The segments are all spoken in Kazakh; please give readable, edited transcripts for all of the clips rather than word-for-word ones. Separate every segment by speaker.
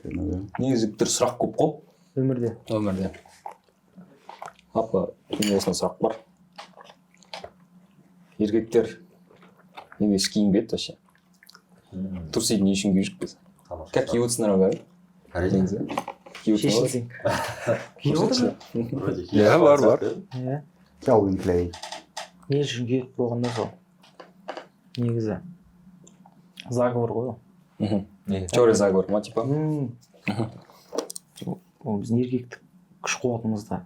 Speaker 1: Негізі, жігіттер, сұрақ көп қой.
Speaker 2: Өмірде.
Speaker 1: Өмірде. Апа, менде осындай сұрақ бар: еркектер неге іш киім киеді вообще? Трусиді не үшін киіп жүрік біз? Как киіп отырсыңдар ма бәрі?
Speaker 3: Әрине.
Speaker 1: Негізі киіп отырсыңдар ғой.
Speaker 2: Шешінсең, киіп отыр.
Speaker 3: Вроде.
Speaker 4: Иә, бар, бар.
Speaker 2: Иә.
Speaker 5: Calvin Klein.
Speaker 2: Не үшін керек болғанда, сол негізі заговор ғой ол.
Speaker 1: Теория заговора ма, типа?
Speaker 2: Ол біздің еркектік күш қуатымызды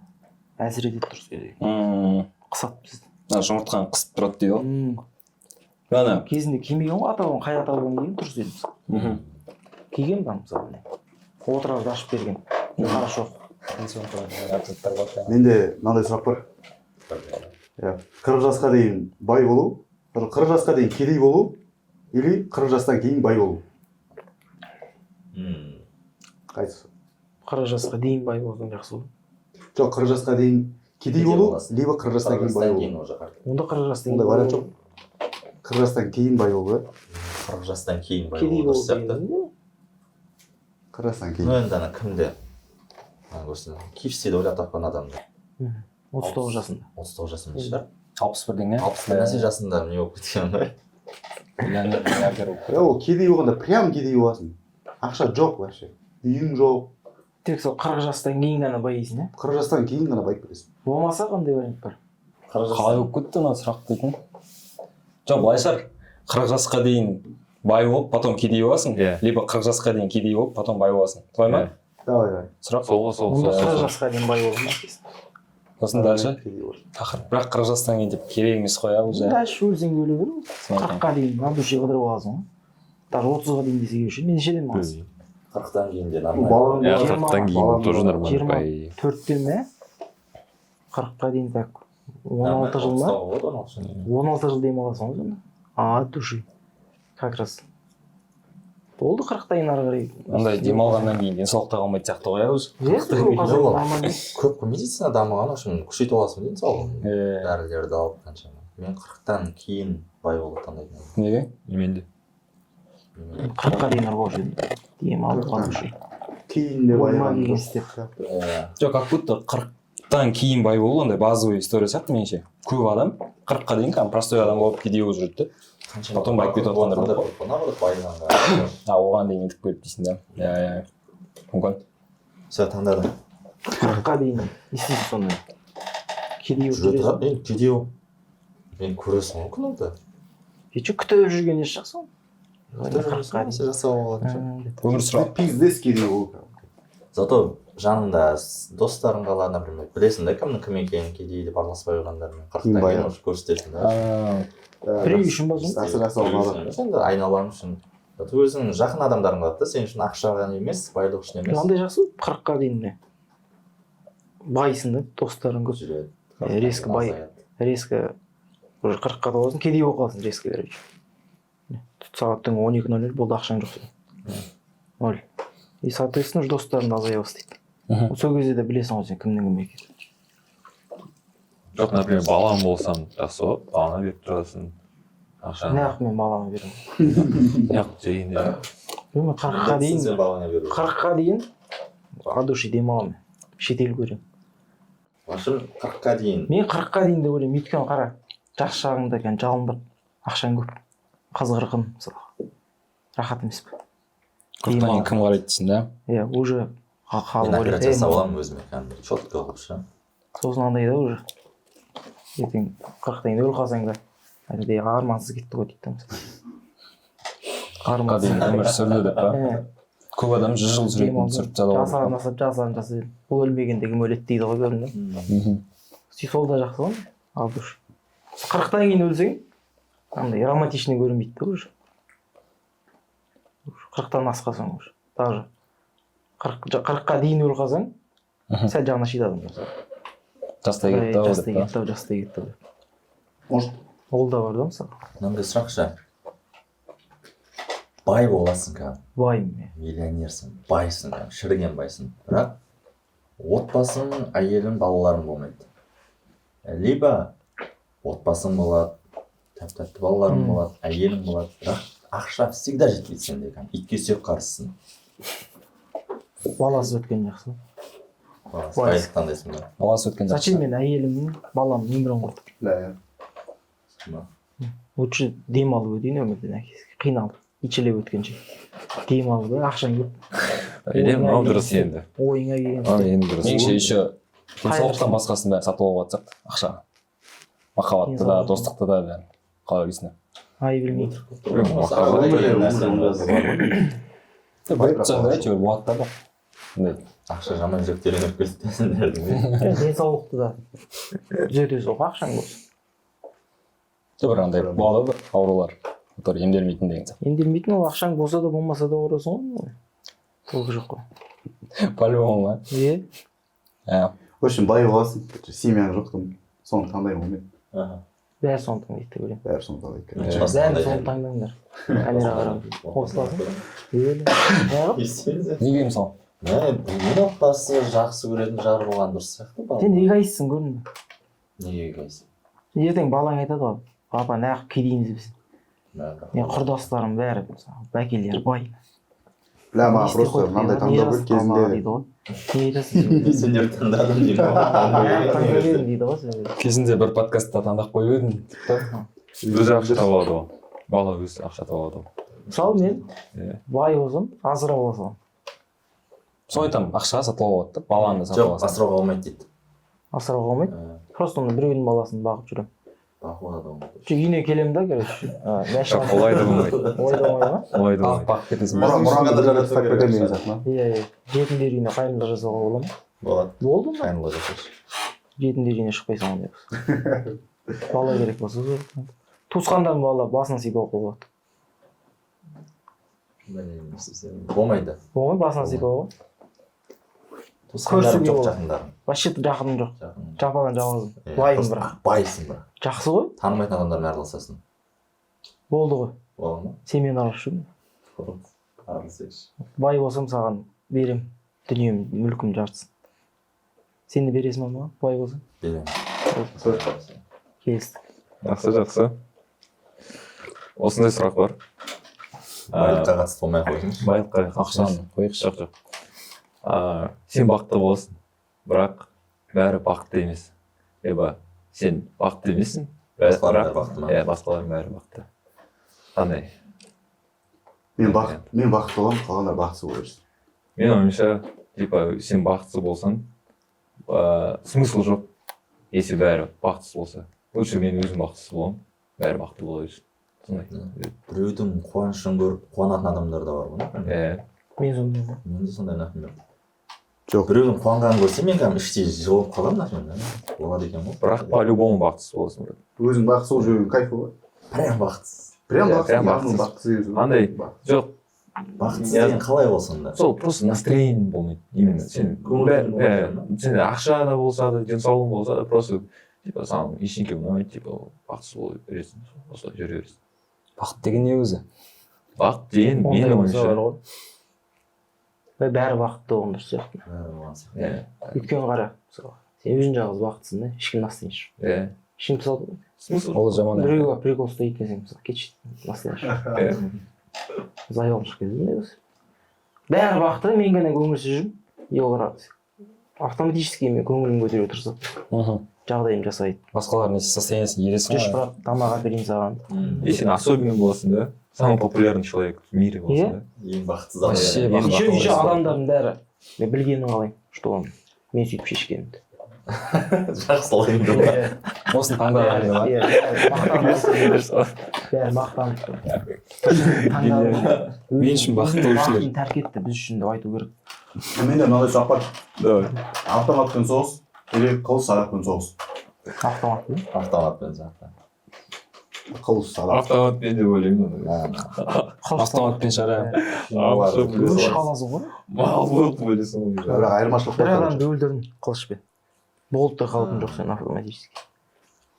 Speaker 2: әсер етеді дұрыс кезде. Қысады бізді.
Speaker 1: Ана жұмыртқаны қысып тұрады дейді ғой. Ана.
Speaker 2: Кезінде кимеген ғой ата бабам. Қай ата бабам киген дұрыс еді, мысалы? Киген ба, мысалы, міне, Отырарды ашып берген Қарашоқ.
Speaker 5: Менде мынандай сұрақ бар, иә: 40 жасқа дейін бай болу, 40 жасқа дейін кедей болу или 40 жастан кейін бай болу? Қайсысы?
Speaker 2: 40 жасқа дейін бай болсаң, жақсы ғой.
Speaker 5: Жоқ, 40 жасқа дейін кедей
Speaker 3: Кедей
Speaker 5: болу
Speaker 3: боласың.
Speaker 5: либо 40 жастан кейін бай болу.
Speaker 3: Кейін уже қарт.
Speaker 2: Онда 40 жастан
Speaker 5: Ондай
Speaker 2: кейін
Speaker 5: вариант жоқ. 40 жастан кейін бай болу, иә.
Speaker 3: 40 жастан кейін бай
Speaker 2: Кедей
Speaker 3: болу
Speaker 2: болу
Speaker 3: дұрыс сияқты.
Speaker 2: деген не?
Speaker 5: 40 жастан
Speaker 3: Ну
Speaker 5: кейін.
Speaker 3: енді ана кімде, ана көрсін, KFC-ді ойлап тапқан адамды.
Speaker 2: 39 жасында.
Speaker 3: 39 жасында шығар.
Speaker 1: 60 бірдеңе.
Speaker 3: 60 бір нәрсе жасында не болып кеткен ғой.
Speaker 1: Миллионер, миллиардер болып.
Speaker 5: Иә, ол кедей болғанда прям кедей боласың, ақша жоқ вообще, үйің жоқ.
Speaker 2: Тек сол 40 жастан кейін ғана байисың, иә.
Speaker 5: 40 жастан кейін ғана байып кетесің.
Speaker 2: Болмаса қандай вариант бар?
Speaker 3: 40
Speaker 1: Қалай
Speaker 3: жастан
Speaker 1: болып кетті мына сұрақ дейтін? Жоқ, былай шығар: 40 жасқа дейін бай болып, потом кедей боласың, либо 40 жасқа дейін кедей болып, потом бай боласың, солай ма?
Speaker 4: Иә.
Speaker 5: Давай, давай.
Speaker 1: Сұрақ.
Speaker 4: Сол ғой, сол.
Speaker 2: Онда
Speaker 4: Сол,
Speaker 2: 40
Speaker 4: сол.
Speaker 2: жасқа дейін бай болу ма?
Speaker 1: Сосын дальше
Speaker 5: Кедей боласың.
Speaker 1: Тақырып, бірақ 40 жастан кейін деп керек емес қой, иә, уже.
Speaker 2: Дальше өлсең де өле бер ғой.
Speaker 1: Соны айтамын.
Speaker 2: 40-қа дейін от души қыдырып аласың ғой. Даже 30-ға дейін десе келуші еді. Мен нешедемін қазір?
Speaker 3: 40-тан кейін де
Speaker 5: Бұл
Speaker 3: нормально.
Speaker 5: балаң
Speaker 4: Иә,
Speaker 5: болады.
Speaker 4: 40-тан кейін
Speaker 5: Балаң
Speaker 4: тоже
Speaker 5: болады.
Speaker 4: нормально,
Speaker 2: 20
Speaker 4: по идее.
Speaker 2: Төртте ме, 40-қа дейін, так, 16 жыл ма?
Speaker 3: Болады, 16 жыл.
Speaker 2: 16 жыл демаласың ғой сонда от души, как раз болды 40-тан кейін ары қарай.
Speaker 1: Андай демалғаннан кейін денсаулық та қалмайтын сияқты ғой, иә, уже.
Speaker 2: Иә, сол қазір
Speaker 3: Жоқ, ол
Speaker 2: нормально.
Speaker 3: Көп қой, медицина дамыған, в общем, күшейтіп аласың денсаулығыңды. Дәрілерді алып қаншама. Мен 40-тан кейін бай болуды таңдайтын едім.
Speaker 1: Неге?
Speaker 4: Мен де.
Speaker 2: 40-қа дейін ұрып жүрдім, демалып, от души.
Speaker 5: Кейін де
Speaker 2: Ойыма
Speaker 5: байыған
Speaker 2: келген
Speaker 5: дұрыс.
Speaker 2: істеп.
Speaker 3: Иә.
Speaker 1: Жоқ, как будто 40-тан кейін бай болу андай базовый история сияқты меніңше. Көп адам 40-қа дейін кәдімгі простой адам болып, кедей болып жүреді да.
Speaker 3: Қаншама
Speaker 1: Потом байып кетіп жатқандар
Speaker 3: болғандар
Speaker 1: бар.
Speaker 3: көп қой, наоборот, байығанға.
Speaker 1: А, оған дейін нетіп келіп дейсің да, иә, мүмкін.
Speaker 3: Все, таңдадым.
Speaker 2: 40-қа дейін не істейсің сонда, кедей болып
Speaker 3: Жүре
Speaker 2: жүресің?
Speaker 3: тұрады енді кедей болып. Мен көресің ғой күніңді.
Speaker 2: И че, күтіп жүрген несі жақсы ғой.
Speaker 3: Күтіп жүресің, нәрсе жасауға болатын шығар.
Speaker 2: Деп.
Speaker 1: Өмір сұрақ.
Speaker 5: Пиздец кедей болу.
Speaker 3: Зато жаныңда достарың қалады, например, білесің да кімнің кім екенін, кедей деп араласпай қойғандармен.
Speaker 5: Кім
Speaker 3: 40-тан
Speaker 5: бай?
Speaker 3: кейін уже көрсетесің да.
Speaker 2: Біреу үшін ба сонда?
Speaker 5: Жақсы, жақсы
Speaker 3: Біреу
Speaker 5: адам.
Speaker 3: үшін емес, енді айналаң үшін. Зато өзіңнің жақын адамдарың қалады да сен үшін, ақшаға емес, байлық үшін емес.
Speaker 2: Андай жақсы ғой, 40-қа дейін не байсың да, достарың көп.
Speaker 3: Жүреді.
Speaker 2: Резко бай.
Speaker 3: Азаяды.
Speaker 2: Резко уже 40-қа толасың, кедей болып қаласың резко, короче. Тут сағат түнгі 12:00 болды, ақшаң жоқ сенің, ноль, и соответственно уже достарың да азая бастайды. Сол кезде де білесің ғой сен кімнің кім екенін.
Speaker 4: Жоқ, например, балаң болсам, жақсы ғой, балаңа беріп тұрасың ақшаны.
Speaker 2: Неғып мен балама беремін?
Speaker 4: Неғып дегенде.
Speaker 2: Мен 40-қа дейін
Speaker 3: Сен балаңа беру.
Speaker 2: 40-қа дейін от души демаламын, шетел көремін.
Speaker 3: В общем, 40-қа дейін.
Speaker 2: Мен 40-қа дейін деп ойлаймын, өйткені қара, жас шағыңда екен жалындап, ақшаң көп, қыз қырқын мысалға, рахат емес пе?
Speaker 1: 40-тан кейін кім қарайды дейсің да.
Speaker 2: Иә, уже халық
Speaker 3: Мен
Speaker 2: ойлайды,
Speaker 3: операция
Speaker 2: «Ей,
Speaker 3: жасап аламын өзіме кәдімгі четко қылып ше.
Speaker 2: Сосын андай да, уже ертең 40-тан кейін өліп қалсаң да айтады: «Ей, армансыз кетті ғой», — дейді да, мысалы.
Speaker 1: 40-қа дейін өмір сүрді деп па?
Speaker 2: Иә.
Speaker 1: Көп адам 100 жыл сүретін сүріп тастады ғой.
Speaker 2: Жасаған жасап, жасаған жасап, бұл өлмегенде кім өледі дейді ғой көрдің ба? Сөйтіп сол да жақсы ғой от души. 40-тан кейін өлсең, андай романтичный көрінбейді да уже. 40-тан асқан соң уже, даже 40-қа дейін өліп қалсаң, сәл жаны ашиды адамдар.
Speaker 1: Жастай
Speaker 2: «Ей,
Speaker 1: кетті ау»
Speaker 2: жастай
Speaker 1: деп па?
Speaker 2: кетті ау, жастай кетті ау» деп.
Speaker 5: Может.
Speaker 2: Ол да бар да, мысалы.
Speaker 3: Мынандай сұрақ ше: бай боласың кәдімгі,
Speaker 2: Баймын мен.
Speaker 3: миллионерсің, байсың, кәдімгі шіріген байсың, бірақ отбасың, әйелің, балаларың болмайды, либо отбасың болады, тәп тәтті балаларың болады, әйелің болады, бірақ ақша всегда жетпейді сенде, кәдімгі итке сүйек қарызсың.
Speaker 2: Баласыз өткен жақсы.
Speaker 3: Байлық таңдайсың ба?
Speaker 1: Баласы өткен жақсы.
Speaker 2: Зачем мен әйелімнің, баламның өмірін құртып?
Speaker 5: Иә.
Speaker 3: Ма?
Speaker 2: Лучше демалып өтейін өмірден, әкесі қиналып итшілеп өткенше. Демалып, ақшаң көп.
Speaker 4: Или мынау дұрыс енді.
Speaker 2: Ойыңа келген.
Speaker 4: Мынау енді дұрыс.
Speaker 1: Меніңше, еще денсаулықтан басқасын бәрін сатып алуға болатын сияқты ақшаға. Махаббатты да,
Speaker 2: Денсаулық.
Speaker 1: достықты да, бәрін. Қалай ойлайсың?
Speaker 2: Ай, білмеймін.
Speaker 4: Махаббат.
Speaker 5: Өмірде өмір.
Speaker 1: Байып тұрсаң да, әйтеуір болады да бірақ. Андай.
Speaker 3: Ақша жаман жүректерін өліп кетті сендердің.
Speaker 2: Денсаулықты да түзетесің ғой, ақшаң болса.
Speaker 1: Жоқ, бір андай болады ғой, бір аурулар, который емделмейтін деген сияқты.
Speaker 2: Емделмейтін, ол ақшаң болса да, болмаса да ауырасың ғой. Толық жоқ қой.
Speaker 1: По-любому ма?
Speaker 2: Иә.
Speaker 1: Иә.
Speaker 5: В общем, бай боласың, семьяң жоқ там, соны таңдаймын ғой мен.
Speaker 2: Бәрі соны таңдайды деп ойлаймын.
Speaker 5: Бәрі соны таңдайды,
Speaker 3: Иә.
Speaker 5: короче.
Speaker 2: Бәрі соны таңдаңдар. Камераға қарап қосыласың. Иә, неғып?
Speaker 1: Неге, мысалы?
Speaker 3: Мен отбасы жақсы көретін жар болған дұрыс сияқты бала.
Speaker 2: Сен эгоистсің, көрдің бе?
Speaker 3: Неге эгоист?
Speaker 2: Ертең балаң айтады ғой: «Папа, неғып кедейміз біз? Мен құрдастарым бәрі, мысалы, бәкелер бай».
Speaker 5: Бля,
Speaker 2: Не
Speaker 5: маған
Speaker 2: істей
Speaker 5: просто
Speaker 2: қойдық
Speaker 5: мынандай
Speaker 2: дейді, не
Speaker 5: таңдау
Speaker 2: жаздық
Speaker 5: керек
Speaker 2: алмаға
Speaker 5: кезінде.
Speaker 2: дейді ғой. Не айтасың сен?
Speaker 3: Сендер таңдадым деймін ғой.
Speaker 2: Таңдап едім дейді ғой сен.
Speaker 1: Кезінде бір подкастта таңдап қойып едім деп та.
Speaker 4: Өзі ақша таба алады ғой. Бала өзі ақша таба алады ғой.
Speaker 2: Мысалы, мен
Speaker 4: Иә.
Speaker 2: бай болсам, асырап ала саламын.
Speaker 1: Соны айтамын, ақшаға сатып алуға болады да, баланы да сатып
Speaker 3: Жоқ,
Speaker 1: аласың.
Speaker 3: асырауға болмайды дейді.
Speaker 2: Асырауға болмайды. Просто оны біреудің баласын бағып жүремін.
Speaker 3: Бағуға да болмайды.
Speaker 2: Жоқ, үйіне келемін да, короче,
Speaker 4: Жоқ, олай да болмайды.
Speaker 2: Олай да болмайды ма?
Speaker 4: Олай да
Speaker 1: Бағып
Speaker 4: болмайды.
Speaker 1: бағып кетесің.
Speaker 5: Мұраңды бір жерде ұстап кетемін деген сияқты ма?
Speaker 2: Иә, жетімдер үйіне қайырымдылық жасауға бола ма?
Speaker 3: Болады.
Speaker 2: Болды ма?
Speaker 3: Қайырымдылық жасашы.
Speaker 2: Жетімдер үйіне шықпайсың ондай болса. Бала керек болса, зор. Туысқандарың бала басынан сипауға болады.
Speaker 3: Білмеймін, болмайды.
Speaker 2: Болмай, басынан сипауға.
Speaker 3: Туысқандарым
Speaker 2: Көрісуге
Speaker 3: жоқ,
Speaker 2: болады.
Speaker 3: жақындарым.
Speaker 2: Вообще жақыным жоқ.
Speaker 3: Жақын.
Speaker 2: Жападан жалғызым.
Speaker 3: Иә,
Speaker 2: Байым
Speaker 3: просто
Speaker 2: бірақ.
Speaker 3: Байсың бірақ.
Speaker 2: Жақсы ғой.
Speaker 3: Танымайтын адамдармен араласасың.
Speaker 2: Болды ғой.
Speaker 3: Бола ма?
Speaker 2: Сен мені араласып жүрме.
Speaker 3: Араласайықшы.
Speaker 2: Бай болсам, саған берем дүнием, мүлкім жартысын. Сен де бересің ба маған, бай болсаң?
Speaker 3: Беремін.
Speaker 2: Келістік.
Speaker 4: Жақсы, жақсы. Осындай сұрақ бар.
Speaker 3: Байлыққа қатысты болмай ақ қойсыншы.
Speaker 4: Байлыққа.
Speaker 1: Ақшаны қояйықшы.
Speaker 4: Жоқ, жоқ. Сен бақытты боласың, бірақ бәрі бақытты емес. Либо сен бақытты емессің,
Speaker 3: Басқалардың
Speaker 4: бірақ
Speaker 3: бәрі бақытты ма?
Speaker 4: Иә, басқалардың бәрі бақытты. Қандай?
Speaker 5: Мен бақытты боламын, қалғандар бақытсыз бола берсін.
Speaker 4: Менің ойымша, типа, сен бақытсыз болсаң, смысл жоқ, если бәрі бақытсыз болса. Лучше мен өзім бақытсыз боламын, бәрі бақытты бола берсін. Сондай.
Speaker 3: Біреудің қуанышын көріп қуанатын адамдар да бар ғой, например.
Speaker 4: Иә.
Speaker 2: Мен сондай ғой.
Speaker 3: Мен де сондай, например.
Speaker 5: Жоқ.
Speaker 3: Біреудің қуанғанын көрсем, мен кәдімгі іштей жылып қаламын, например. Болады екен ғой.
Speaker 4: Бірақ по-любому бақытсыз боласың, брат.
Speaker 5: Өзің бақытсыз болып жүрген кайф ғой.
Speaker 3: Прям бақытсыз.
Speaker 5: Прям
Speaker 4: Иә,
Speaker 5: бақытсыз,
Speaker 4: прям
Speaker 5: яғни
Speaker 4: бақытсыз.
Speaker 5: бақытсыз деген сөз.
Speaker 4: Андай, жоқ,
Speaker 3: Бақытсыз
Speaker 4: Иә.
Speaker 3: деген қалай ол сонда?
Speaker 4: Сол просто настроение болмайды. Именно сен
Speaker 3: Көңіл күйің болмайды,
Speaker 4: иә, сен ақша да болса да, денсаулығың болса да, просто типа саған ештеңе ұнамайды, типа бақытсыз бола бересің, осылай жүре бересің.
Speaker 1: Бақыт деген не өзі?
Speaker 4: Бақыт деген
Speaker 2: Ондай
Speaker 4: менің
Speaker 2: болса бар
Speaker 4: ойымша.
Speaker 2: ғой. Бәрі бақытты болған дұрыс сияқты.
Speaker 3: Бәрі болған сияқты.
Speaker 4: Иә,
Speaker 2: Өйткені қара, мысалы, сен өзің жалғыз бақыттысың да, ешкім настроение жоқ.
Speaker 4: иә.
Speaker 2: Ешкім, мысалы,
Speaker 4: Смысл
Speaker 1: Ол жаман.
Speaker 2: біреуге барып прикол ұстайды екенсің, мысалы, кетші, настроение жоқ.
Speaker 4: Иә.
Speaker 2: Заебал шығып кетеді ондай болса. Бәрі бақытты, мен ғана көңілсіз жүрмін. И олар автоматически мен көңілін көтеруге тырысады. Жағдайым жасайды.
Speaker 1: Басқалардың состояниесін елесің
Speaker 2: Жүрші,
Speaker 1: ғой.
Speaker 2: брат, тамақ әперейін саған.
Speaker 4: И сен особенный боласың да, самый популярный человек в мире боласың да.
Speaker 3: Ең бақытсыз адам.
Speaker 1: Вообще
Speaker 4: Ең
Speaker 1: бақытты
Speaker 2: Еще
Speaker 4: бақытты
Speaker 2: еще
Speaker 4: боласың.
Speaker 2: адамдардың бәрі мен білгенін қалаймын, что он мен сөйтіп шешкенімді.
Speaker 3: Жақсылық енді.
Speaker 1: Осыны таңдаған ма?
Speaker 2: Иә, бәрі бәрі мақтанып тұр. Таңдадым.
Speaker 1: Мен үшін бақытты болушылар.
Speaker 2: Бақытын тәрк етті біз үшін деп айту керек.
Speaker 5: Менде мынандай сұрақ бар.
Speaker 4: Давай.
Speaker 5: Автоматпен соғыс или қылыш садақпен соғыс?
Speaker 2: Автоматпен.
Speaker 3: Автоматпен сияқты.
Speaker 5: Қылыш садақ.
Speaker 4: Автоматпен деп ойлаймын.
Speaker 1: Автоматпен шара.
Speaker 4: Ақша
Speaker 2: Өш
Speaker 4: білесің.
Speaker 2: қаласың ғой.
Speaker 4: Мал болып білесің ғой.
Speaker 5: Бірақ айырмашылық
Speaker 2: Бір
Speaker 5: бар.
Speaker 2: адамды өлтірдің қылышпен, болып та қалпың жоқ сен автоматически.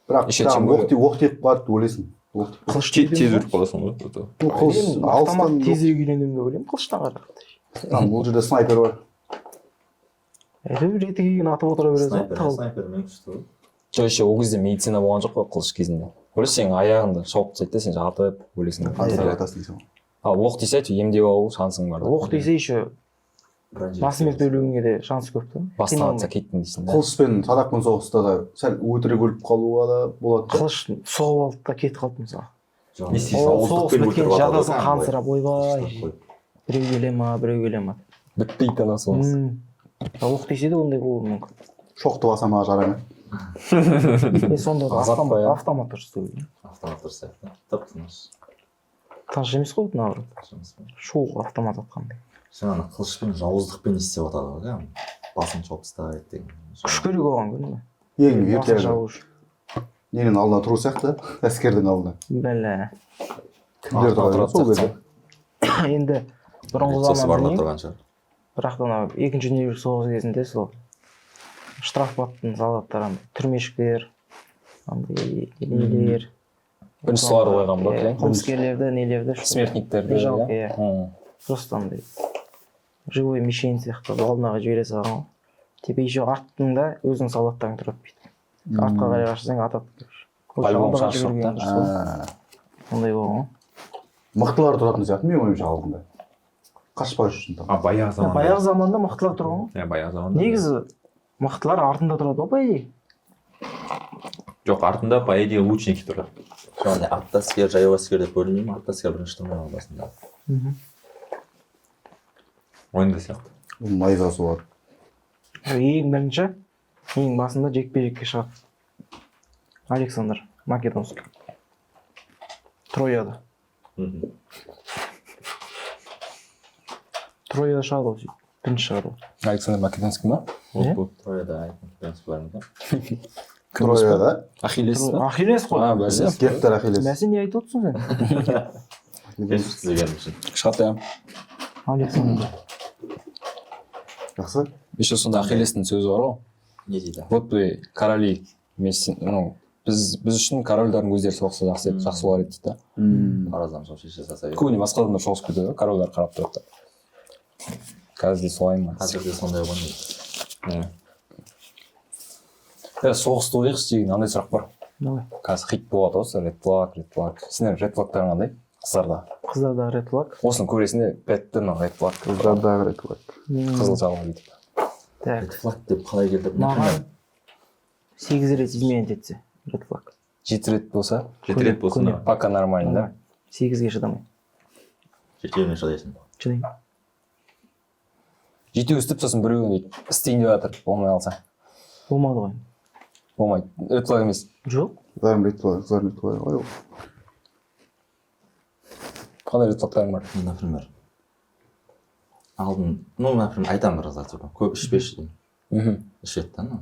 Speaker 5: Бірақ
Speaker 1: Еще
Speaker 5: там
Speaker 1: тем более.
Speaker 5: оқ оқ тиіп қалады, өлесің. Оқ тиіп.
Speaker 2: Қылыш
Speaker 4: Тез өліп қаласың ғой зато.
Speaker 5: Ну, қылыш
Speaker 2: автомат
Speaker 5: алыстан
Speaker 2: тезірек үйренемін деп ойлаймын қылыштан қарағанда.
Speaker 5: Там ол жерде снайпер бар.
Speaker 2: Әйтеуір реті келген атып отыра бересің ғой
Speaker 3: Снайпер,
Speaker 2: тығылып.
Speaker 3: снайпермен күшті ғой.
Speaker 1: Жоқ, еще ол кезде медицина болған жоқ қой қылыш кезінде. Ойлашы, сенің аяғыңды шауып тастайды да, сен жатып өлесің.
Speaker 5: Атып жатасың дейсің ғой.
Speaker 1: Ал оқ тисе, әйтеуір емдеп алу шансың бар да.
Speaker 2: Оқ тисе, еще Басымен өлуіңе де шанс көп та.
Speaker 1: Басталатса кеттің дейсің да.
Speaker 5: Қылышпен, садақпен соғыста да сәл өтірік өліп қалуға да болады.
Speaker 2: Қылыш соғып алды да кетіп қалды, мысалы.
Speaker 4: Не істейсің?
Speaker 2: Ол соғыс
Speaker 3: Ауыздықпен
Speaker 2: біткен,
Speaker 3: өлтіріп жатады
Speaker 2: жатасың
Speaker 3: ғой,
Speaker 2: қансырап, ойбай,
Speaker 3: қылыштап қойып.
Speaker 2: Біреу келе ма, біреу келе ма.
Speaker 1: Бітпейді ана соғыс.
Speaker 2: Оқ тисе де, ондай болуы мүмкін.
Speaker 5: Шоқты баса ма, жара ма?
Speaker 2: Е, сонда да
Speaker 1: Азап
Speaker 2: автомат,
Speaker 1: қой, иә.
Speaker 2: автомат дұрыс деп ойлаймын.
Speaker 3: Автомат дұрыс сияқты, тып тыныш.
Speaker 2: Тыныш емес қой, наоборот.
Speaker 3: Жұмыс па?
Speaker 2: Шу автомат атқандай.
Speaker 3: Жаңағы қылышпен жауыздықпен не істеп жатады ғой, кәдімгі басын шауып тастайды деген.
Speaker 2: Күш керек оған, көрдің бе?
Speaker 5: Ең
Speaker 2: Басын
Speaker 5: ерте
Speaker 2: жабу үшін.
Speaker 5: ненің алдына тұру сияқты, әскердің алдына.
Speaker 2: Бәле.
Speaker 5: Кімдер
Speaker 1: Артына
Speaker 5: тұрады
Speaker 1: тұрады
Speaker 5: сол кезде?
Speaker 2: Енді бұрынғы
Speaker 3: Сосы
Speaker 2: заман
Speaker 3: барлап
Speaker 2: білмеймін,
Speaker 3: тұрған шығар.
Speaker 2: бірақ та анау Екінші дүниежүзілік соғыс кезінде сол штрафбаттың солдаттары, андай түрмешіктер, андай нелер.
Speaker 1: Бірінші солар қойған ба,
Speaker 2: Иә,
Speaker 1: кілең?
Speaker 2: қылмыскерлерді, нелерді.
Speaker 1: Смертниктерді.
Speaker 2: Жалко,
Speaker 1: иә.
Speaker 2: иә. Просто андай живой мишень сияқты алдынаға жібере салған ғой. Типа еще артыңда өзіңнің солдаттарың тұрады бүйтіп, артқа қарай қашсаң, атады, короче. Лучше
Speaker 1: По-любому
Speaker 2: алдыға
Speaker 1: шанс жоқ
Speaker 2: жүгірген
Speaker 1: та.
Speaker 2: дұрыс қой. Ондай болған ғой.
Speaker 5: Мықтылар тұратын сияқты, менің ойымша, алдында қашпас үшін там.
Speaker 4: А баяғы заманда.
Speaker 2: Баяғы заманда мықтылар тұрған ғой.
Speaker 4: Иә, баяғы заманда.
Speaker 2: Негізі мықтылар артында тұрады ғой, по идее.
Speaker 4: Жоқ, артында, по идее, лучники тұрады.
Speaker 3: Яғни атты әскер, жаяу әскер деп бөлінбей ме? Атты әскер бірінші тұрмай ма басында?
Speaker 4: Ойында сияқты.
Speaker 5: Найзасы бар.
Speaker 2: Ең бірінші, ең басында жекпе жекке шығады Александр Македонский Трояда. Трояда шығады ғой, сөйтіп бірінші шығады ғой.
Speaker 1: Александр Македонский ма?
Speaker 2: Иә?
Speaker 3: Трояда Македонский бар ма екен?
Speaker 5: Трояда.
Speaker 1: Ахиллес па?
Speaker 2: Ахиллес қой.
Speaker 1: А, бәсе.
Speaker 5: Гектор, Ахиллес.
Speaker 2: Бәсе, не айтып отырсың сен?
Speaker 3: Кешір түзегенім үшін.
Speaker 1: Шығады, иә.
Speaker 2: Александр.
Speaker 5: Жақсы.
Speaker 1: Еще сонда Ахиллестің сөзі бар ғой.
Speaker 3: Не дейді?
Speaker 1: «Вот бы короли вместе, ну, біз үшін корольдардың өздері соғысса, жақсы еді, жақсы болар еді», — дейді да.
Speaker 3: Паразам сол шеше салса еді.
Speaker 1: Көбіне басқа адамдар соғысып кетеді ғой, корольдар қарап тұрады да. Қазір де солай ма?
Speaker 3: Қазір де сондай ғой негізі.
Speaker 1: Иә. Е, соғысты қояйықшы деген андай сұрақ бар.
Speaker 2: Давай.
Speaker 1: Қазір хит болады ғой осы red flag, red flag. Сендер red flag тарың қандай қыздарда?
Speaker 2: Қыздарда red flag.
Speaker 1: Осының көресің де, бітті мынау, red flag.
Speaker 5: Қыздардағы red flag.
Speaker 1: Қызыл жалау бүйтіп.
Speaker 2: Так.
Speaker 3: Red flag деп қалай келді?
Speaker 2: Маған сегіз рет изменять етсе, red flag.
Speaker 1: 7 рет болса?
Speaker 4: 7 рет болсын.
Speaker 2: Көне.
Speaker 1: Пока нормально да.
Speaker 2: Сегізге шыдамаймын.
Speaker 3: Жетеуіне шыдайсың.
Speaker 2: Шыдаймын.
Speaker 1: Жетеу істеп, сосын біреуін бүйтіп істейін деп жатыр, болмай қалса?
Speaker 2: Болмады ғой.
Speaker 1: Болмайды, red flag емес.
Speaker 2: Жоқ.
Speaker 5: Қыздарым red flag, қыздарым red flag ғой ол.
Speaker 1: Қандай red flag тарың бар?
Speaker 3: Мен, например, алдын, ну, например, айтамын бір қызға, типа, көп ішпеші деймін. Ішеді да, ну.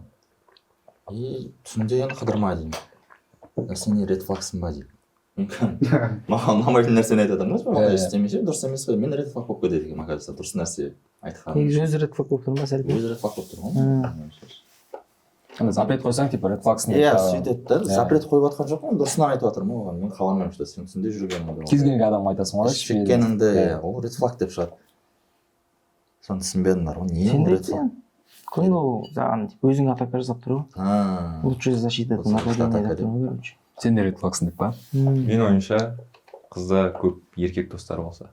Speaker 3: И түнде енді қыдырма деймін. «Да сен не, red flag сың ба?» — дейді. Маған ұнамайтын нәрсені айтып жатырмын ғой, ондай істемесе, дұрыс емес қой. Мен red flag болып кетеді екенмін, оказывается, дұрыс нәрсе айтқан.
Speaker 2: Негізі өзі red flag болып тұр ма сәл?
Speaker 3: Өзі red flag болып тұр ғой.
Speaker 1: Андай запрет қойсаң, типа, red flag сың.
Speaker 3: Иә, сөйтеді да. Запрет қойып жатқан жоқпын, дұрысынан айтып жатырмын оған. Мен қаламаймын, что сен түнде жүргеніңді.
Speaker 1: Кез келген адамға айтасың ғой.
Speaker 3: Ішіп кеткеніңді, иә, ол red flag деп шығады. Соны түсінбедім бар ғой, не
Speaker 2: Сен
Speaker 3: ол
Speaker 2: де
Speaker 3: red flag?
Speaker 2: айтсаң, күн ол саған типа өзіңе атака жасап тұр ғой.
Speaker 3: А,
Speaker 2: Лучшая защита — это
Speaker 3: Вот
Speaker 2: нападение
Speaker 3: атака
Speaker 2: деп тұр ғой, короче.
Speaker 1: Сен де red flag сың деп па?
Speaker 4: Менің ойымша, қызда көп еркек достары болса,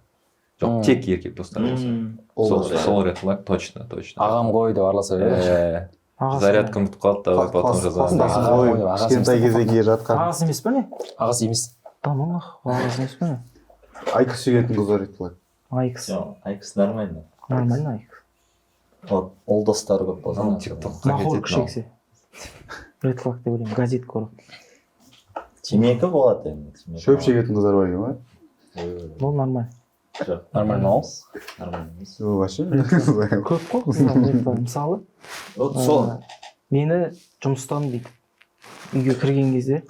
Speaker 4: жоқ, тек еркек достары болса,
Speaker 5: Ол
Speaker 4: сол
Speaker 5: да.
Speaker 4: сол red flag, точно, точно.
Speaker 1: Ағам ғой деп араласа береді.
Speaker 4: Э,
Speaker 2: Ағасы.
Speaker 4: Зарядка ұмытып қалды, давай потом жазамын.
Speaker 5: Класстасың
Speaker 1: Аға
Speaker 5: ғой,
Speaker 1: ғой, ағасы
Speaker 5: кішкентай
Speaker 1: емес.
Speaker 5: кезден келе жатқан.
Speaker 2: Ағасы емес па, не?
Speaker 1: Ағасы емес.
Speaker 2: Да ну нахуй, ағасы емес па, не?
Speaker 5: Айкос сүйетін қыздар red flag.
Speaker 2: Айкс.
Speaker 3: Всё, айкс нормально.
Speaker 2: Нормально айкс.
Speaker 3: Вот ол достары көп болса.
Speaker 4: Мынау тиктокқа
Speaker 2: Махорка
Speaker 4: кетеді мынау.
Speaker 2: шексе, red flag деп ойлаймын, газет көріп.
Speaker 3: Темекі болады енді, темекі.
Speaker 5: Шөп шегетін қыздар бар екен ғой.
Speaker 3: Ой,
Speaker 2: Ол нормально.
Speaker 3: жоқ.
Speaker 1: Нормально ма ол?
Speaker 3: Нормально емес.
Speaker 5: Ол вообще.
Speaker 2: Көп қой қыздар red flag. Мысалы,
Speaker 3: Вот сол.
Speaker 2: Мені жұмыстан бүйтіп үйге кірген кезде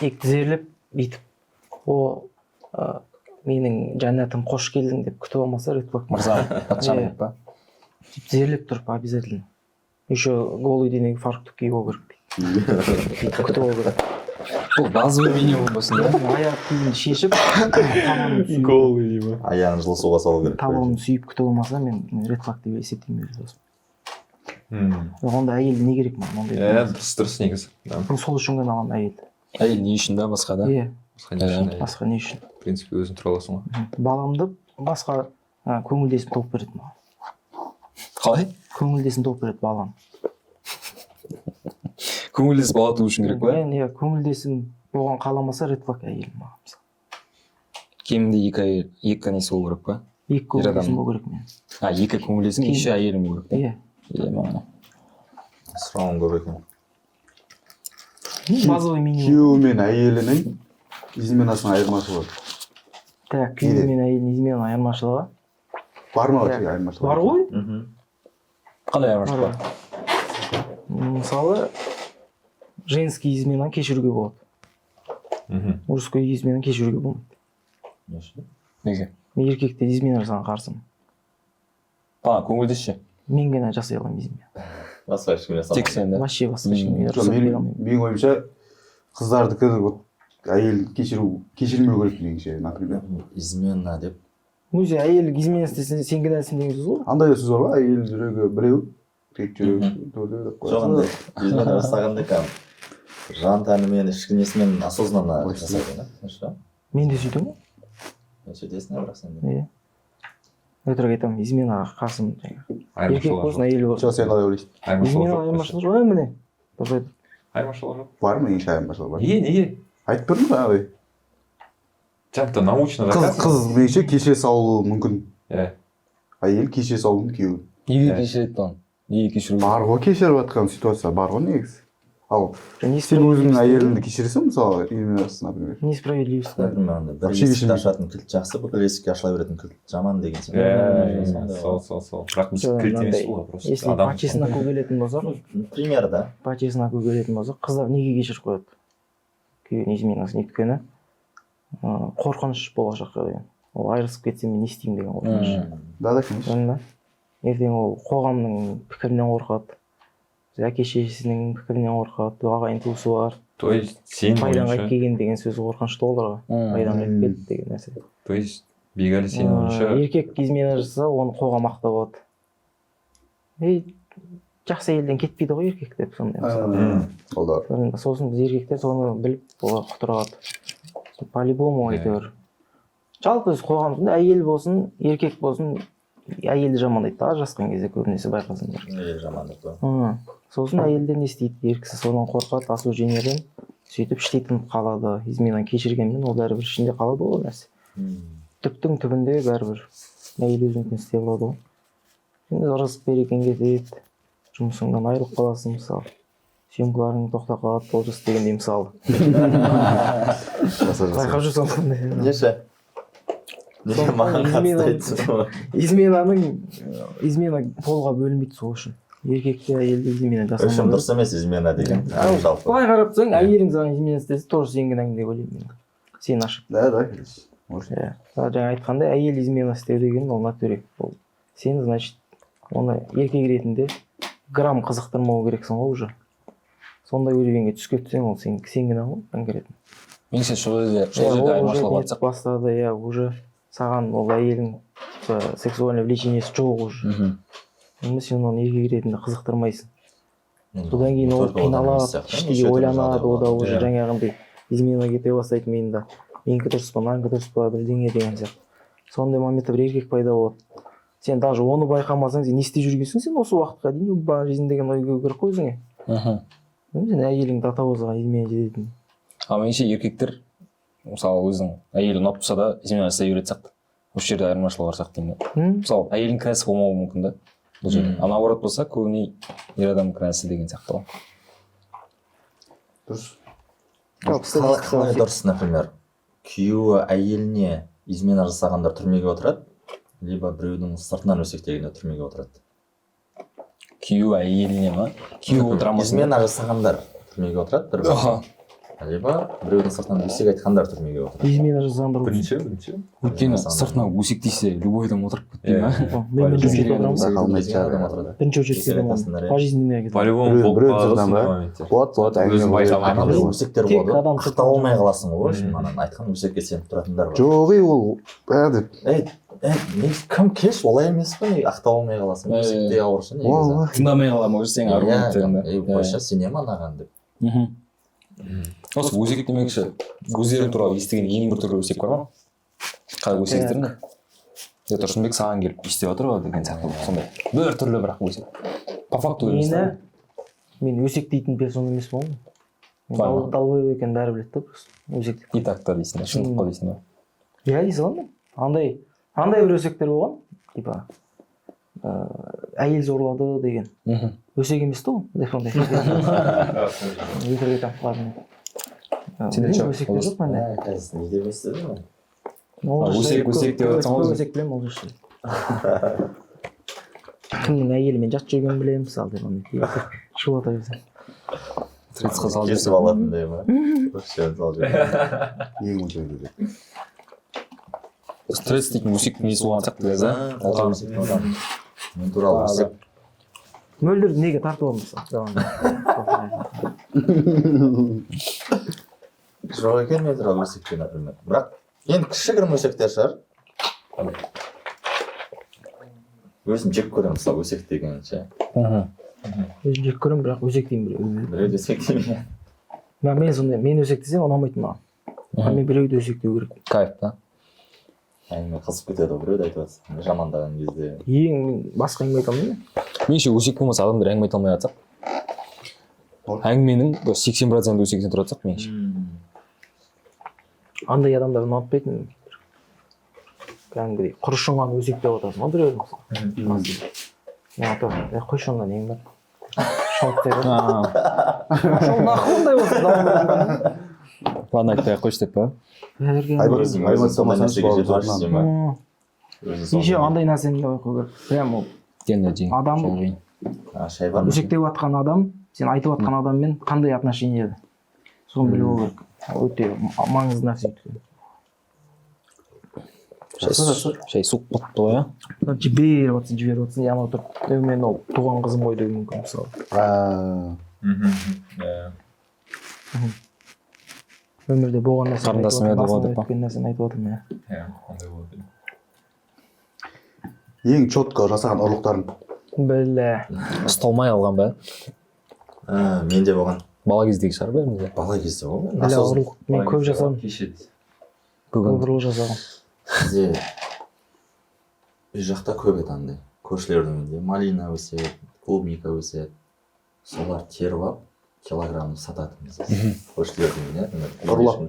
Speaker 2: екі тізерлеп бүйтіп, о, менің жәннатым, қош келдің деп күтіп алмаса, red flag.
Speaker 1: Мырзам, патшам
Speaker 2: Иә.
Speaker 1: деп па?
Speaker 2: Сөйтіп тізерлеп тұрып, обязательно еще голый денеге фартук киіп алу керек, бүйтіп күтіп алу керек.
Speaker 1: Бұл базовый минимум болсын да.
Speaker 2: Аяқ киімін шешіп, табанын сүйіп,
Speaker 4: Голый дей ма?
Speaker 3: Аяғын жылы суға салу керек.
Speaker 2: Табанын сүйіп күтіп алмаса, мен red flag деп есептеймін өз басым. Ондай әйел не керек маған ондай?
Speaker 4: Иә, дұрыс, дұрыс негізі да.
Speaker 2: Мен сол үшін ғана аламын әйелді.
Speaker 1: Әйел не үшін да, басқа да?
Speaker 2: Иә.
Speaker 4: Басқа не үшін әйел?
Speaker 2: Басқа не үшін?
Speaker 4: В принципе, өзің тұра аласың ғой.
Speaker 2: Баламды басқа көңілдесім тауып береді маған.
Speaker 1: Қалай?
Speaker 2: Көңілдесін тауып береді баланы.
Speaker 1: Көңілдес бала туу үшін керек па?
Speaker 2: Мен, иә, көңілдесім оған қаламаса, red flag әйелім маған, мысалы.
Speaker 1: Кемінде екі әйел, екі несі болу керек па?
Speaker 2: Екі
Speaker 1: Ер
Speaker 2: көңілдесім
Speaker 1: адам.
Speaker 2: болу керек мен.
Speaker 1: А, екі көңілдесің, еще әйелің болу керек.
Speaker 2: Иә.
Speaker 1: Иә, маған.
Speaker 3: Сұрауың көп екен.
Speaker 2: Базовый минимум.
Speaker 5: Күйеуі мен әйелінің изменасының айырмашылығы.
Speaker 2: Так, күйеуі мен әйелдің изменаның айырмашылығы.
Speaker 5: Бар ма вообще айырмашылық?
Speaker 2: Бар ғой.
Speaker 1: Қандай айырмашылық
Speaker 2: Бар.
Speaker 1: бар?
Speaker 2: Мысалы, женский изменаны кешіруге болады. Мужской изменаны кешіруге болмайды.
Speaker 3: Не үшін?
Speaker 1: Неге?
Speaker 2: Мен еркекте измена жасаған қарсымын.
Speaker 1: А, көңілдес ше?
Speaker 2: Мен ғана жасай аламын измена.
Speaker 3: Басқа ешкім жасамайды.
Speaker 1: Тек сен да.
Speaker 2: Вообще басқа ешкімге
Speaker 5: Жоқ,
Speaker 2: рұқсат бере
Speaker 5: менің
Speaker 2: алмаймын.
Speaker 5: менің ойымша, қыздардікі вот әйел кешіру, кешірмеу керек меніңше, например.
Speaker 3: Измена деп.
Speaker 2: Өзі әйел измена істесе, сен кінәлісің деген сөз ғой.
Speaker 5: Андай да сөз бар ғой: әйел жүрегі біреу, еркек жүрегі төртеу деп
Speaker 3: Жоқ,
Speaker 5: қоясың.
Speaker 3: андай измена жасағанда кәдімгі жан тәнімен, ішкі несімен осознанно
Speaker 5: Ой,
Speaker 3: жасайды да. Хорошо?
Speaker 2: Мен де сөйтемін ғой.
Speaker 3: Сен сөйтесің, бірақ сен де.
Speaker 2: Иә, өтірік айтамын, изменаға қарсымын жаңағы, еркек
Speaker 4: Айырмашылығы
Speaker 2: болсын,
Speaker 4: жоқ.
Speaker 2: әйел болсын.
Speaker 5: Жоқ, сен қалай ойлайсың?
Speaker 4: Айырмашылығы
Speaker 2: Измена
Speaker 4: жоқ.
Speaker 2: айырмашылығы жоқ, міне, дұрыс айтады.
Speaker 4: Айырмашылығы жоқ.
Speaker 5: Бар, меніңше, айырмашылық бар.
Speaker 4: Неге?
Speaker 5: Айтып тұрмын ғой.
Speaker 4: Жаңа научно
Speaker 5: Қыз,
Speaker 4: доказано.
Speaker 5: қыз меніңше кешіре салуы мүмкін.
Speaker 4: Иә.
Speaker 5: Әйел кешіре салуы мүмкін күйеуін.
Speaker 1: Неге
Speaker 4: Иә.
Speaker 1: кешіреді оны? Неге кешіру?
Speaker 5: Бар ғой, кешіріп жатқан ситуация бар ғой негізі. Ал
Speaker 2: Несправедливость.
Speaker 5: сен өзіңнің әйеліңді кешіресің, мысалы, изменасын, например.
Speaker 2: Несправедливость қой.
Speaker 3: Например, андай бір
Speaker 5: Вообще
Speaker 3: есікті
Speaker 5: кешірмейді.
Speaker 3: ашатын кілт жақсы, бүкіл есікке ашыла беретін кілт жаман деген сияқты.
Speaker 4: Иә,
Speaker 3: Сондай
Speaker 4: сол
Speaker 3: ғой.
Speaker 4: сол сол. Бірақ біз
Speaker 2: Жоқ,
Speaker 4: кілт емес
Speaker 2: мынандай,
Speaker 4: ол, просто
Speaker 2: если
Speaker 4: адам.
Speaker 2: по чесноку келетін болсақ,
Speaker 3: Ну, пример, да.
Speaker 2: по чесноку келетін болсақ, қыздар неге кешіріп қояды күйеуінің изменасын? Өйткені қорқыныш болашаққа деген, ол айырылысып кетсем, мен не істеймін деген қорқыныш.
Speaker 5: Да, конечно.
Speaker 2: Көрдің ба? Ертең ол қоғамның пікірінен қорқады, әке шешесінің пікірінен қорқады, ағайын туысы бар.
Speaker 4: То есть сен
Speaker 2: Қайдан
Speaker 4: ойынша,
Speaker 2: қайтып келген деген сөз қорқынышты оларға, қайдан қайтып келді деген нәрсе.
Speaker 4: То есть Бегали, сенің ойынша,
Speaker 2: Еркек измена жасаса, оны қоғам ақтап алады: «Ей, жақсы әйелден кетпейді ғой еркек», — деп сондай, мысалы.
Speaker 5: Ол да бар.
Speaker 2: Көрдің бе? Сосын біз, еркектер, соны біліп, олар құтырады по любому. Әйтеуір, жалпы біз қоғамда әйел болсын, еркек болсын, әйелді жамандайды да ажырасқан кезде көбінесе, байқасаңдар.
Speaker 3: Әйел жамандық қой.
Speaker 2: Сосын әйелдер не істейді? Ер кісі содан қорқады, осуждениеден, сөйтіп іштей тынып қалады. Изменаны кешіргенмен, ол бәрібір ішінде қалады ғой ол нәрсе. Түптің түбінде бәрібір әйел өзінікін істей алады ғой. Енді ырыс берекең кетеді, жұмысыңнан айырылып қаласың, мысалы, съемкаларың тоқтап қалады, Олжас дегендей, мысалы.
Speaker 5: Жаса, жаса.
Speaker 2: Байқап жүрсің сондай.
Speaker 3: Неше? Неге
Speaker 2: Сондықтан
Speaker 3: маған қатысты айтсың ғой?
Speaker 2: Измена полға бөлінбейді, сол үшін еркек те, әйел де измена
Speaker 3: В общем,
Speaker 2: жасамау.
Speaker 3: дұрыс емес измена деген жалпы.
Speaker 2: Былай қарап тұрсаң, әйелің саған измена істесе, тоже сенің кінәң деп ойлаймын мен, сен ошибка.
Speaker 5: Да, конечно. Может.
Speaker 2: Иә, жаңа айтқандай, әйел измена істеу деген ол натуре, ол сен, значит, оны еркек ретінде грамм қызықтырмау керексің ғой. Уже сондай уровеньге түсіп кетсең, ол сен кінәң ғой конкретно.
Speaker 1: Меніңше, сол
Speaker 2: Иә,
Speaker 1: жерде
Speaker 2: ол уже
Speaker 1: айырмашылық бар
Speaker 2: нетіп
Speaker 1: сияқты.
Speaker 2: бастады, иә, уже саған ол әйелің типа сексуальный влечениесі жоқ уже. Енді сен оны еркек ретінде қызықтырмайсың. Содан кейін ол
Speaker 3: Только одан емес
Speaker 2: қиналады,
Speaker 3: сияқты,
Speaker 2: іштей
Speaker 3: неше түрлі
Speaker 2: ойланады.
Speaker 3: жағдай
Speaker 2: О да
Speaker 3: болады.
Speaker 2: уже
Speaker 4: Иә.
Speaker 2: жаңағындай измена кете бастайды миында: менікі дұрыс па, мынанікі дұрыс па, бірдеңе деген сияқты. Сондай моментте бір еркек пайда болады. Сен даже оны байқамасаң, сен не істеп жүргенсің сен осы уақытқа дейін, ебана жизнь деген ой келу керек қой өзіңе. Сен әйелің до того саған измена ететін.
Speaker 1: Ал меніңше, еркектер, мысалы, өзінің әйелі ұнап тұрса да, измена жасай беретін сияқты. Осы жерде айырмашылық бар сияқты деймін да. Мысалы, әйелдің кінәсі болмауы мүмкін да бұл жерде. Ал наоборот болса, көбіне ер адам кінәсі деген сияқты ғой.
Speaker 5: Дұрыс.
Speaker 2: Жалпы
Speaker 3: Қалай,
Speaker 2: статистикаға
Speaker 3: қалай дұрыс? Например, күйеуі әйеліне измена жасағандар түрмеге отырады, либо біреудің сыртынан өсектегенде түрмеге отырады?
Speaker 1: Күйеуі әйеліне ма? Күйеуі отыра ма?
Speaker 3: Измена жасағандар түрмеге отырады бір, либо біреудің сыртынан өсек айтқандар түрмеге отырады.
Speaker 2: Измена жасағандар.
Speaker 4: Бірінші.
Speaker 1: Өйткені сыртынан өсектесе, любой адам отырып кетпей ма?
Speaker 4: Иә.
Speaker 2: Мен
Speaker 4: Кез
Speaker 2: бірінші очередь
Speaker 1: келген
Speaker 2: отырамын.
Speaker 5: Байқалмайтын
Speaker 3: Келген адам
Speaker 5: шығар.
Speaker 3: отырады.
Speaker 2: Бірінші очередь
Speaker 3: Сен
Speaker 2: отырамын.
Speaker 3: айтасыңдар, иә.
Speaker 2: Пожизненный кетеді.
Speaker 4: По-любому
Speaker 5: Біреу-
Speaker 4: болып
Speaker 5: біреу
Speaker 4: қалады
Speaker 5: сыртынан
Speaker 4: сондай
Speaker 5: ба?
Speaker 4: моменттер.
Speaker 5: Болады, әңгіме
Speaker 4: Өзің
Speaker 5: болады.
Speaker 4: байқамай
Speaker 3: Анандай
Speaker 4: қаласың.
Speaker 3: өсектер
Speaker 2: Тек
Speaker 3: болады ғой,
Speaker 2: адам
Speaker 3: ақтала алмай қаласың ғой, в общем, ананы айтқан өсекке сеніп тұратындар бар.
Speaker 5: Жоқ, ей, ол ә деп.
Speaker 3: Ей, ей, не, кім кеш, олай емес қой, неге ақтала алмай қаласың?
Speaker 1: Е,
Speaker 3: Өсек те ауыр ше негізі.
Speaker 5: Уаллахи.
Speaker 1: Тыңдамай қаламын уже сенің аргументтеріңді.
Speaker 3: Иә, ей, қойшы, сенемін анаған деп.
Speaker 1: Осы өсек демекші, өздерің туралы естіген ең бір түрлі өсек бар ма? Қалай өсек естідің? Е, Тұрсынбек саған келіп істеп жатыр ғой деген сияқты, сондай бір түрлі, бірақ өсек по факту емес та.
Speaker 2: Мені, мен өсектейтін персона емеспін ғой. Мен
Speaker 1: Бар ма?
Speaker 2: Долбоеб екенін бәрі біледі да, просто өсектеп.
Speaker 1: И так та дейсің да, шындық қой дейсің да.
Speaker 2: Иә, дей саламын мен. Андай бір өсектер болған, типа әйел зорлады деген. Өсек емес та ол деп, сондай өтірік айтамын қалай.
Speaker 1: Сенде
Speaker 2: Білмеймін,
Speaker 1: жоқ,
Speaker 2: өсектер
Speaker 1: олжас.
Speaker 2: жоқ менде.
Speaker 3: Қазір не деп естідің ғой?
Speaker 2: Олжас
Speaker 1: Өсек,
Speaker 2: жайлы
Speaker 1: өсек деп жатсың ғой
Speaker 2: көп
Speaker 1: өзің.
Speaker 2: Өсек білемін, Олжас жайлы. Кімнің әйелімен жатып жүргенін білемін, мысалы, деп андай шулата берсең.
Speaker 1: Тредсқа салып
Speaker 3: Кесіп
Speaker 1: жіберсең.
Speaker 3: алатындай ма? Вообще салып жіберген.
Speaker 5: Ең ондай.
Speaker 1: Стресс дейтін өсектің несі болған сияқты да. Ол
Speaker 3: Мен туралы өсек.
Speaker 2: Мөлдірді неге тартып алдың, мысалы?
Speaker 3: Жоқ екен мен туралы өсекте, например. Бірақ енді кішігірім өсектер шығар. Өзім жек көремін, мысалы, өсек деген ше.
Speaker 2: Өзім жек көремін, бірақ өсектеймін біреуді.
Speaker 3: Біреуді өсектеймін.
Speaker 2: Мен сондай, мен өсектесем, ұнамайды маған. А мен біреуді өсектеу керек.
Speaker 1: Кайф та.
Speaker 3: Әңгіме қызып кетеді ғой, біреуді айтып жатсың жамандаған кезде.
Speaker 2: Ең мен басқа әңгіме айта алмаймын.
Speaker 1: Меніңше, өсек болмаса, адамдар әңгіме айта алмай жатсақ, әңгіменің бір 80% өсектен тұрады сияқты меніңше.
Speaker 2: Андай адамдарды ұнатпайтын. Кәдімгідей құрышын ғана өсектеп отырасың ғой біреуді, мысалы. Мен айтамын: «Е, қойшы, онда нең бар?» Шауып тастайды. Шоу нахуй ондай болса.
Speaker 1: Ладно, айтпай ақ қойшы деп па?
Speaker 3: Өзің өзің сондай нәрсеге жетіп алшы дей ма? Өзің
Speaker 2: Еще
Speaker 3: сондай.
Speaker 2: андай нәрсені де байқау керек. Прям ол
Speaker 1: Дені жең.
Speaker 2: Адам-
Speaker 1: Сол қиын.
Speaker 3: А, шай бар ма?
Speaker 2: өсектеп жатқан адам сен айтып жатқан адаммен қандай отношениеде, соны білу керек. Ол өте маңызды нәрсе өйткені.
Speaker 1: Шай суып кетті ғой, иә.
Speaker 2: Жіберіп жатсың, жіберіп жатсың, и анау тұрып: «Е, мен ол туған қызым ғой», — деуі мүмкін, мысалы.
Speaker 4: Иә.
Speaker 2: Өмірде болған нәрсені айтып
Speaker 1: Қарындасым
Speaker 2: жатырмын,
Speaker 1: еді ғой
Speaker 2: басымнан
Speaker 1: деп па?
Speaker 2: өткен нәрсені айтып жатырмын, иә.
Speaker 4: Иә, ондай болады.
Speaker 5: Ең четко жасаған ұрлықтарың?
Speaker 2: Бля.
Speaker 1: Ұсталмай алған ба?
Speaker 3: А, менде болған.
Speaker 1: Бала кездегі шығар бәрімізде.
Speaker 3: Бала кезде ғой.
Speaker 2: Бля, ұрлық мен көп жасадым.
Speaker 4: Кеше.
Speaker 1: Бүгін
Speaker 2: Көп ұрлық жасағанмын.
Speaker 3: Бізде үй жақта көп еді андай. Көршілердің үйінде малина өседі, клубника өседі. Солар теріп алып, килограммын сататынбыз. Көршілердің үйіне, например.
Speaker 5: Ұрлап.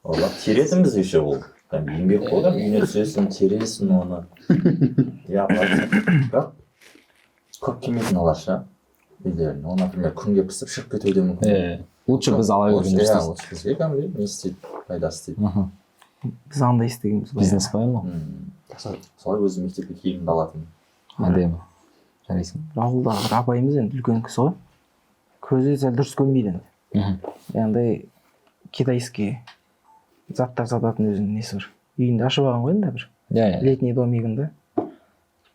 Speaker 3: Ұрлап теретінбіз еще ол. Кәдімгі еңбек қой, кәдімгі үйіне түсесің, тересің оны. Иә, бірақ көп келмейтін олар ше үйлеріне. Ол, например, күнге пісіп шығып кетуі де мүмкін.
Speaker 1: Е, лучше біз ала
Speaker 3: Лучше,
Speaker 1: берген
Speaker 3: иә,
Speaker 1: дұрыс.
Speaker 3: лучше бізге кәдімгідей не істейді, пайдасы тиді.
Speaker 2: Біз андай істегенбіз ғой.
Speaker 1: Бизнес қой енді.
Speaker 3: Солай өзім мектепке киімімді алатынмын.
Speaker 1: Әдемі, жарайсың.
Speaker 2: Бір ауылдағы бір апайымыз, енді үлкен кісі ғой, көзі сәл дұрыс көрмейді енді. И андай китайский заттар сататын өзінің несі бар, үйінде ашып алған ғой енді бір
Speaker 1: иә иә
Speaker 2: летний домигінде.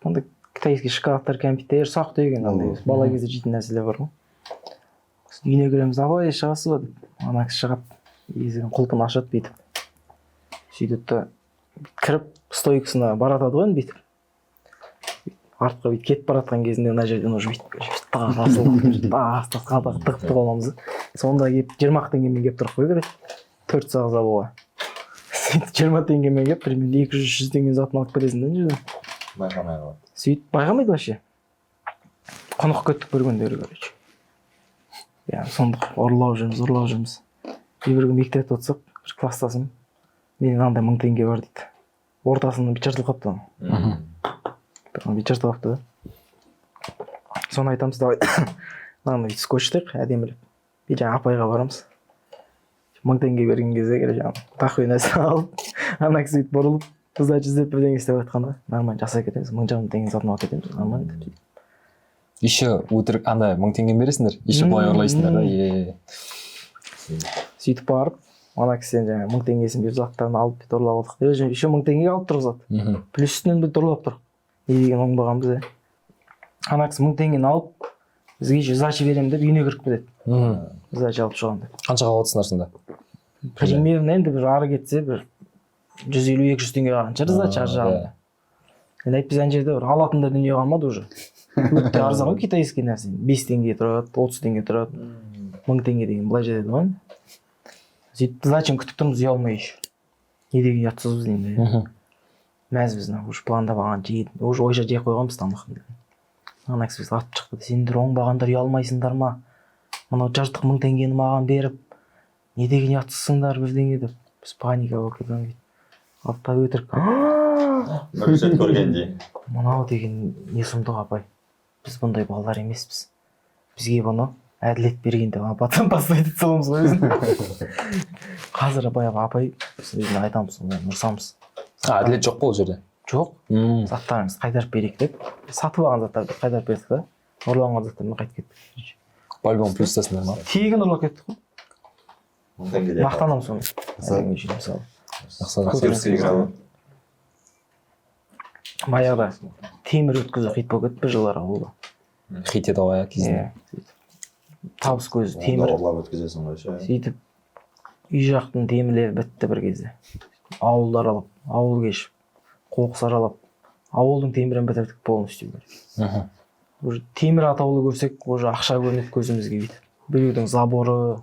Speaker 2: Андай китайский шоколадтар, кәмпиттер, ұсақ түйек енді андай бала кезде жейтін нәрселер бар ғой. Сосын үйіне кіреміз: «Апай, шығасыз ба?» — деп. Ана кісі шығады, есігін, құлпын ашады бүйтіп, сөйтеді да, кіріп стойкасына баратады ғой енді. Бүйтіп артқа бүйтіп кетіп бара жатқан кезінде мына жерден уже бүйтіп тас тас тас тығып тұрып аламыз да. Сонда келіп 20 ақ теңгемен келіп тұрып қой, короче, төрт сағыз алуға. Сөйтіп 20 теңгемен келіп, примерно 200, 300 теңгенің затын алып кетесің да ана жерден.
Speaker 3: Байқамай қалады.
Speaker 2: Сөйтіп байқамайды вообще. Қонақ кеттік бір күндері, короче, иә. Сонда ұрлап жүрміз, ұрлап жүрміз. И бір күні мектепте отырсақ, бір класстасым: «Менде мынандай 1000 теңге бар», — дейді. Ортасынан бүйтіп жыртылып қалыпты оның. Бүйтіп жыртылып қалыпты да. Соны айтамыз: «Давай, мынаны бүйтіп скотчтайық әдемілеп». И жаңағы апайға барамыз. 1000 теңге берген кезде, короче, жаңағы дохуй нәрсе алып, ана кісі бүйтіп бұрылып, сдача іздеп бірдеңе істеп жатқан да. «Нормально жасай кетеміз, 1500 теңге затын алып кетеміз, нормально», — деп.
Speaker 1: Еще өтірік андай 1000 теңгені бересіңдер, еще былай ұрлайсыңдар да, е.
Speaker 2: Сөйтіп барып ана кісіден жаңағы 1000 теңгесін беріп, заттарын алып, бүйтіп ұрлап алдық деп. Еще 1000 теңгеге алып тұрғызады. Плюс үстінен бүйтіп ұрлап тұр. Не деген оңбағанбыз, иә. Ана кісі 1000 теңгені алып, бізге еще сдача беремін деп үйіне кіріп кетеді. Сдача алып шығамын деп.
Speaker 1: Қаншаға алып отырсыңдар сонда?
Speaker 2: Примерно енді бір ары кетсе, бір 150, 200 теңге қалған шығар сдача ар жағында. Енді әйтпесе ана жерде бір алатын да дүние қалмады уже. Өте арзан ғой китайский нәрсе, 5 теңге тұрады, 30 теңге тұрады. 1000 теңге деген былай жетеді ғой енді. Сөйтіп сдачаны күтіп тұрмыз ұялмай. Еще не деген ұятсызбыз енді. Мәзбіз, уже пландап алған, жейді, уже ойша жеп қойғанбыз тамақты. Ана кісі бізге атып шықты: «Сендер оңбағандар, ұялмайсыңдар ма? Мынау жыртық 1000 теңгені маған беріп, не деген ұятсызсыңдар», бірдеңе деп. Біз паника болып кеткен, алып та өтірік.
Speaker 3: Бірінші рет көргендей.
Speaker 2: «Мынау деген не сұмдық, апай, біз бұндай балалар емеспіз, бізге бұны әділет берген», — деп пацан бастайды саламыз ғой өзін. Қазір баяғы апай, біз өзіне айтамыз, сондай ұрысамыз.
Speaker 1: А, әділет жоқ қой ол жерде.
Speaker 2: Жоқ. «Заттарыңызды қайтарып берейік», — деп, сатып алған заттарды қайтарып бердік та, ұрланған заттармен қайтып кеттік.
Speaker 1: По любому плюстасыңдар ма?
Speaker 2: Тегін ұрлап кеттік қой.
Speaker 3: 1000 теңгеде.
Speaker 2: Мақтанамын сонымен әлі күнге шейін, мысалы.
Speaker 1: Жақсы, жақсы.
Speaker 4: Актерская игра ғой.
Speaker 2: Баяғыда темір өткізу хит болып кетті бір жылдары ауылда.
Speaker 1: Хит еді ғой, иә, кезінде.
Speaker 2: Иә, сөйтіп табыс көзі
Speaker 3: Оны да
Speaker 2: темір.
Speaker 3: ұрлап өткізесің ғой ше.
Speaker 2: Сөйтіп үй жақтың темірлері бітті бір кезде. Ауылды аралап, ауыл кешіп, қоқыс аралап, ауылдың темірін бітірдік полностью. Уже темір атаулы көрсек, уже ақша көрінеді көзімізге бүйтіп. Біреудің заборы,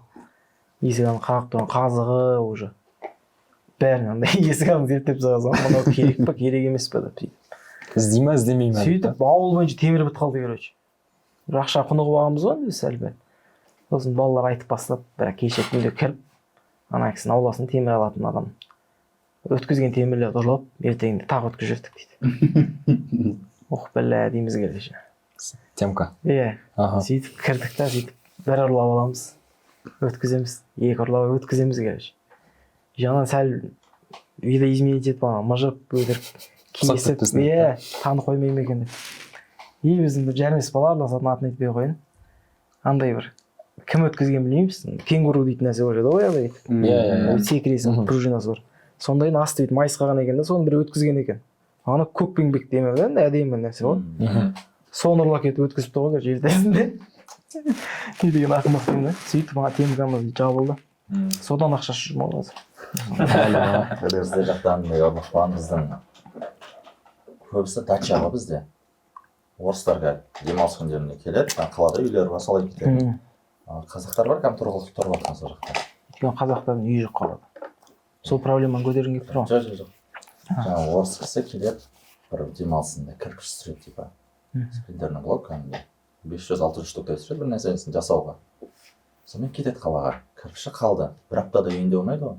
Speaker 2: есік алдын қағып тұрған қазығы, уже бәрін андай есік алдын зерттеп тастаған ғой, мынау керек па, керек емес па деп, сөйтіп.
Speaker 1: Іздей ма, іздемей ма?
Speaker 2: Сөйтіп ауыл бойынша темір бітіп қалды, короче. Бір ақша құнығып алғанбыз ғой енді сәл пәл. Сосын балалар айтып бастады, бірақ кеше түнде кіріп, ана кісінің ауласын темір алатын адам өткізген темірлерді ұрлап, ертеңінде тағы өткізіп жібердік дейді. «Ох, бля», — дейміз, короче.
Speaker 1: Темка.
Speaker 2: Иә. Сөйтіп кірдік та, сөйтіп бір ұрлап аламыз, өткіземіз, екі ұрлап өткіземіз, короче. Жаңа сәл видоизменить етіп, ана мыжып, өтірік кесіп
Speaker 1: кетпесін.
Speaker 2: Иә, танып қоймай ма екен деп. И біздің бір жармес бала араласатын, атын айтпай ақ қояйын, андай бір кім өткізгенін білмейміз, кенгуру дейтін нәрсе бар еді ғой, андай
Speaker 1: Иә, иә, иә.
Speaker 2: секіресің, пружинасы бар. Сондайдың асты бүйтіп майысқаған екен да, соны біреу өткізген екен. Ана көкпеңбек деме да, енді әдемі нәрсе ғой. Соны ұрлап кетіп өткізіпті ғой, короче, ертесінде. Не деген ақымақ деймін да. Сөйтіп ана темкамыз жабылды, содан ақша жүр ма қазір.
Speaker 5: Әлі.
Speaker 3: Бізде жақта андай ұрлық болған. Біздің көбісі дача ғой бізде. Орыстар кәдімгі демалыс күндерінде келеді, ана қалада үйлері бар, солай кетеді. Ал қазақтар бар, кәдімгі тұрғылықты тұрып жатқан сол жақта.
Speaker 2: Өйткені қазақтардың үйі жоқ қалада, сол проблеманы көтергім келіп тұр ғой.
Speaker 3: Жоқ, жаңағы орыс кісі келеді бір демалысында, кірпіш түсіреді, типа спринтерный блок, кәдімгідей 500-600 штуктай түсіреді бір нәрсесін жасауға. Сонымен кетеді қалаға, кірпіші қалды. Бір аптада үйінде болмайды ғой.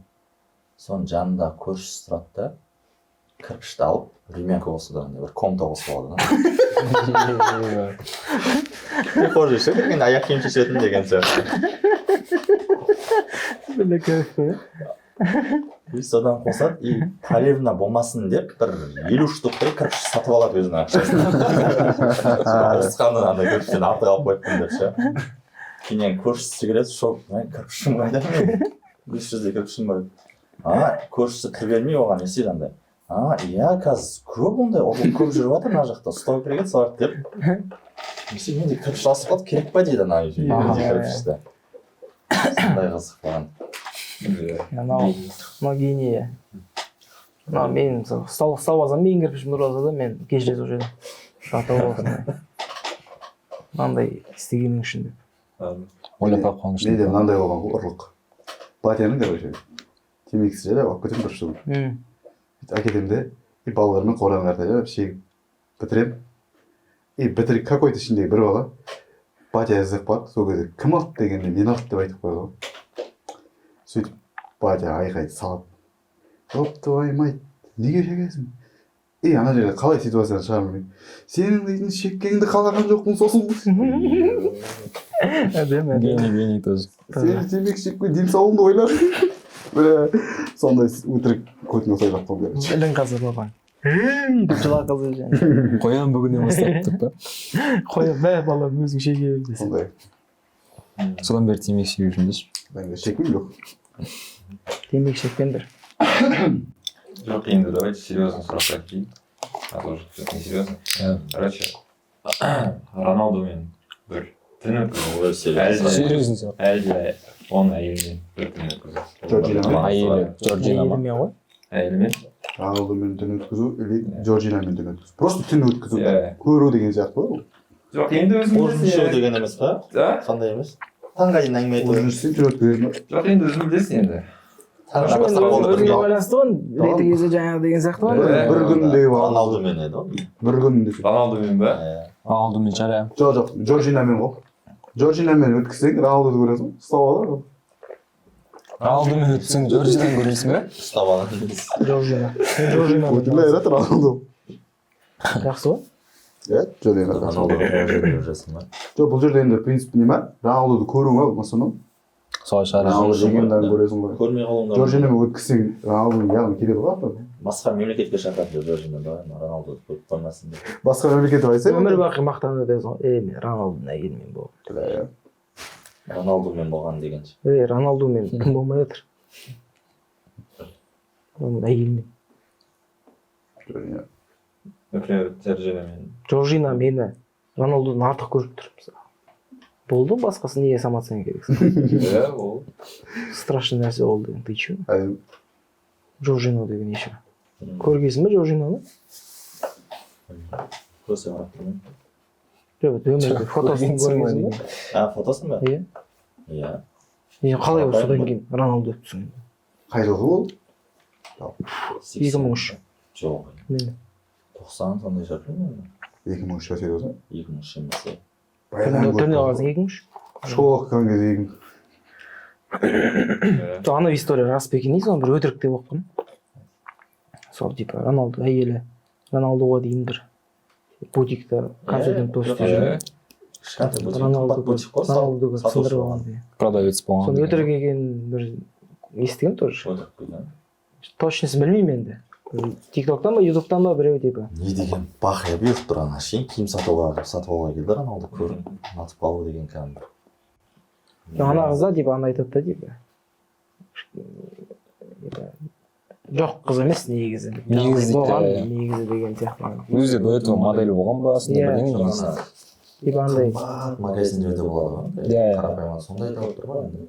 Speaker 3: Соның жанында көршісі тұрады да, кірпішті алып, времянка қосып, андай бір комната қосып алады да, прихожий ше, кіргенде аяқ киім шешетін деген сияқты.
Speaker 2: Бля, кайф қой.
Speaker 3: И содан қосады, и проблема болмасын деп бір 50 штуктай кірпіш сатып алады өзінің ақшасына. Ауысқанын андай кірпіштен артық алып қойыппын деп ше. Кейіннен көршісі келеді, шок: «Мә, кірпішім қайда менің? 500-дей кірпішім бар». А көршісі кір бермей, оған не істейді андай: «А, иә, қазір көп ондай ұрлық көп жүріп жатыр мына жақта, ұстау керек еді соларды», — деп. Не істейді, менде кірпіш асып қалды, керек па дейді ана үйде кірпішті. Сондай қызық болған.
Speaker 2: Мынау гений, иә. Мынау мен, мысалы, ұстап алсам, менің кірпішімді ұрласа да, мен кешіресіз ол жерде жатып болсын мынандай істегенің үшін деп.
Speaker 1: Ойлап тапқан үшін.
Speaker 5: Менде мынандай болған ғой ұрлық. Батяның, короче, темекісі жайлап алып кетемін бір штугын. Сөйтіп әкетемін де, и балалармен қораның артына жайлап шегіп бітіремін. И бітіріп, какой то ішіндегі бір бала батя іздеп қалады. Сол кезде «Кім алды?» дегенде, «Мен алды» деп айтып қояды ғой. Сөйтіп батя айқайды салып: «Ёб твою мать, неге шегесің?» И ана жерде қалай ситуацияны шығарамын білмеймін. «Сенің дейтін шеккеніңді қалаған жоқпын сосын».
Speaker 2: Әдемі, әдемі.
Speaker 1: Гений, гений тоже.
Speaker 5: «Сен темекі шекпей денсаулығыңды ойла». Бля, сондай өтірік көтіне сайлап қойып, короче.
Speaker 2: Ілін қазір бабаң «Ей!» деп жылап қалса және.
Speaker 1: «Қоямын бүгіннен бастап», — деп па?
Speaker 2: «Қоя, мә, балам, өзің шеге бер» десе.
Speaker 5: Сондай.
Speaker 1: Содан бері темекі шегіп жүрмін деші.
Speaker 5: Мен шекпеймін, жоқ.
Speaker 2: Темекі шекпеңдер.
Speaker 4: Жоқ, енді давайте серьезно сұраққа келейік. А то уже все несерьезно.
Speaker 1: Иә.
Speaker 4: Короче, Роналдумен бір түн өткізу.
Speaker 3: Ой, серьезно.
Speaker 1: Серьезно сұрақ.
Speaker 4: Әлде оның әйелімен бір түн өткізу.
Speaker 5: Джорджинамен?
Speaker 1: Әйелі Джорджина ма?
Speaker 2: Әйелімен ғой.
Speaker 4: Әйелімен.
Speaker 5: Роналдумен түн өткізу или Джорджинамен түн өткізу? Просто түн өткізу,
Speaker 4: Иә.
Speaker 5: көру деген сияқты ғой ол.
Speaker 4: Жоқ, енді өзің
Speaker 3: Ужин
Speaker 4: білесің.
Speaker 3: ішу деген емес па?
Speaker 4: Да?
Speaker 3: Қандай емес, таңға дейін әңгіме айту.
Speaker 5: Ужин ішсең, түн өткізесің ба?
Speaker 4: Жоқ, енді өзің білесің енді.
Speaker 2: Өзіңе байланысты ғой, реті кезде жаңағы деген сияқты ғой.
Speaker 5: Бір күндей бар.
Speaker 3: Роналдумен еді ғой.
Speaker 5: Бір күн десе.
Speaker 4: Роналдумен ба?
Speaker 3: Иә.
Speaker 1: Роналдумен шығар, иә.
Speaker 5: Жоқ, Джорджинамен ғой. Джорджинамен өткізсең, Роналдуды көресің, ұстап алады ғой.
Speaker 1: Роналдумен өтсең, Джорджинаны көресің бе?
Speaker 3: Ұстап алады.
Speaker 2: Джорджина. Мен Джорджина.
Speaker 5: Өтілмей жатыр Роналду.
Speaker 2: Жақсы ғой.
Speaker 5: Иә, Джорджина.
Speaker 3: Роналду жүресің ба?
Speaker 5: Жоқ, бұл жерде енді принцип не ма? Роналдуды көру ма, в основном?
Speaker 1: Солай шығар.
Speaker 5: Роналду легенданы көресің ғой.
Speaker 3: Көрмей қалуың да.
Speaker 5: Джорджинамен өткізсең, Роналду явно келеді ғой артынан.
Speaker 3: Басқа мемлекетке шақырады Джорджина, давай Роналдуды көріп қоймасын деп.
Speaker 5: Басқа мемлекет айтса.
Speaker 2: Өмір бақи мақтанады десің ғой. Ей, мен Роналдудың әйелімен болдым.
Speaker 3: Роналдумен болған дегенше.
Speaker 2: Ей, Роналдумен кім болмай отыр? Оның әйелімен.
Speaker 5: Джорджина.
Speaker 4: Например, Джорджинамен.
Speaker 2: Джорджина мені Роналдудан артық көріп тұр мысалы. Болды, басқасы неге самооценка керек?
Speaker 4: Иә, ол.
Speaker 2: Страшный нәрсе ол деген, ты че?
Speaker 5: Әй,
Speaker 2: Джорджино деген неше? Көргенсің бе Джорджиноны?
Speaker 3: Көрсе қарап тұрмын.
Speaker 2: Жоқ, өмірде фотосын көргенсің бе?
Speaker 3: А, фотосын ба?
Speaker 2: Иә.
Speaker 3: Иә.
Speaker 2: Е, қалай ол содан кейін Роналду деп түсіндің?
Speaker 5: Қай жылғы ол?
Speaker 2: 2003.
Speaker 3: Жоқ.
Speaker 2: Міне.
Speaker 3: 90 сондай шығар білмеймін.
Speaker 5: 2003 серьезно?
Speaker 3: 2003 емес. Иә.
Speaker 5: Баяғыдан
Speaker 2: Түріне
Speaker 5: көріп
Speaker 2: қаласың 2003.
Speaker 5: Школа оқыған кезде екі
Speaker 4: Иә.
Speaker 2: Анау история рас па екен дейсің, соны бір өтірік деп оқыдым. Сол типа Роналду әйелі Роналдуға дейін бір бутикта консультант болып істеп жүрген.
Speaker 3: Кішкентай бутик,
Speaker 2: Роналду
Speaker 3: қымбат бутик қой,
Speaker 2: Роналду көріп
Speaker 3: сатушы
Speaker 2: сындырып
Speaker 3: болған.
Speaker 2: алған деген.
Speaker 1: Продавец болған.
Speaker 2: Соны өтірік екенін бір естігемін тоже.
Speaker 3: Өтірік екен.
Speaker 2: Точнысын білмеймін енді. Тиктоктан ба, ютубтан ба біреу типа.
Speaker 3: Не деген бақия бұйырып тұр ана шейін киім сатуға сатып алуға келді Роналду көріп ұнатып қалу деген кәдімгі.
Speaker 2: Ана қыз да типа ана айтады да типа. Типа, жоқ қыз емес негізі.
Speaker 1: Негізі
Speaker 2: болған
Speaker 1: иә.
Speaker 2: негізі деген сияқты.
Speaker 1: Өзі де до этого модель болған ба, сондай
Speaker 2: Иә.
Speaker 1: бірдеңе негізі.
Speaker 3: Ана
Speaker 2: Типа андай.
Speaker 3: қымбат магазиндерде болады ғой андай.
Speaker 1: Иә, иә.
Speaker 3: Қарапайым сондай да отыр ғой енді.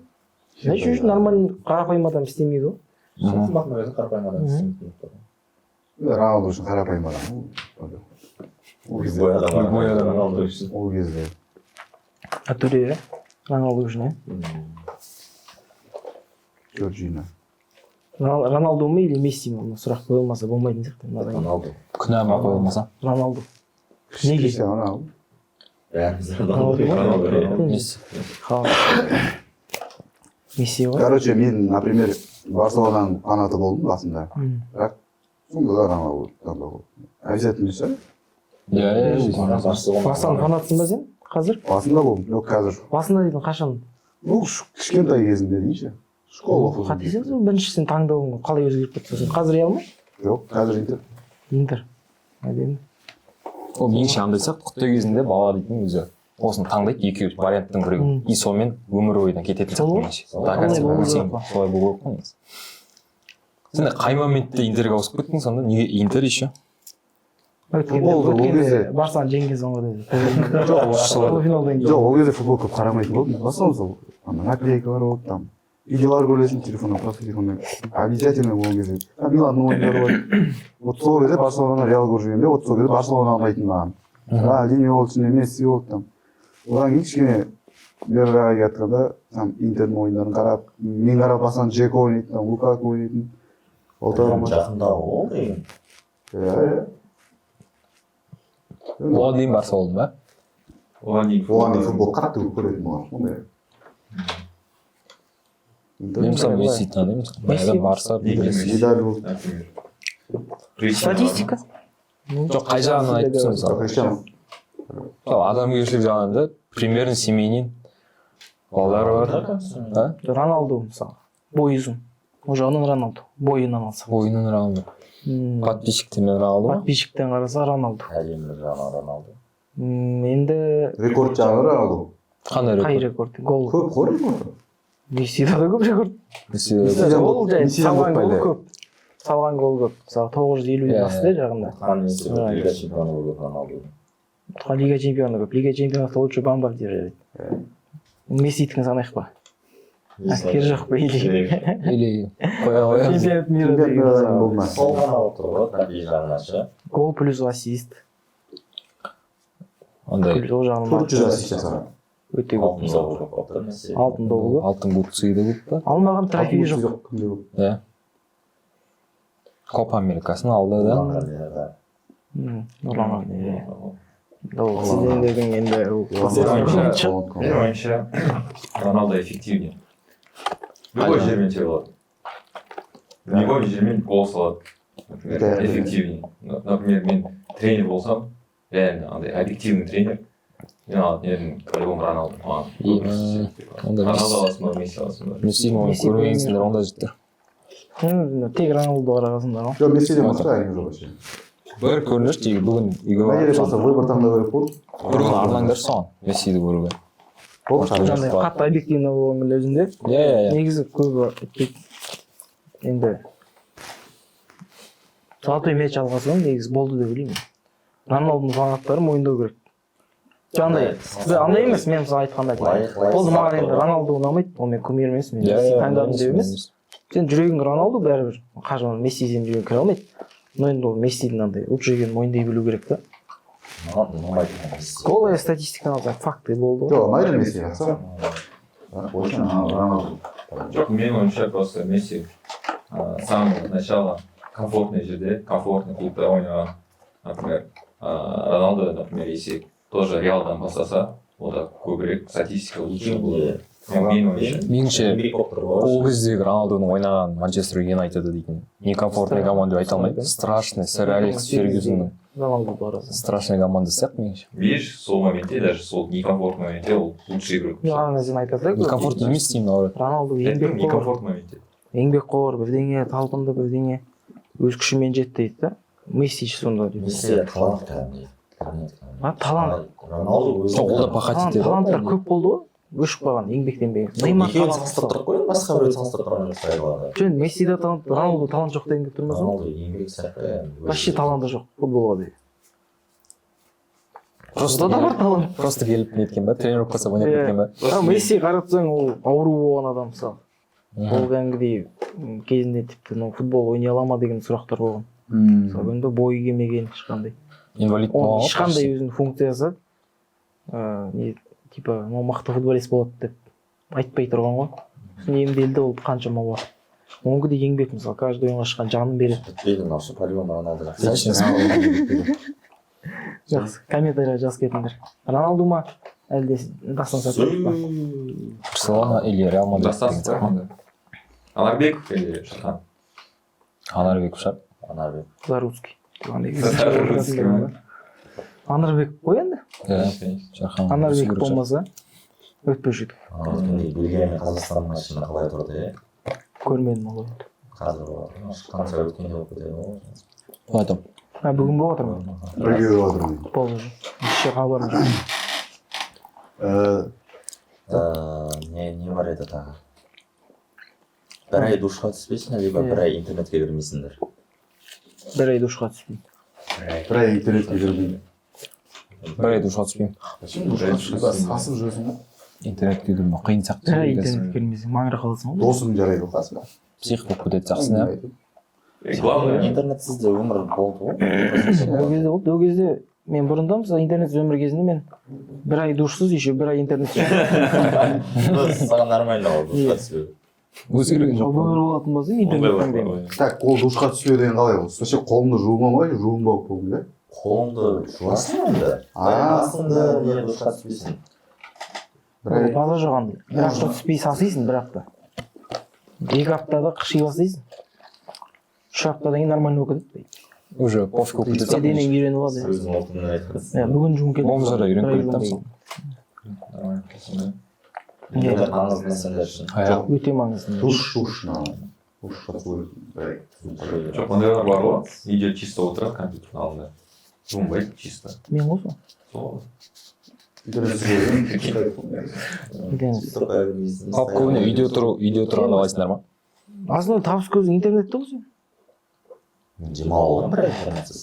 Speaker 2: Знаешь, үшін нормальный қарапайым адам істемейді ғой.
Speaker 3: Сол қымбат магазин қарапайым адам істемейтін болып тұр.
Speaker 5: Роналду үшін қарапайым адам. Ол кезде.
Speaker 3: Любой адам.
Speaker 4: Любой адам Роналду үшін.
Speaker 5: Ол кезде.
Speaker 2: Атуре, иә? Роналду үшін, иә?
Speaker 5: Джорджина.
Speaker 2: Роналду ма или Месси ма? Мына сұрақ қойылмаса болмайтын сияқты. Мынадан кейін.
Speaker 3: Роналду.
Speaker 1: Күнә ма қойылмаса?
Speaker 2: Роналду. Неге?
Speaker 5: Криштиану Роналду.
Speaker 3: Бәріміз
Speaker 2: Роналду ма?
Speaker 4: Роналду, Роналду.
Speaker 1: Месси.
Speaker 2: Ха. Месси ғой.
Speaker 5: Короче, мен, например, Барселонаның фанаты болдым басында. Бірақ сонда да Роналду таңдау болды. Обязательно емес шығар.
Speaker 1: Иә, иә.
Speaker 2: Барсаның фанатысың ба сен қазір?
Speaker 5: Басында болдым. Жоқ, қазір.
Speaker 2: Басында дейтін қашан?
Speaker 5: Ну, кішкентай кезімде дейінші. Школа оқыған
Speaker 2: Қателесеміз
Speaker 5: кезде.
Speaker 2: ғой, бірінші сен таңдауың қалай өзгеріп кетті сосын? Қазір Реал ма?
Speaker 5: Жоқ, қазір Интер.
Speaker 2: Интер. Әдемі.
Speaker 1: Ол меніңше андай сияқты, құттай кезінде бала дейтін өзі осыны таңдайды, екеуі варианттың біреуін, и сонымен өмір бойына кететін
Speaker 2: Сол
Speaker 1: сияқты
Speaker 2: ғой.
Speaker 1: меніңше.
Speaker 3: Солай
Speaker 1: До конца
Speaker 2: болу
Speaker 1: өлсең
Speaker 2: керек қой.
Speaker 1: солай болу керек қой негізі. Сен қай моментте Интерге ауысып кеттің сонда? Неге Интер еще?
Speaker 2: Өткенде,
Speaker 5: Футбол, ол
Speaker 2: өткенде
Speaker 5: кезде-
Speaker 2: Барсаны жеңген соң ғой деді.
Speaker 5: Жоқ,
Speaker 2: Полуфиналдан кейін.
Speaker 5: жоқ, ол кезде футбол көп қарамайтын болдым. В основном сол ана наклейкалар болды, там видеолар көресің телефоннан, просто телефоннан. Обязательно ол кезде. Там Миланның ойындары бар. Вот сол кезде Барселона, Реал көріп жүргенде, вот сол кезде Барселона ұнайтын маған. Рональдиньо болды, Месси болды там. Одан кейін кішкене берірақ келе жатқанда там Интердің ойындарын қарап, мен қарап басынан Джеко ойнайтын, там Лукаку ойнайтын. Лаутаро Мартинес.
Speaker 3: Жақындау ол деген.
Speaker 5: Иә, иә.
Speaker 1: Оған дейін Барса болдың ба?
Speaker 4: Оған дейін
Speaker 5: Оған дейін футбол қатты көп көретін болған. Ондай. Интер
Speaker 1: Мен мысалы Месси танимын. Баяғыда Барса
Speaker 4: Неге
Speaker 1: Месси.
Speaker 4: Месси?
Speaker 5: Медаль болды.
Speaker 4: Например. Криштиану
Speaker 2: Статистика.
Speaker 1: Жоқ, қай жағынан айтып тұрсың мысалы?
Speaker 5: Криштиану.
Speaker 1: Мысалы, адамгершілік жағынан да, примерно семейный балалары бар. А?
Speaker 2: Роналду мысалы. Бойы ұзын. Ол жағынан Роналду. Бойынан алсақ.
Speaker 1: Бойынан Роналду. Подписчиктермен Роналду ма?
Speaker 2: Подписчиктен қараса Роналду.
Speaker 3: Әлемдік жағынан Роналду.
Speaker 2: Енді
Speaker 5: Рекорд жағынан Роналду.
Speaker 1: Қандай
Speaker 2: қай
Speaker 1: рекорд?
Speaker 2: рекорд? Гол.
Speaker 5: Көп қой рекорд.
Speaker 2: Мессида да көп рекорд.
Speaker 1: Месси.
Speaker 5: Мессиден
Speaker 2: Ол
Speaker 5: көп-
Speaker 2: жай
Speaker 5: Мессиден
Speaker 2: салған
Speaker 5: көп па
Speaker 2: голы
Speaker 5: әлде?
Speaker 2: көп. Салған гол көп. Мысалы 950-ден
Speaker 1: Иә,
Speaker 2: асты жақында.
Speaker 3: Ұтқан несі көп,
Speaker 2: Иә.
Speaker 3: Лига чемпионы көп Роналду.
Speaker 2: Ұтқан Лига чемпионы көп. Лига чемпионатта лучший бомбардир жарайды. Мессидікін санайық па? Керегі жоқ па или?
Speaker 1: Или қоя қоямыз.
Speaker 2: Чемпионат мира
Speaker 5: Чемпионат
Speaker 2: деген
Speaker 5: мира
Speaker 2: мысалы.
Speaker 5: болды ма?
Speaker 3: Сол ғана отыр ғой тарихи жағынан ше.
Speaker 2: Гол плюс ассист.
Speaker 1: Андай
Speaker 2: Ол жағынан
Speaker 5: 400 ассист жасаған.
Speaker 2: Өте көп
Speaker 3: Алтын
Speaker 2: мысалы.
Speaker 3: добы көп болып Месси.
Speaker 2: Алтын добы көп.
Speaker 1: Алтын бутсы да көп па?
Speaker 2: Алмаған трофейі
Speaker 5: Алтын
Speaker 2: жоқ.
Speaker 5: кімде көп?
Speaker 1: Иә. Копа Америкасын алды да.
Speaker 3: Нұрланған, иә, да.
Speaker 2: Нұрланған, иә. Ол сіздердің енді ол
Speaker 4: Ойыншы.
Speaker 5: Алтын.
Speaker 4: Менің ойымша, Роналдо эффективнее. Любой жермен тебе алады. Любой жермен гол салады. Например,
Speaker 5: Да.
Speaker 4: эффективнее. Например, мен тренер болсам, реально андай объективный тренер, мен алатын едім по-любому Роналду. Маған
Speaker 1: Е, онда
Speaker 4: Роналду аласың ба, Месси аласың ба?
Speaker 1: Мессині оны
Speaker 2: Месси
Speaker 1: көрмегенсіңдер онда, жігіттер.
Speaker 2: Тек Роналду қарағансыңдар ғой.
Speaker 5: Жоқ, Мессиден басқа әңгіме жоқ вообще.
Speaker 1: Бір көріңдерші тегі бүгін үйге
Speaker 5: Мына жерде
Speaker 1: барып
Speaker 5: просто выбор таңдау керек болды.
Speaker 1: бір күн арнаңдаршы соған, Мессиді көруге.
Speaker 5: Болды.
Speaker 2: Андай қатты объективно болған күнде өзінде.
Speaker 1: Иә, иә, иә.
Speaker 2: Негізі көбі айтпайды. Енді золотой мяч алған соң негізі болды деп ойлаймын. Роналдудың фанаттары мойындау керек. Жаңағыдай андай емес, мен мысалы айтқанда
Speaker 3: Лайық
Speaker 2: болды, маған енді
Speaker 3: лайық.
Speaker 2: Роналду ұнамайды, ол мен кумир емес, мен
Speaker 1: Иә,
Speaker 2: Месси
Speaker 1: иә,
Speaker 2: таңдадым деп емес.
Speaker 1: емес.
Speaker 2: Сен жүрегің Роналду бәрібір, қашан Месси сенің жүрегің кіре алмайды. Но енді ол Мессидің андай лучше екенін мойындай білу керек та.
Speaker 3: Маған ұнамайды Месси.
Speaker 2: Голая статистиканы алсақ, факты болды ғой.
Speaker 5: Жоқ, ұнайды Месси, жақсы. Бірақ больше Роналду.
Speaker 4: Жоқ, менің ойымша, просто Месси с самого начала комфортный жерде, комфортный клубта ойнаған. Например, Роналдо, например, если тоже Реалдан бастаса, онда көбірек статистика лучше болады. Менің ойымша.
Speaker 1: Меніңше,
Speaker 3: Еңбек болып тұр ғой.
Speaker 1: ол кездегі Роналдудың ойнаған Манчестер Юнайтеді дейтін некомфортный команда деп айта алмаймын. Страшный, сэр Алекс Фергюсонның
Speaker 2: Роналду барасың.
Speaker 1: страшный команда сияқты меніңше.
Speaker 4: Видишь, сол моментте, даже сол некомфортный моментте ол лучший игрок.
Speaker 2: Ана сен айтады да.
Speaker 1: Некомфортный емес деймін, наоборот.
Speaker 2: Роналду
Speaker 4: Айттым,
Speaker 2: еңбекқор,
Speaker 4: некомфортный моментте.
Speaker 2: еңбекқор, бірдеңе талпынды, бірдеңе өз күшімен жетті дейді да. Месси ше сонда дейді.
Speaker 3: Месси талант кәдімгідей. Кәдімгідей.
Speaker 2: А, талант.
Speaker 3: Роналду өзі.
Speaker 1: Жоқ, ол да пахать
Speaker 2: Талант,
Speaker 1: етеді.
Speaker 2: таланттар көп болды ғой, өшіп қалған, еңбектенбеген. Неймар
Speaker 3: Екеуін
Speaker 2: талант.
Speaker 3: салыстырып тұрып қой, басқа біреуді салыстырып тұрған жоқ сайылады.
Speaker 2: Жоқ, Мессиде талант, Роналду талант жоқ деген келіп тұрмыз ғой.
Speaker 3: Роналду еңбек сияқты енді.
Speaker 2: Вообще таланты жоқ футболға деген.
Speaker 1: Просто
Speaker 2: Онда да бар талант.
Speaker 1: Просто келіп неткен ба, тренировка жасап ойнап
Speaker 2: Иә.
Speaker 1: кеткен ба?
Speaker 2: А Месси қарап тұрсаң, ол ауру болған адам мысалы. Ол кәдімгідей кезінде тіпті мынау футбол ойнай ала ма деген сұрақтар болған. Мысалы, енді бойы келмеген ешқандай.
Speaker 1: Инвалид
Speaker 2: Оның
Speaker 1: болған ғой
Speaker 2: ешқандай
Speaker 1: почти.
Speaker 2: өзінің функциясы не типа мынау мықты футболист болады деп айтпай тұрған ғой. Сосын емделді ол қаншама уақыт. Онікі де еңбек, мысалы, каждый ойынға шыққан жанын береді.
Speaker 3: Бітпейді мынау ше, по-любому Роналду жақсы.
Speaker 1: Личность.
Speaker 2: Жақсы, комментарийға жазып кетіңдер. Роналду ма, әлде Дастан Сәтбаев па?
Speaker 1: Барселона или Реал Мадрид
Speaker 4: Дастан
Speaker 1: деген
Speaker 4: Сатпаев
Speaker 1: сияқты.
Speaker 4: онда. Анарбеков или Шерхан?
Speaker 1: Анарбеков шығар.
Speaker 3: Анарбек.
Speaker 2: Заруцкий.
Speaker 4: Заруцкий ма?
Speaker 2: Анарбек қой енді.
Speaker 1: Иә, Шерхан.
Speaker 2: Анарбек болмаса өтпеуші едік.
Speaker 3: Өткенде Бельгия мен Қазақстанның матчында қалай тұрды, иә?
Speaker 2: Көрмедім ол ойынды.
Speaker 3: Қазір болып жатыр. Қанша өткенде болып кетеді ғой.
Speaker 1: Айтамын.
Speaker 2: А, бүгін болып жатыр ма?
Speaker 5: Бірге болып жатырмын.
Speaker 2: Болды уже. Еш хабарым жоқ.
Speaker 3: Не бар еді тағы? Бір ай душқа түспейсің, либо бір ай интернетке кірмейсіңдер.
Speaker 2: Бір ай душқа түспеймін.
Speaker 5: Бір ай интернетке кірмеймін.
Speaker 1: Бір ай душқа түспеймін.
Speaker 5: Зачем душқа түспей сасып жүресің ғой?
Speaker 1: Интернетке кірмеу қиын сияқты.
Speaker 2: Бір ай интернетке кірмесең, маңырақ қаласың ғой.
Speaker 5: Досың жарайды ғой қасында.
Speaker 1: Псих болып кететін сияқтысың, иә.
Speaker 4: Главное,
Speaker 3: Интернетсіз де өмір болды ғой.
Speaker 2: Ол кезде болды. Ол кезде мен бұрында, мысалы, интернетсіз өмір кезінде мен бір ай душсыз, еще бір ай интернетсіз.
Speaker 3: Саған нормально ғой душқа түспеу.
Speaker 1: Өзгерген
Speaker 2: Ол
Speaker 1: жоқ.
Speaker 2: өмір болатын болса, интернет таңдаймын.
Speaker 5: Так, ол душқа түспеу деген қалай ол? Вообще қолыңды жума ма, жуынбау болдың да?
Speaker 3: Қолыңды жуасың енді.
Speaker 5: А.
Speaker 3: Басыңды не, душқа түспейсің.
Speaker 5: Бір ай
Speaker 2: База жоқ андай. Бір апта түспей сасисың, бір апта. 2 аптада қыши бастайсың. 3 аптадан кейін нормально болып кетеді.
Speaker 1: Уже пофиг болып кететін сияқты.
Speaker 2: Денең үйреніп алады.
Speaker 3: Өзің ұлтыңнан айтқансың.
Speaker 2: Иә, бүгін жуынып кеттім.
Speaker 1: Бомждар да үйреніп
Speaker 2: Бір ай
Speaker 1: кетеді да,
Speaker 2: жуынбай.
Speaker 1: мысалы.
Speaker 4: Нормально, сонда.
Speaker 3: Интернет маңызды сендер үшін.
Speaker 1: Иә.
Speaker 2: Өте маңызды.
Speaker 5: Душ мынау. Душқа түсу керек. Бір ай.
Speaker 4: Жоқ, ондайлар бар ғой, үйде чисто отырады компьютердің алдында, жуынбайды чисто.
Speaker 2: Мен ғой сол.
Speaker 4: Сол.
Speaker 5: Интернетсіз
Speaker 2: Интернет.
Speaker 1: Ал көбіне үйде отыру, үйде отырғанды қалайсыңдар ма?
Speaker 2: Основной табыс көзің интернетте ғой сен.
Speaker 3: Мен демалып аламын бір ай интернетсіз.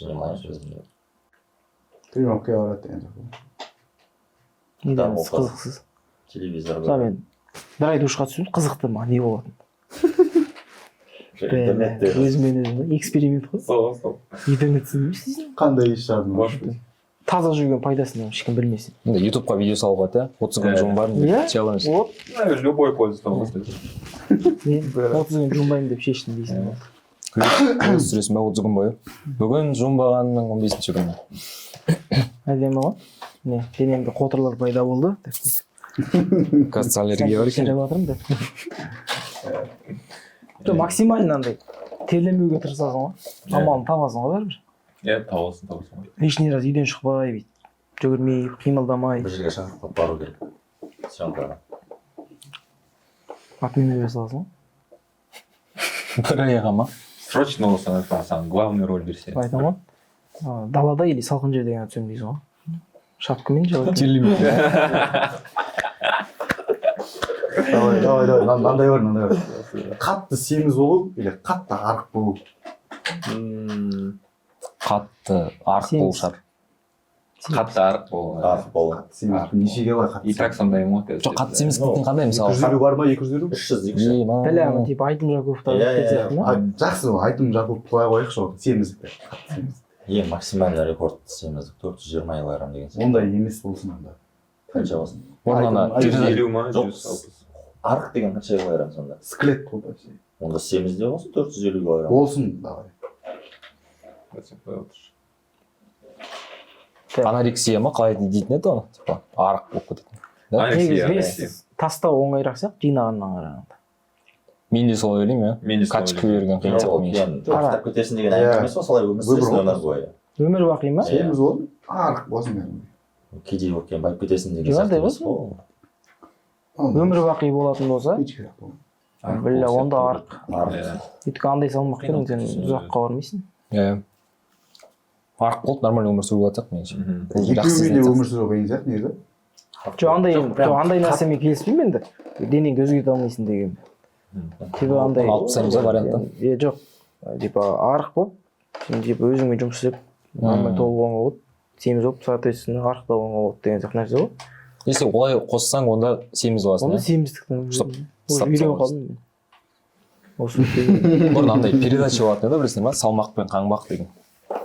Speaker 3: Демалайыншы өзімде.
Speaker 5: Тренировкаға барады деген сияқты.
Speaker 2: Интернетсіз
Speaker 3: оқы.
Speaker 2: қызықсыз.
Speaker 3: Телевизор
Speaker 2: Мысалы, мен бір ай душқа түстім, қызықты маған, не болатын.
Speaker 3: Интернетте.
Speaker 2: Өзімен өзім да, эксперимент қой.
Speaker 4: Сол, сол.
Speaker 2: Интернетсіз не істейсің?
Speaker 5: Қандай иіс шығардың?
Speaker 4: Может быть.
Speaker 2: Таза жүрген пайдасын ешкім білмесе.
Speaker 1: Мында ютубқа видео салуға болады, иә, 30 күн
Speaker 4: Иә.
Speaker 1: жуынбадым
Speaker 2: Иә.
Speaker 1: деп челлендж.
Speaker 2: Вот.
Speaker 4: Ну, любой польза табасың.
Speaker 2: Мен 30 күн жуынбаймын деп шештім дейсің.
Speaker 1: Түсіресің ба 30 күн бойы, бүгін жуынбағанның 15-күні.
Speaker 2: Әдемі ғой. Не, денемде қотырлар пайда болды деп бүйтіп.
Speaker 1: Қазір аллергия бар екен.
Speaker 2: Жеп жатырмын деп. Жоқ, максимально андай терлемеуге тырысасың ғой. Амалын табасың ғой бәрібір.
Speaker 4: Иә, табасың, табасың ғой.
Speaker 2: Лишний раз үйден шықпай, бүйтіп жүгірмей, қимылдамай.
Speaker 3: Бір жерге шақырып қалып бару керек съемкаға.
Speaker 2: Отмена бере саласың
Speaker 1: Бір айға ма?
Speaker 4: Срочно болса, например, саған главный роль берсе.
Speaker 2: ғой. Айтамын ғой. Далада или салқын жерде ғана түсемін дейсің ғой. Шапкамен жауап.
Speaker 1: Терлемей.
Speaker 5: Давай, давай, давай, мынандай бар, мынандай бар: қатты семіз болу или қатты арық болу?
Speaker 1: Қатты арық болу
Speaker 2: Семіз.
Speaker 1: шығар.
Speaker 4: Қатты арық болу.
Speaker 3: Арық болу.
Speaker 5: Қатты семіз неше кило қатты?
Speaker 4: И так сондаймын ғой қазір.
Speaker 1: Жоқ, қатты семіз дейтін қандай,
Speaker 5: Екі
Speaker 1: мысалы?
Speaker 5: жүз елу бар ма, 250?
Speaker 3: 300, 200.
Speaker 1: Е, ма.
Speaker 2: Бля, типа Айтым Жакуповтар
Speaker 3: Иә, иә,
Speaker 2: сияқты ма?
Speaker 5: А, жақсы, Айтым Жакупов қылай қояйықшы, ол семіздікті, қатты семіз.
Speaker 3: Ең максимальный рекорд семіздік 420 килограмм деген сияқты.
Speaker 5: Ондай емес болсын онда.
Speaker 3: Қанша болсын?
Speaker 1: Орнына
Speaker 5: Айтым-
Speaker 4: 150 ма?
Speaker 3: Жоқ.
Speaker 4: 160.
Speaker 3: Арық деген қанша килограмм сонда?
Speaker 5: Скелет қой почти.
Speaker 3: Онда семіз де болсын, 450 килограмм.
Speaker 5: Болсын, давай.
Speaker 1: Анорексия ма, қалай дейтін еді оны, типа арық болып кететін да?
Speaker 4: Анорексия,
Speaker 2: Негізі
Speaker 4: анорексия.
Speaker 2: вес тастау оңайырақ сияқты жинағаннан қарағанда.
Speaker 1: Мен де солай ойлаймын, иә.
Speaker 4: Мен де солай
Speaker 1: Качка берген қиын
Speaker 3: Жоқ,
Speaker 1: сияқты
Speaker 3: ол
Speaker 1: меніңше.
Speaker 3: кейін тастап кетесің деген әңгіме емес қой, солай өмір
Speaker 5: Выбор
Speaker 3: сүресің
Speaker 5: ғой.
Speaker 3: өмір бойы.
Speaker 2: Өмір бақи ма?
Speaker 3: Иә.
Speaker 5: Семіз бол, арық болсын кәдімгідей.
Speaker 3: Кедей болып кейін байып кетесің деген
Speaker 2: Жоқ,
Speaker 3: сияқты
Speaker 2: андай
Speaker 3: емес
Speaker 2: ғой.
Speaker 3: қой ол.
Speaker 2: Өмір бақи болатын болса,
Speaker 5: Печка сияқты ғой.
Speaker 4: Арық
Speaker 2: бля,
Speaker 4: болу
Speaker 2: онда
Speaker 4: сияқты.
Speaker 2: арық.
Speaker 3: Арық.
Speaker 4: Иә.
Speaker 2: Өйткені андай салмақпен сен
Speaker 4: Қиналып
Speaker 2: ұзаққа бармайсың.
Speaker 1: Иә, арық болып нормально өмір сүруге болады сияқты меніңше.
Speaker 4: Мгм.
Speaker 1: Жақсы
Speaker 5: Екеуімен де
Speaker 1: сезінетін.
Speaker 5: өмір сүру қиын сияқты негізі.
Speaker 2: Жоқ, андай
Speaker 3: Жоқ, прям
Speaker 2: жоқ, андай нәрсемен келіспеймін енді, денеңді өзгерте алмайсың деген. Типа андай
Speaker 1: Алып тастаймыз ба варианттан?
Speaker 2: Иә, жоқ, типа арық болып, сен типа өзіңмен жұмыс істеп, нормально толығуға болады, семіз болып, соответственно, арықтауға болады деген сияқты нәрсе ғой.
Speaker 1: Если олай қоссаң, онда семіз боласың.
Speaker 2: Онда
Speaker 1: Иә?
Speaker 2: семіздіктің
Speaker 1: Стоп,
Speaker 2: уже
Speaker 1: стоп,
Speaker 2: үйреніп
Speaker 1: стоп.
Speaker 2: қалдым мен осы кезде.
Speaker 1: Бұрын андай передача болатын еді, білесіңдер ма, «Салмақ пен қаңбақ» деген.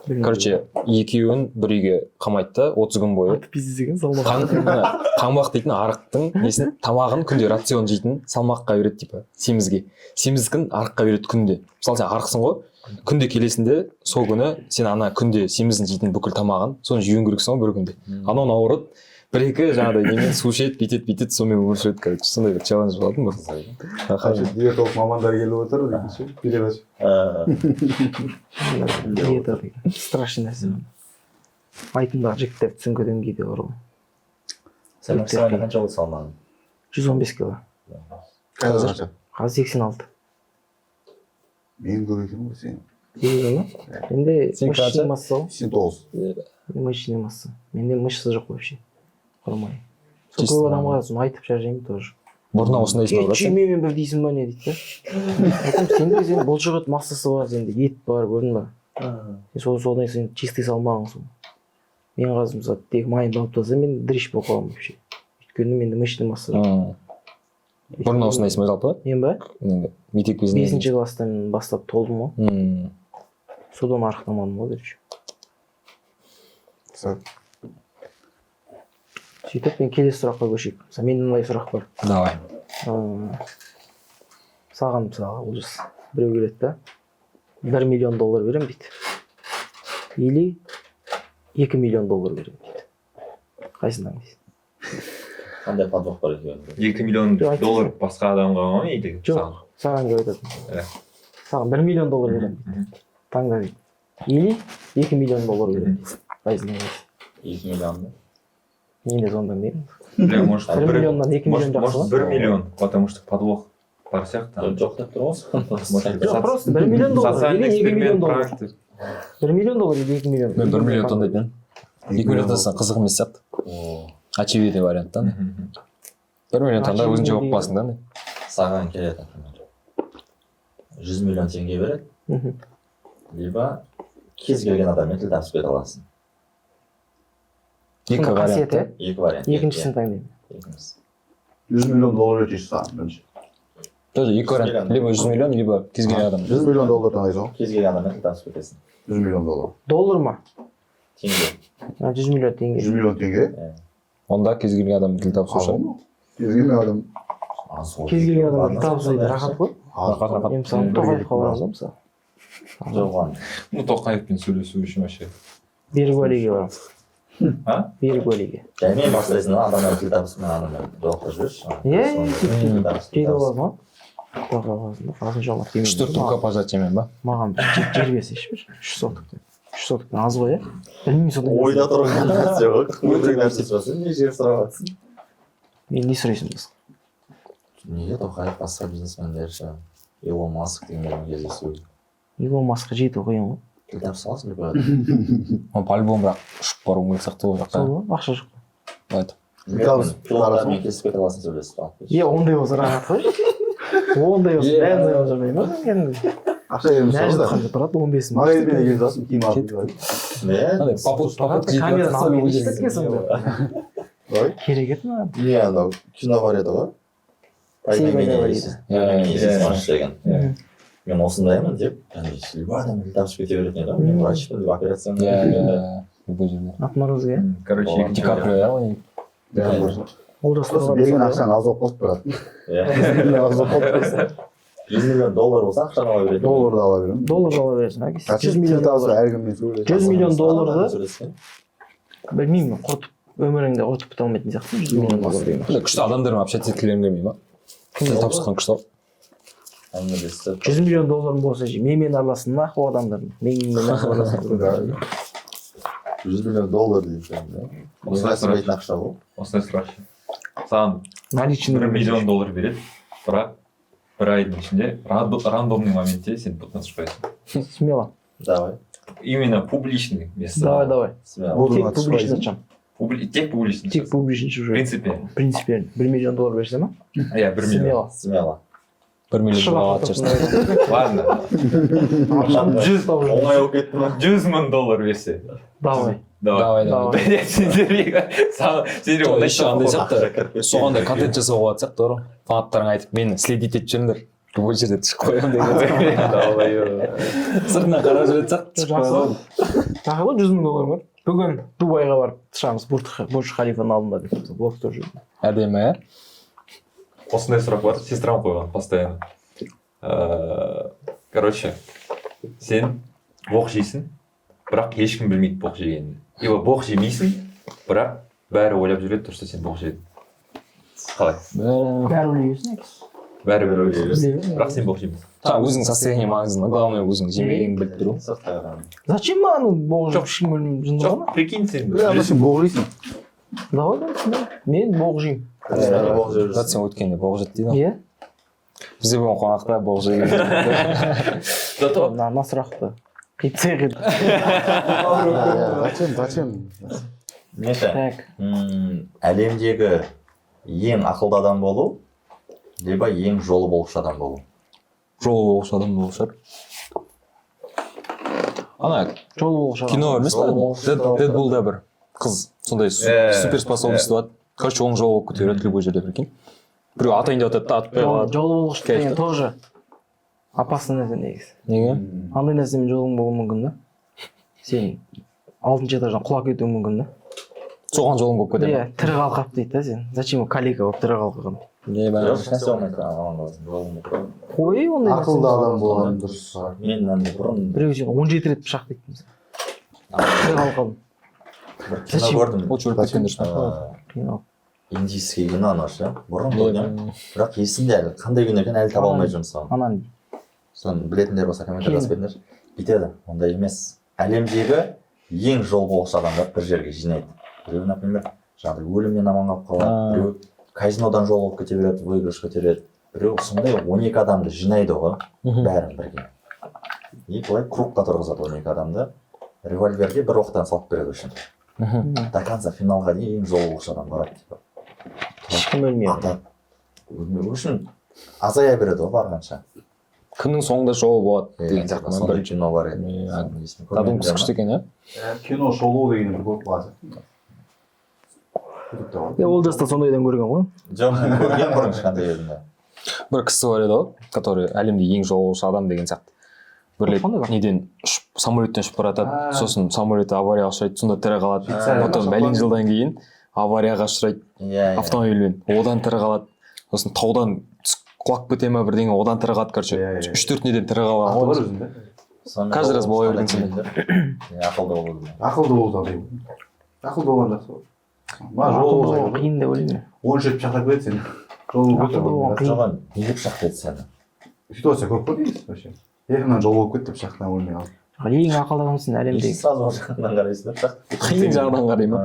Speaker 2: Білмеймін.
Speaker 1: Короче, екеуін бір үйге қамайды да 30 күн бойы.
Speaker 2: Аты пиздец екен, салмақ.
Speaker 1: Мына қаңбақ дейтін арықтың несін, тамағын күнде рацион жейтін салмаққа береді, типа семізге, семіздікін арыққа береді күнде. Мысалы, сен арықсың ғой, күнде келесің де, сол күні сен ана күнде семіздің жейтін бүкіл тамағын, соны жеуің керексің ғой бір күнде. Анау наоборот бір екі жаңағыдай немен су ішеді, бүйтеді, бүйтеді, сонымен өмір сүреді. Короче, сондай бір челлендж болатын бұрын.
Speaker 5: Қанша диетолог мамандар келіп отыр екінші передача.
Speaker 2: Диета деген страшный нәрсе. Айтымдағы жігіттер түсініп кетемін кейде бар ғой.
Speaker 3: Сен максимально қанша болды салмағың?
Speaker 2: 115 кило.
Speaker 5: Қазір қанша?
Speaker 2: Қазір 86.
Speaker 5: Мен көп екенмін ғой сен.
Speaker 2: Елу ма? Менде
Speaker 1: Сен
Speaker 2: мышечный
Speaker 1: қанша?
Speaker 2: масса ғой.
Speaker 5: 89.
Speaker 2: Мышечный масса, менде мышца жоқ вообще, құрмай. Сол
Speaker 1: Чисто
Speaker 2: көп адамға соны айтып шаршаймын тоже.
Speaker 1: Бұрыннан осындайсың
Speaker 2: Е,
Speaker 1: ба сен?
Speaker 2: менімен бір дейсің ба, не дейді да. Айтамын, сенде сен бұлшық ет массасы бар, сенде ет бар, көрдің ба? Сен сол содан сен чистый салмағың сол. Мен қазір, мысалы, тек майымды алып тастасам, мен дрищ болып қаламын вообще, өйткені менде мышечный масса жоқ.
Speaker 1: Бұрыннан осындайсың ба жалпы?
Speaker 2: Мен ба?
Speaker 1: Енді мектеп кезінде?
Speaker 2: Бесінші класстан бастап толдым ғой. Содан арықтамадым ғой, короче.
Speaker 5: Сол.
Speaker 2: Сөйтіп мен келесі сұраққа көшейік. Мысалы, менде мындай сұрақ бар.
Speaker 1: Давай.
Speaker 2: Саған, мысалға, Олжас, біреу келеді да, 1 миллион доллар беремін дейді или 2 миллион доллар беремін дейді, қайсысын таңдайсың?
Speaker 3: Қандай подвох бар екеуінде?
Speaker 4: 2 миллион
Speaker 2: Жоқ, айтсайшы.
Speaker 4: доллар басқа адамға ма или
Speaker 2: Жоқ.
Speaker 4: саған?
Speaker 2: Саған келіп айтады.
Speaker 4: Иә.
Speaker 2: Саған 1 миллион доллар беремін дейді, таңда дейді, или 2 миллион доллар беремін дейді, қайсысын таңдайсың?
Speaker 3: 2 миллион ба?
Speaker 2: Мен де соны таңдаймын.
Speaker 4: Бля, может,
Speaker 2: Бір миллионнан 2 миллион
Speaker 4: может,
Speaker 2: жақсы
Speaker 4: может,
Speaker 2: ба?
Speaker 4: 1 миллион, потому что подвох бар сияқты.
Speaker 3: Жоқ деп тұр ғой.
Speaker 4: Может,
Speaker 2: Жоқ, просто 1 миллион доллар
Speaker 4: социальный
Speaker 2: или 2 миллион
Speaker 4: эксперимент
Speaker 2: доллар.
Speaker 4: проекты.
Speaker 2: 1 миллион доллар или 2 миллион.
Speaker 1: Мен 1 миллион таңдайтын едім. 2 миллион таңдасаң, қызық емес сияқты. Очевидный вариант та. 1 миллион таңда, өзің жауап басың да.
Speaker 3: Саған келеді, например, 100 миллион теңге береді, либо кез келген адаммен тіл табысып кете аласың.
Speaker 1: Екі
Speaker 2: Сонда
Speaker 1: вариант
Speaker 2: қасиет,
Speaker 1: та.
Speaker 2: иә?
Speaker 3: Екі вариант.
Speaker 2: Екіншісін таңдаймын.
Speaker 3: Екіншісі.
Speaker 5: 100 миллион доллар өтейші саған бірінші.
Speaker 1: Тоже екі вариант:
Speaker 3: Миллион.
Speaker 1: либо 100 миллион, либо кез келген адам.
Speaker 5: 100 миллион доллар таңдайсың ғой.
Speaker 3: Кез келген адаммен тіл табысып кетесің.
Speaker 5: 100 миллион доллар.
Speaker 2: Доллар ма?
Speaker 3: Теңге.
Speaker 2: А, 100 миллион теңге.
Speaker 5: 100 миллион теңге.
Speaker 1: Онда кез келген адам тіл табысу
Speaker 5: Аз
Speaker 1: шығар.
Speaker 5: ғой. Кез келген адам.
Speaker 3: Аз ғой.
Speaker 2: Кез келген адам
Speaker 3: Бармаса
Speaker 2: табыс
Speaker 3: сондай
Speaker 2: рахат қой.
Speaker 5: Аз.
Speaker 1: Рахат, рахат.
Speaker 2: Мен, мысалы, Тоқаевқа барамын да, мысалы.
Speaker 3: Жоқ, оған.
Speaker 4: Ну, Тоқаевпен сөйлесу үшін вообще.
Speaker 2: Берік Уәлиге барамын.
Speaker 4: А?
Speaker 2: Берік Уәлиге.
Speaker 3: Жаймен бастайсың да, адамдар тіл табысып, мен адамдар жолықтырып жіберші.
Speaker 2: Иә,
Speaker 3: Сондай
Speaker 2: иә,
Speaker 3: тіл табыс, тіл
Speaker 2: жетіп
Speaker 3: табыс.
Speaker 2: аласың ғой, тоқтай аласың да, Қасым Жомарт
Speaker 1: Үш төрт рукопожатиемен ба?
Speaker 2: Маған бір жер берсейші, бір 3 соток деп. 3 сотоктан аз ғой, иә, білмеймін, сондай нәрсе.
Speaker 3: Ойда тұрған нәрсе ғой. Өтірік нәрсе сұрасың, не жер сұрап жатрсың?
Speaker 2: Мен не сұрайсың басқа?
Speaker 3: Неге Тоқаев, басқа бизнесмендер ше, Илон Маск дегендермен кездесу.
Speaker 2: Илон Маскқа жету қиын ғой.
Speaker 3: Тіл табыса аласың любой адам.
Speaker 1: Ол по-любому, бірақ ұшып баруың керек сияқты ол жаққа.
Speaker 2: Сол ғой, ақша жоқ.
Speaker 1: Былай айтып.
Speaker 5: Тіл табысып
Speaker 3: Пилоттармен кездесіп кете аласың, сөйлесіп алып.
Speaker 2: Е, ондай болса, рахат қой, ондай болса.
Speaker 1: Е.
Speaker 2: Бәрін алып жүрмеймін ба кәдімгідей?
Speaker 5: Ақша келіп
Speaker 2: Мына
Speaker 5: тұрса да.
Speaker 2: жатқанда тұрады 15 мың.
Speaker 5: Магазинге келіп тұрасың, киім алып.
Speaker 3: Не?
Speaker 1: Андай попут жетіп
Speaker 2: Камераны
Speaker 1: жатса,
Speaker 2: алып
Speaker 1: ол
Speaker 2: кетейінші
Speaker 1: жерге.
Speaker 2: бізге сонда.
Speaker 5: Ой.
Speaker 2: Керек еді маған.
Speaker 3: Не, анау кино бар еді ғой.
Speaker 2: Сен
Speaker 3: Пойми меня,
Speaker 2: байда
Speaker 3: если-
Speaker 1: Иә,
Speaker 3: пойми меня,
Speaker 1: иә,
Speaker 3: если
Speaker 4: иә.
Speaker 3: сможешь деген.
Speaker 4: Иә.
Speaker 3: Мен осындаймын деп, кәдімгідей любой адам тіл табысып кете беретін еді ғой. Мен врачпын деп, операциямын.
Speaker 1: Иә, иә, любой жерде.
Speaker 2: Отморозы, иә.
Speaker 4: Короче,
Speaker 3: Оған
Speaker 4: екінші
Speaker 1: Ди Каприо, иә, ол.
Speaker 2: Олжас
Speaker 5: Просто берген ақшаң аз болып қалды, брат.
Speaker 3: Иә.
Speaker 5: Аз болып қалды просто.
Speaker 3: 100 миллион доллар болса, ақшаны ала беретін.
Speaker 5: Долларды ала беремін.
Speaker 2: Доллар ала бересің, әке.
Speaker 5: Зачем
Speaker 2: 100 миллион
Speaker 5: тіл табысып
Speaker 2: доллар.
Speaker 5: әркіммен сөйлесіп.
Speaker 2: 100 миллион долларды
Speaker 3: Сөйлескен.
Speaker 2: білмеймін, құртып, өміріңде құртып біте алмайтын сияқтысың 100 миллион доллар деген ақша.
Speaker 1: Андай күшті адамдармен общаться еткілерің келмей ма? Тіл табысқан күшті ғой.
Speaker 3: Әңгімелесіп.
Speaker 2: 100 миллион долларым болса ше, менімен аралассын нахуй адамдар, менімен нахуй аралассын.
Speaker 3: 100 миллион доллар дейді сен, да?
Speaker 4: Осылай
Speaker 3: Осылай ақша ғой.
Speaker 4: Осындай сұрақ ше. Саған
Speaker 2: Наличный.
Speaker 4: 1 миллион доллар береді, бірақ бір айдың ішінде рандомный моментте сен бұтына түспайсың.
Speaker 2: Смело.
Speaker 3: Давай.
Speaker 4: Именно публичный место.
Speaker 2: Давай, давай.
Speaker 3: Смело.
Speaker 5: Буду
Speaker 2: Тек публичный
Speaker 5: түспайсың.
Speaker 2: ашамын.
Speaker 4: Тек публичный.
Speaker 2: Тек публичный
Speaker 4: В
Speaker 2: уже.
Speaker 4: принципе,
Speaker 2: Принципиально 1 миллион доллар берсе ма?
Speaker 4: Иә, 1 миллион.
Speaker 2: Смело.
Speaker 3: Смело.
Speaker 1: 1 миллион
Speaker 2: Шығып
Speaker 1: доллар алатын шығарсың.
Speaker 4: Ладно.
Speaker 2: Ақшаны
Speaker 4: Жүз
Speaker 2: ұстап жүр.
Speaker 3: Оңай болып кетті ма?
Speaker 4: 100 мың доллар берсе.
Speaker 2: Давай.
Speaker 4: Давай.
Speaker 1: Давай, давай.
Speaker 2: Давай.
Speaker 4: Блять, сендер сендер ондай
Speaker 1: Еще андай
Speaker 3: Ақша
Speaker 1: сияқты,
Speaker 3: кіріп кеткен.
Speaker 1: соған да контент жасауға болатын сияқты ғой. Фанаттарыңа айтып, мені следить етіп жүріңдер, любой жерде түсіп қоямын деген.
Speaker 4: Давай.
Speaker 1: Сыртынан қарап жүретін сияқты, түсіп
Speaker 2: Жақсы.
Speaker 1: қоямын.
Speaker 2: Тағы ғой, 100 мың доллар бар, бүгін Дубайға барып шығамыз Бурдж Халифаның алдында деп блогта жүр.
Speaker 1: Әдемі, иә.
Speaker 4: Осындай сұрақ бар, сестрам қойған постоянно. Короче, сен боқ жейсің, бірақ ешкім білмейді боқ жегеніңді. Либо боқ жемейсің, бірақ бәрі ойлап жүреді, то что сен боқ жедің. Қалай?
Speaker 2: Бәрі біле берсін әкесі.
Speaker 4: Бәрі біле
Speaker 3: Біле
Speaker 4: берсін.
Speaker 2: Біле.
Speaker 4: Бірақ сен боқ жемейсің.
Speaker 1: Жаңа өзіңнің состояние маңызды ма? Главное, өзің жемегеніңді біліп тұру.
Speaker 3: Сыртқа қараған.
Speaker 2: Зачем маған ол боқ жеп, ешкім білмейді, жынды
Speaker 4: Жоқ,
Speaker 2: ма?
Speaker 4: прикинь, сен
Speaker 5: Бля, ана сен боқ жейсің.
Speaker 2: Давай, давай, давай. Мен боқ жеймін.
Speaker 3: Бәрі боқ жеп
Speaker 1: Зат
Speaker 3: жүрсің.
Speaker 1: сен өткенде боқ жеді дейді ғой.
Speaker 2: Иә.
Speaker 1: Бізде бүгін қонақта боқ жеген.
Speaker 4: Зато
Speaker 2: Мына сұрақты қитсай қит.
Speaker 5: Иә, зачем, зачем?
Speaker 3: Неше?
Speaker 2: Так.
Speaker 3: Әлемдегі ең ақылды адам болу, либо ең жолы болғыш адам болу.
Speaker 1: Жолы болғыш адам болу шығар. Ана
Speaker 2: Жолы болғыш адам.
Speaker 1: кино бар емес
Speaker 3: Жолы
Speaker 1: па?
Speaker 3: болғыш адам.
Speaker 1: Дэдпулда бір қыз сондай
Speaker 4: Иә,
Speaker 1: суперспособность болады. Короче, оның жолы болып кете береді любой жерде, прикинь. Біреу атайын деп атады да, атпай қалады.
Speaker 2: Жолы болғыш
Speaker 1: Кайф
Speaker 2: деген
Speaker 1: та.
Speaker 2: тоже опасный нәрсе негізі.
Speaker 1: Неге?
Speaker 2: Андай нәрсемен жолың болуы мүмкін да, сен алтыншы этаждан құлап кетуің мүмкін да.
Speaker 1: Соған жолың болып кетеді.
Speaker 2: Иә, тірі қалқап дейді да, сен зачем калека болып тірі қалқыған?
Speaker 1: Не бә.
Speaker 3: Жоқ, ешнәрсе болмайды оған қаласың, жолың болып.
Speaker 2: Қой, ондай нәрсе.
Speaker 5: Ақылды адам болған дұрыс шығар.
Speaker 3: Мен андай бұрын
Speaker 2: Біреу сені 17 рет пышақтайды, мысалы, тірі қалқалдың.
Speaker 3: бір кино
Speaker 2: Зачем?
Speaker 3: көрдім.
Speaker 1: Лучше өліп кеткен дұрыс па?
Speaker 2: Қиналып.
Speaker 3: Индийский кино анау ше, бұрын көргенмін, бірақ есімде әлі, қандай кино екенін әлі таба алмай жүрмін соны.
Speaker 2: Ананы.
Speaker 3: Соны білетіндер болса, комментарий
Speaker 2: Кейін.
Speaker 3: жазып кетіңдерші. Бүйтеді, ондай емес, әлемдегі ең жол болғыш адамдар бір жерге жинайды. Біреу, например, жаңағыдай өлімнен аман қалып қалады, біреу казинодан жол болып кете береді, выигрыш көтереді, біреу сондай. 12 адамды жинайды ғой бәрін бірге и былай кругқа тұрғызады. 12 адамды револьверге бір оқтан салып береді. В общем, до конца, финалға дейін ең жол болғыш адам барады типа.
Speaker 2: Ешкім өлмей.
Speaker 3: Атады. В общем, азая береді ғой барғанша.
Speaker 1: Кімнің соңында жолы болады
Speaker 3: Иә,
Speaker 1: деген сияқты ма?
Speaker 3: сондай
Speaker 1: Бір
Speaker 3: кино бар еді.
Speaker 1: Иә.
Speaker 3: Соны есіме
Speaker 1: Задумкасы
Speaker 3: көрмедім.
Speaker 1: күшті екен, иә.
Speaker 5: Кино «Шолу» деген бір көріп қалған сияқтымын. Ютубта бар.
Speaker 2: Е, Олжас та сондайдан көрген ғой.
Speaker 3: Жоқ, мен көрген бұрын кішкентай кезімде.
Speaker 1: Бір кісі бар еді ғой, который әлемде ең жолаушы адам деген сияқты. Бір рет
Speaker 2: Қандай бар?
Speaker 1: неден ұшып Самолеттен ұшып бара жатады,
Speaker 5: А.
Speaker 1: сосын самолеті аварияға ұшырайды, сонда тірі қалады.
Speaker 5: Швейцария ма,
Speaker 1: Потом
Speaker 5: Шотландия?
Speaker 1: бәлен жылдан кейін аварияға ұшырайды
Speaker 3: Иә, иә.
Speaker 1: автомобильмен, одан тірі қалады. Сосын таудан түсіп құлап кете ма, бірдеңе, одан тірі қалады, короче.
Speaker 5: Иә, иә.
Speaker 1: Үш төрт неден тірі қалған
Speaker 5: Ақылы бар
Speaker 1: ғой.
Speaker 5: өзінде.
Speaker 3: Сонымен
Speaker 1: Каждый раз
Speaker 3: ол
Speaker 1: бола берген
Speaker 3: қандай келді? Иә, ақылды болу деген.
Speaker 5: Ақылды болу жағдай. Ақылды болған жақсы ғой. Мына жол
Speaker 2: Ақылды болған
Speaker 5: болса,
Speaker 2: қиын деп ойлаймын мен.
Speaker 5: 13 рет пышақтап кетеді сені. Жол болып
Speaker 2: Ақылды болған
Speaker 5: кетеді.
Speaker 2: қиын.
Speaker 3: Жоқ, неге пышақтайды сені?
Speaker 5: Ситуация көп қой негізі вообще. Е, мына жол болып кетті, пышақтан өлмей қалды.
Speaker 2: Ең ақылды адамсың әлемдегі.
Speaker 3: Сразу ол жағынан қарайсың да, пышақ.
Speaker 1: Қиын жағынан қарай ма?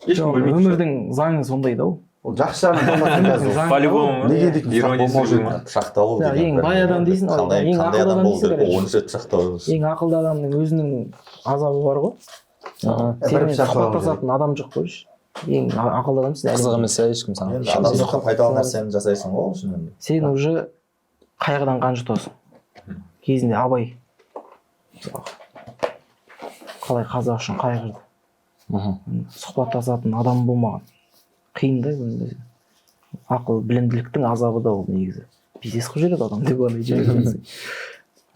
Speaker 4: Ешкім білмейді.
Speaker 2: Өмірдің заңы сондай да ол.
Speaker 5: Ол жақсы жағынан таңдасаң қазір.
Speaker 2: Заң-
Speaker 4: По-любому.
Speaker 5: Неге дейтін сұрақ
Speaker 4: Ирониясы
Speaker 5: болмаушы еді.
Speaker 4: ма?
Speaker 3: Пышақталу
Speaker 2: Иә,
Speaker 3: деген
Speaker 2: ең
Speaker 3: бір
Speaker 2: бай адам дейсің, ал
Speaker 3: қандай
Speaker 2: ең
Speaker 3: қандай
Speaker 2: ақылды
Speaker 3: адам
Speaker 2: адам
Speaker 3: болу
Speaker 2: дейсің,
Speaker 3: керек
Speaker 2: короче.
Speaker 3: 13 рет пышақталу үшін?
Speaker 2: Ең ақылды адамның өзінің азабы бар ғой.
Speaker 5: Бір
Speaker 2: Сенімен
Speaker 5: пышақ салған
Speaker 2: сұхбаттасатын адам жоқ қой. Ең ақылды адамсың
Speaker 1: Қызық
Speaker 2: әлемде.
Speaker 1: емес, иә, ешкім саған.
Speaker 3: Енді адамзатқа пайдалы нәрсені жасайсың ғой ол үшін енді.
Speaker 2: Сен уже қайғыдан қан жұтасың. Кезінде Абай, мысалға, қалай қазақ үшін қайғырды. Сұхбаттасатын адам болмаған. Қиын да өмірде. Ақыл, білімділіктің азабы да ол негізі. Пиздец қылып жібереді адам деп андай жіберген.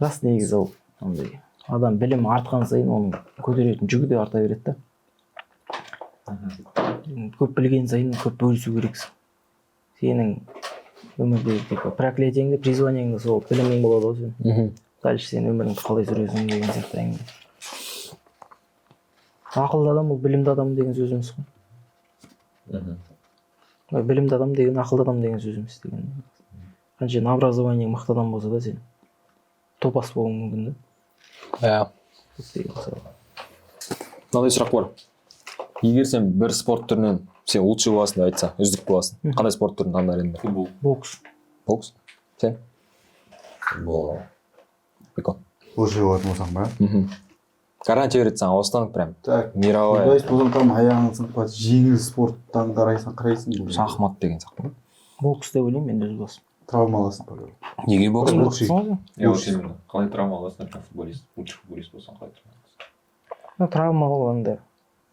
Speaker 2: Рас, негізі ол андай. Адам білімі артқан сайын оның көтеретін жүгі де арта береді да. Көп білген сайын көп бөлісу керексің. Сенің өмірдегі типа проклятиең де, призваниең де сол білімің болады ғой сенің. Дальше сен өміріңді қалай сүресің деген сияқты әңгіме. Ақылды адам ол білімді адам деген сөз емес қой. Ой, білімді адам деген ақылды адам деген сөз емес деген. Қанша образованиең мықты адам болса да, сен топас болуың мүмкін да.
Speaker 1: Иә.
Speaker 2: Деген мысалы.
Speaker 1: Мынандай сұрақ бар: егер сен бір спорт түрінен сен лучший боласың деп айтса, үздік боласың, қандай спорт түрін таңдар едің?
Speaker 4: Футбол.
Speaker 2: Бокс.
Speaker 1: Бокс. Сен?
Speaker 3: Футбол.
Speaker 1: Прикол.
Speaker 5: Лучший болатын болсаң ба?
Speaker 1: Гарантия береді саған осыдан прям
Speaker 5: Так.
Speaker 1: мировая.
Speaker 5: Футболист болсаң, там аяғың сынып қалады. Жеңіл спорттан қарайсың.
Speaker 1: Шахмат деген сияқты ма?
Speaker 2: Бокс деп ойлаймын мен өз басым.
Speaker 5: Травма аласың по-любому.
Speaker 1: Неге бокс?
Speaker 5: Лучший.
Speaker 2: Бокс ғой.
Speaker 4: Я вот
Speaker 5: Лучший.
Speaker 4: именно. Қалай травма аласың, например, футболист? Лучший футболист болсаң, қалай травма аласың?
Speaker 2: Ну, травма алғанда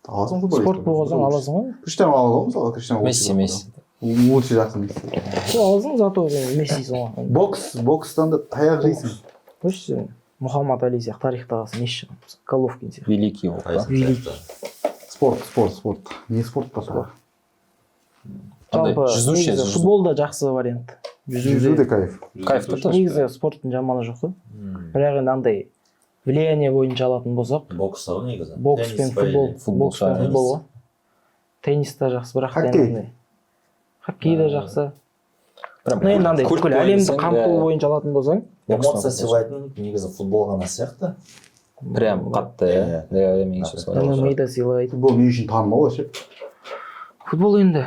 Speaker 5: Аласың футболист.
Speaker 2: спорт болған соң аласың ғой.
Speaker 5: Криштиану алады ғой, мысалы, Криштиану.
Speaker 1: Месси, Месси.
Speaker 5: Лучший жақсы Месси.
Speaker 2: Сол аласың, зато сен Мессисің ғой.
Speaker 5: Бокс, бокстан да таяқ жейсің.
Speaker 2: Қойшы, сен Мұхаммад Али сияқты тарихта қалсың, Месси, Головкин сияқты.
Speaker 1: Великий болып па?
Speaker 3: Тайсон
Speaker 2: Великий.
Speaker 3: сияқты.
Speaker 5: Спорт, спорт, спорт. Не спорт па сол?
Speaker 1: Андай
Speaker 2: Жалпы
Speaker 1: жүзу ше,
Speaker 2: негізі
Speaker 1: жүзу.
Speaker 2: футбол да жақсы вариант.
Speaker 5: Жүзу де кайф.
Speaker 1: Кайф та тоже.
Speaker 2: Негізі спорттың жаманы жоқ қой. Бірақ енді андай влияние бойынша алатын болсақ,
Speaker 3: Бокс та ғой негізі.
Speaker 2: бокс пен
Speaker 3: Теннис па
Speaker 2: футбол,
Speaker 3: или-
Speaker 1: Футбол
Speaker 2: бокс пен
Speaker 1: шығар.
Speaker 2: футбол ғой. Теннис та жақсы, бірақ та
Speaker 5: Хоккей.
Speaker 2: енді андай хоккей де жақсы.
Speaker 1: Прям
Speaker 2: Ну, енді андай
Speaker 1: культ
Speaker 2: бүкіл
Speaker 1: бойын
Speaker 2: әлемді
Speaker 1: десең,
Speaker 2: қамту
Speaker 1: иә.
Speaker 2: бойынша алатын болсаң,
Speaker 3: Эмоция сыйлайтын негізі футбол ғана сияқты.
Speaker 1: Прям қатты, иә, иә, меніңше солай.
Speaker 2: ММА да сыйлайды.
Speaker 5: Футбол не үшін танымал вообще?
Speaker 2: Футбол енді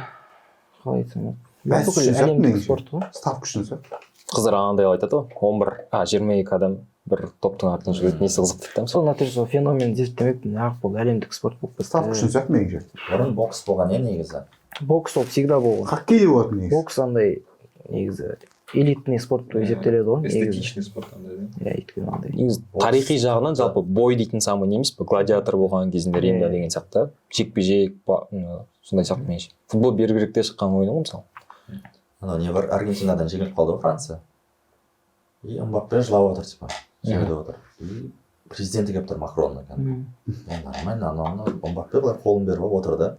Speaker 2: қалай айтсам болады,
Speaker 5: Бәс
Speaker 2: бүкіл
Speaker 5: үшін сияқты
Speaker 2: әлемдік
Speaker 5: меніңше.
Speaker 2: спорт қой.
Speaker 5: Ставка үшін сияқты.
Speaker 1: Қыздар анандай айтады ғой, 11, а, 22 адам бір топтың артынан жүгіреді, несі қызық дейді да, мысалы.
Speaker 2: Сол натуре сол феномен зерттемеппін, неғып бұл әлемдік спорт болып кетті.
Speaker 5: Ставка үшін сияқты меніңше.
Speaker 3: Бұрын бокс болған, иә, негізі.
Speaker 2: Бокс ол всегда болған.
Speaker 5: Хоккей де болатын негізі.
Speaker 2: Бокс андай негізі элитный спорт деп есептеледі ғой негізі.
Speaker 4: Эстетичный спорт андай, да?
Speaker 2: Иә, өйткені андай
Speaker 1: Негізі
Speaker 3: Бокс.
Speaker 1: тарихи жағынан жалпы бой дейтін самый не емес пе, гладиатор болған кезінде Римда
Speaker 2: Иә.
Speaker 1: деген сияқты, жекпе жек, сондай сияқты меніңше. Футбол бергіректе шыққан ойын ғой, мысалы.
Speaker 3: Анау не бар, Аргентинадан жеңіліп қалды ғой Франция. И Мбаппе жылап отыр, типа жеңіліп отыр, и президенті келіп тұр, Макронның кәдімгі. Ол нормально, анау мынау Мбаппе былай қолын беріп алып отыр да.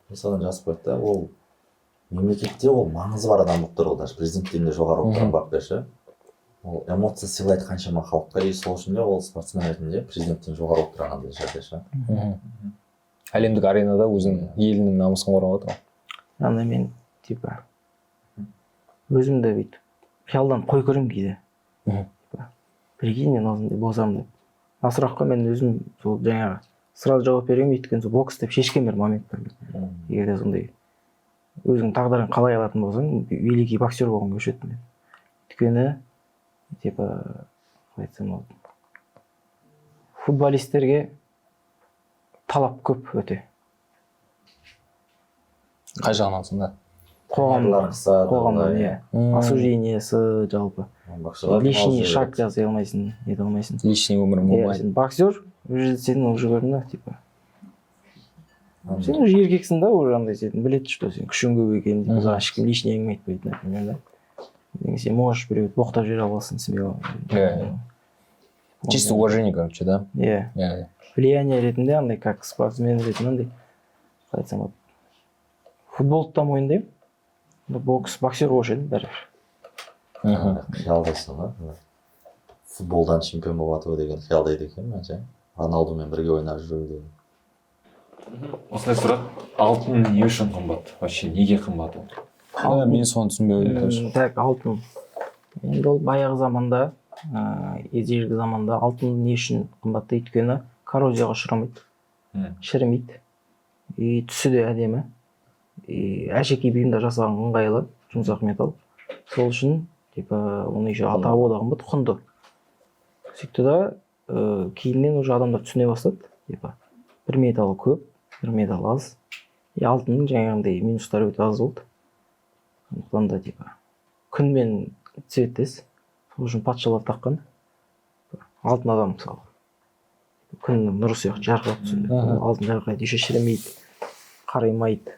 Speaker 3: И содан жазып қойды да, ол мемлекетте ол маңызы бар адам болып тұр ғой, даже президенттен де жоғары болып тұр. Мбаппе ше, ол эмоция сыйлайды қаншама халыққа, и сол үшін де ол спортсмен ретінде президенттен жоғары болып тұр анандай жерде ше.
Speaker 1: Әлемдік аренада өзінің елінің намысын қорғап отыр ғой.
Speaker 2: Андай мен типа өзімді бүйтіп қиялданып қой көремін кейде. Типа, прикинь, мен осындай болсам деп. Мына сұраққа мен өзім сол жаңағы сразу жауап бергенмін, өйткені сол бокс деп шешкен бір момент бар. Егер де сондай өзің тағдырын қалай алатын болсаң, великий боксер болғым келуші еді мен. Өйткені типа қалай айтсам болады, футболистерге талап көп өте.
Speaker 1: Қай жағынан сонда?
Speaker 2: Қоғам,
Speaker 3: Тренерлар қысады,
Speaker 2: қоғамнан,
Speaker 3: олай.
Speaker 2: иә, осуждениесі жалпы.
Speaker 3: Боксшылар
Speaker 2: Лишний
Speaker 3: демалып
Speaker 2: шаг
Speaker 3: жүре
Speaker 2: жасай алмайсың, нете алмайсың.
Speaker 1: Личный өмірің
Speaker 2: Иә,
Speaker 1: болмайды.
Speaker 2: сен боксер уже, сен уже көрдің да, типа
Speaker 3: береді.
Speaker 2: сен уже еркексің да, уже андай сен біледі, что сен күшің көп екенін, типа саған ешкім лишний әңгіме айтпайды, например, да. Сен можешь біреуді боқтап жібере аласың смело.
Speaker 1: Иә, иә. Чисто уважение, короче, да.
Speaker 2: Иә.
Speaker 1: Иә.
Speaker 2: Влияние ретінде андай, как спортсмен ретінде андай, қалай айтсам болады, футболды да мойындаймын, но бокс, боксер болушы едім бәрібір.
Speaker 3: Қиялдайсың ғой, футболдан чемпион болып жату деген қиялдайды екенмін ше, Роналдумен бірге ойнап жүру деген.
Speaker 4: Осындай сұрақ: алтын не үшін қымбат вообще, неге қымбат ол?
Speaker 1: Да, мен соны түсінбей отырмын тоже.
Speaker 2: Так, алтын енді ол баяғы заманда, ежелгі заманда алтын не үшін қымбат? Өйткені коррозияға ұшырамайды, шірімейді и түсі де әдемі, и әшекей бұйымдар жасаған ыңғайлы, жұмсақ металл. Сол үшін типа оны еще атауы да қымбат, құнды. Сөйтті да, кейіннен уже адамдар түсіне бастады, типа бір металл көп, бір металл аз, и алтынның жаңағындай минустары өте аз болды. Сондықтан да типа күнмен цветтес, сол үшін патшалар таққан алтын. Адам мысалы күннің нұры сияқты жарқырап түседі. Алтын жарқырайды, еще шірімейді, қараймайды.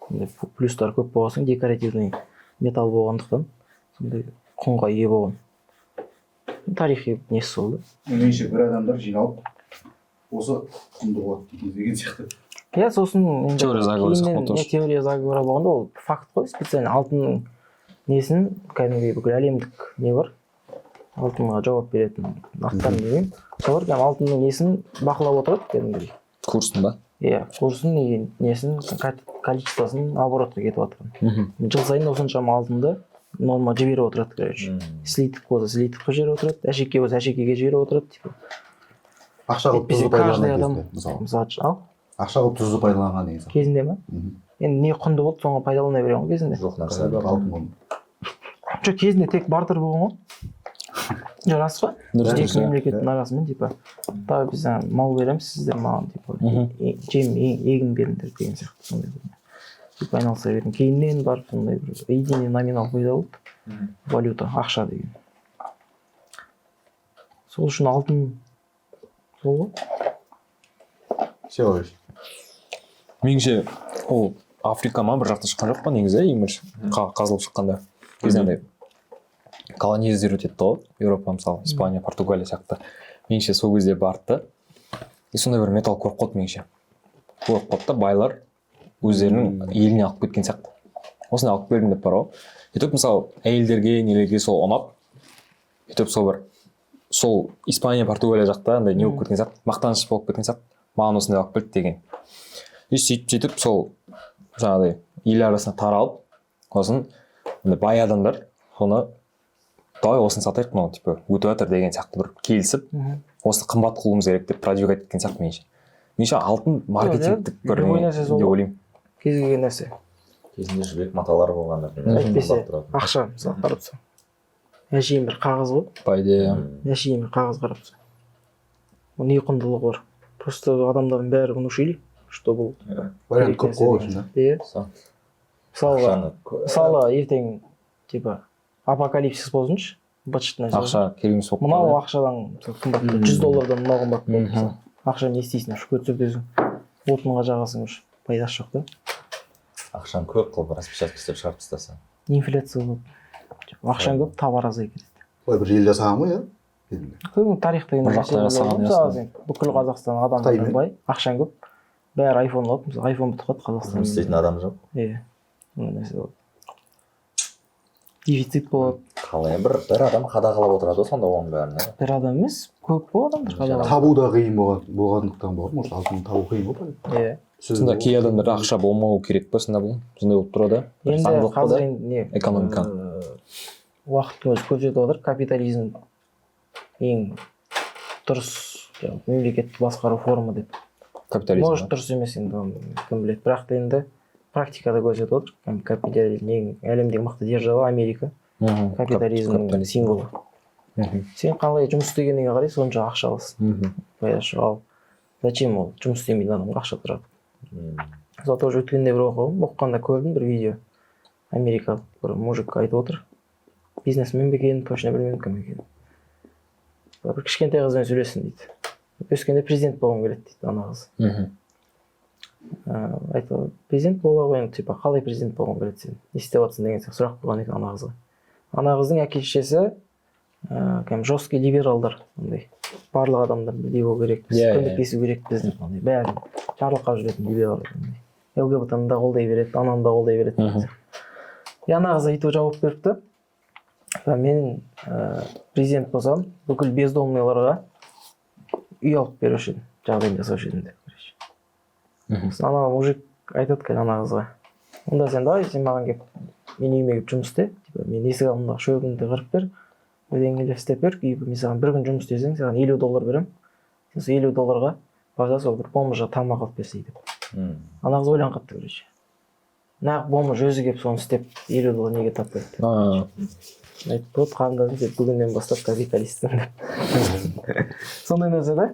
Speaker 2: Сондай плюстары көп болған соң, декоративный металл болғандықтан, сондай құнға ие болған. Тарихи несі сол да.
Speaker 5: Меніңше, бір адамдар жиналып, осы құнды болады деген сияқты.
Speaker 2: Иә, сосын енді
Speaker 1: Теория заговора сияқты
Speaker 2: кейіннен
Speaker 1: болды
Speaker 2: не,
Speaker 1: тоже.
Speaker 2: Теория заговора болғанда, ол факт қой. Специально алтынның несін, кәдімгідей бүкіл әлемдік не бар, алтынға жауап беретін, аттарын білмеймін, солар кәдімгі алтынның несін бақылап отырады кәдімгідей.
Speaker 1: Курсын ба?
Speaker 2: Иә, курсын и несін, количествосын, оборотқа кетіп жатқан. Жыл сайын осыншама алтынды норма жіберіп отырады, короче. Слиток болса, слитокқа жіберіп отырады, әшекей болса, әшекейге жіберіп отырады типа.
Speaker 5: Ақша қылып
Speaker 2: Әйтпесе
Speaker 5: тұзды
Speaker 2: каждый
Speaker 5: пайдаланған
Speaker 2: адам
Speaker 5: кезінде мысалы.
Speaker 2: Мысалы, ал
Speaker 5: Ақша қылып тұзды пайдаланған деген сияқты.
Speaker 2: Кезінде ма?
Speaker 5: Мхм.
Speaker 2: Енді не құнды болды, соған пайдалана берген ғой кезінде.
Speaker 3: Жоқ нәрсе.
Speaker 5: Алтын құнды.
Speaker 2: Жоқ, кезінде тек бартер болған ғой. Жоқ, рас қой.
Speaker 1: Дұрыс,
Speaker 2: Екі
Speaker 1: дұрыс, иә.
Speaker 2: мемлекеттің арасымен типа давай, біз ана мал береміз, сіздер маған типа жем, егін беріңдер деген сияқты, сондай бір типа айналыса берген. Кейіннен барып сондай бір единый номинал пайда болды, валюта, ақша деген. Сол үшін алтын сол ғой.
Speaker 5: Все короче.
Speaker 1: Меніңше, ол Африка ма, бір жақта шыққан жоқ па негізі, ең бірінші қазылып шыққанда? Кезінде андай колонизировать етті ғой Еуропа, мысалы, Испания, Португалия сияқты. Меніңше, сол кезде барды да и сондай бір металл көріп қалды, меніңше, көріп қалды да, байлар өздерінің еліне алып кеткен сияқты. Осындай алып келдім деп бар ғой. Сөйтіп, мысалы, әйелдерге, нелерге сол ұнап, сөйтіп сол бір сол Испания, Португалия жақта андай не болып кеткен сияқты, мақтаныш болып кеткен сияқты, маған осындай алып келді деген. И сөйтіп сөйтіп сол жаңағыдай ел арасына таралып, сосын андай бай адамдар соны: «Давай осыны сатайық, мынау типа өтіп жатыр», — деген сияқты бір келісіп, осыны қымбат қылуымыз керек деп продвигать еткен сияқты, меніңше. Меніңше, алтын маркетингтік бір
Speaker 2: Любой
Speaker 1: не
Speaker 2: нәрсе сол
Speaker 1: деп
Speaker 2: ғой.
Speaker 1: ойлаймын.
Speaker 2: Кез келген нәрсе.
Speaker 3: Кезінде жібек маталар болған, например,
Speaker 2: Әйтпесе
Speaker 3: қымбат тұратын.
Speaker 2: ақша, мысалы, қарап тұрсаң, әшейін бір қағаз ғой.
Speaker 1: По идее.
Speaker 2: Әшейін бір қағаз, қарап тұрсаң, оның не құндылығы бар? Просто адамдардың бәрі внушили, что бұл
Speaker 5: Вариант
Speaker 2: керек
Speaker 5: көп
Speaker 2: нәрсе
Speaker 5: қой
Speaker 2: деген
Speaker 5: үшін да.
Speaker 2: сияқты. Иә.
Speaker 3: Сол.
Speaker 2: Мысалға,
Speaker 3: Ақшаны
Speaker 2: мысалы, ертең типа апокалипсис болсыншы, быт шыт нәрсе.
Speaker 1: Ақша керек емес болып
Speaker 2: Мынау
Speaker 1: қалады.
Speaker 2: ақшадан, мысалы, қымбат, 100 доллардан мынау қымбат болды. Мысалы, ақша не істейсің, уже көт сүртесің, отынға жағасың, уже пайдасы жоқ та.
Speaker 3: Ақшаны көп қылып распечатка істеп шығарып тастаса.
Speaker 2: Инфляция болады. Ақшаң көп, товар азайып кетеді.
Speaker 5: Ой, бір ел жасаған ғой, иә, кезінде.
Speaker 2: Көп тарихта енді
Speaker 1: Бір жақта
Speaker 2: мәселелер
Speaker 1: жасаған,
Speaker 2: бар ғой. Мысалы,
Speaker 1: ясно.
Speaker 2: сен бүкіл Қазақстан
Speaker 5: Қытай
Speaker 2: адамдар
Speaker 5: ма?
Speaker 2: бай, ақшаң көп, бәрі айфон алады. Мысалы, айфон бітіп қалады Қазақстанда.
Speaker 3: Жұмыс істейтін адам жоқ.
Speaker 2: Иә, сондай нәрсе болады, дефицит болады.
Speaker 3: Қалай бір адам қадағалап отырады ғой сонда оның бәрін, иә?
Speaker 2: Бір адам емес, көп қой адамдар қадағалап.
Speaker 5: Табу да қиын болғандықтан болар, может, алтын табу қиын ғой.
Speaker 2: Иә.
Speaker 1: Сонда кей адамдарда ақша болмау керек па сонда? Бұл сондай болып тұрады, бір
Speaker 2: Енді
Speaker 1: заңдылық па
Speaker 2: қазір
Speaker 1: да?
Speaker 2: енді не,
Speaker 1: Экономика.
Speaker 2: Уақыттың өзі көрсетіп отыр, капитализм ең дұрыс жаңағы мемлекетті басқару форма деп.
Speaker 1: Капитализм.
Speaker 2: Может, дұрыс емес енді, оны кім біледі, бірақ та енді практикада көрсетіп отыр. Кәдімгі капитализм ең әлемдегі мықты держава Америка, капитализмнің
Speaker 1: Капитализм.
Speaker 2: символы. Сен қалай жұмыс істегеніңе қарай сонша ақша аласың. Пайдасы жоқ. Ал зачем ол жұмыс істемейтін адамға ақша тұрады? Мысалы, тоже өткенде бір оқығанмын, оқығанда көрдім бір видео, америкалық бір мужик айтып отыр, бизнесмен бе екен, точно білмеймін кім екенін. Бір кішкентай қызбен сөйлестім дейді. Өскенде президент болғым келеді дейді ана қыз. Айтты: «Президент бола ғой енді, типа қалай президент болғың келеді, сен не істеп жатырсың?» деген сияқты сұрақ қойған екен ана қызға. Ана қыздың әке шешесі Кәдімгі жесткий либералдар, андай барлық адамдар бірдей болу керек, біз
Speaker 1: Иә, иә.
Speaker 2: көмектесу керекпіз деп, андай бәрін жарылқап жүретін либерал, андай ЛГБТ ны да қолдай береді, ананы да қолдай береді деген сияқты. И ана қыз өйтіп жауап беріпті: «Мен президент болсам, бүкіл бездомныйларға үй алып беруші едім, жағдайын жасаушы едім», — деп, короче. Сосын ана мужик айтады, короче, ана қызға: «Онда сен давай, сен маған келіп, менің үйіме келіп жұмыс істе, типа мен есік алдындағы шөбімді қырып бер, бірдеңелер істеп бер, и мен саған бір күн жұмыс істесең, саған 50 доллар беремін, сен сол 50 долларға бар да, сол бір бомжға тамақ алып берсей», — деп. Ана қыз ойланып қалыпты, короче, нағып бомж өзі келіп соны істеп, 50 доллар неге таппайды деп. Айтып: «Вот, қарындасым, сен бүгіннен бастап капиталистсің», — деп. Сондай нәрсе да.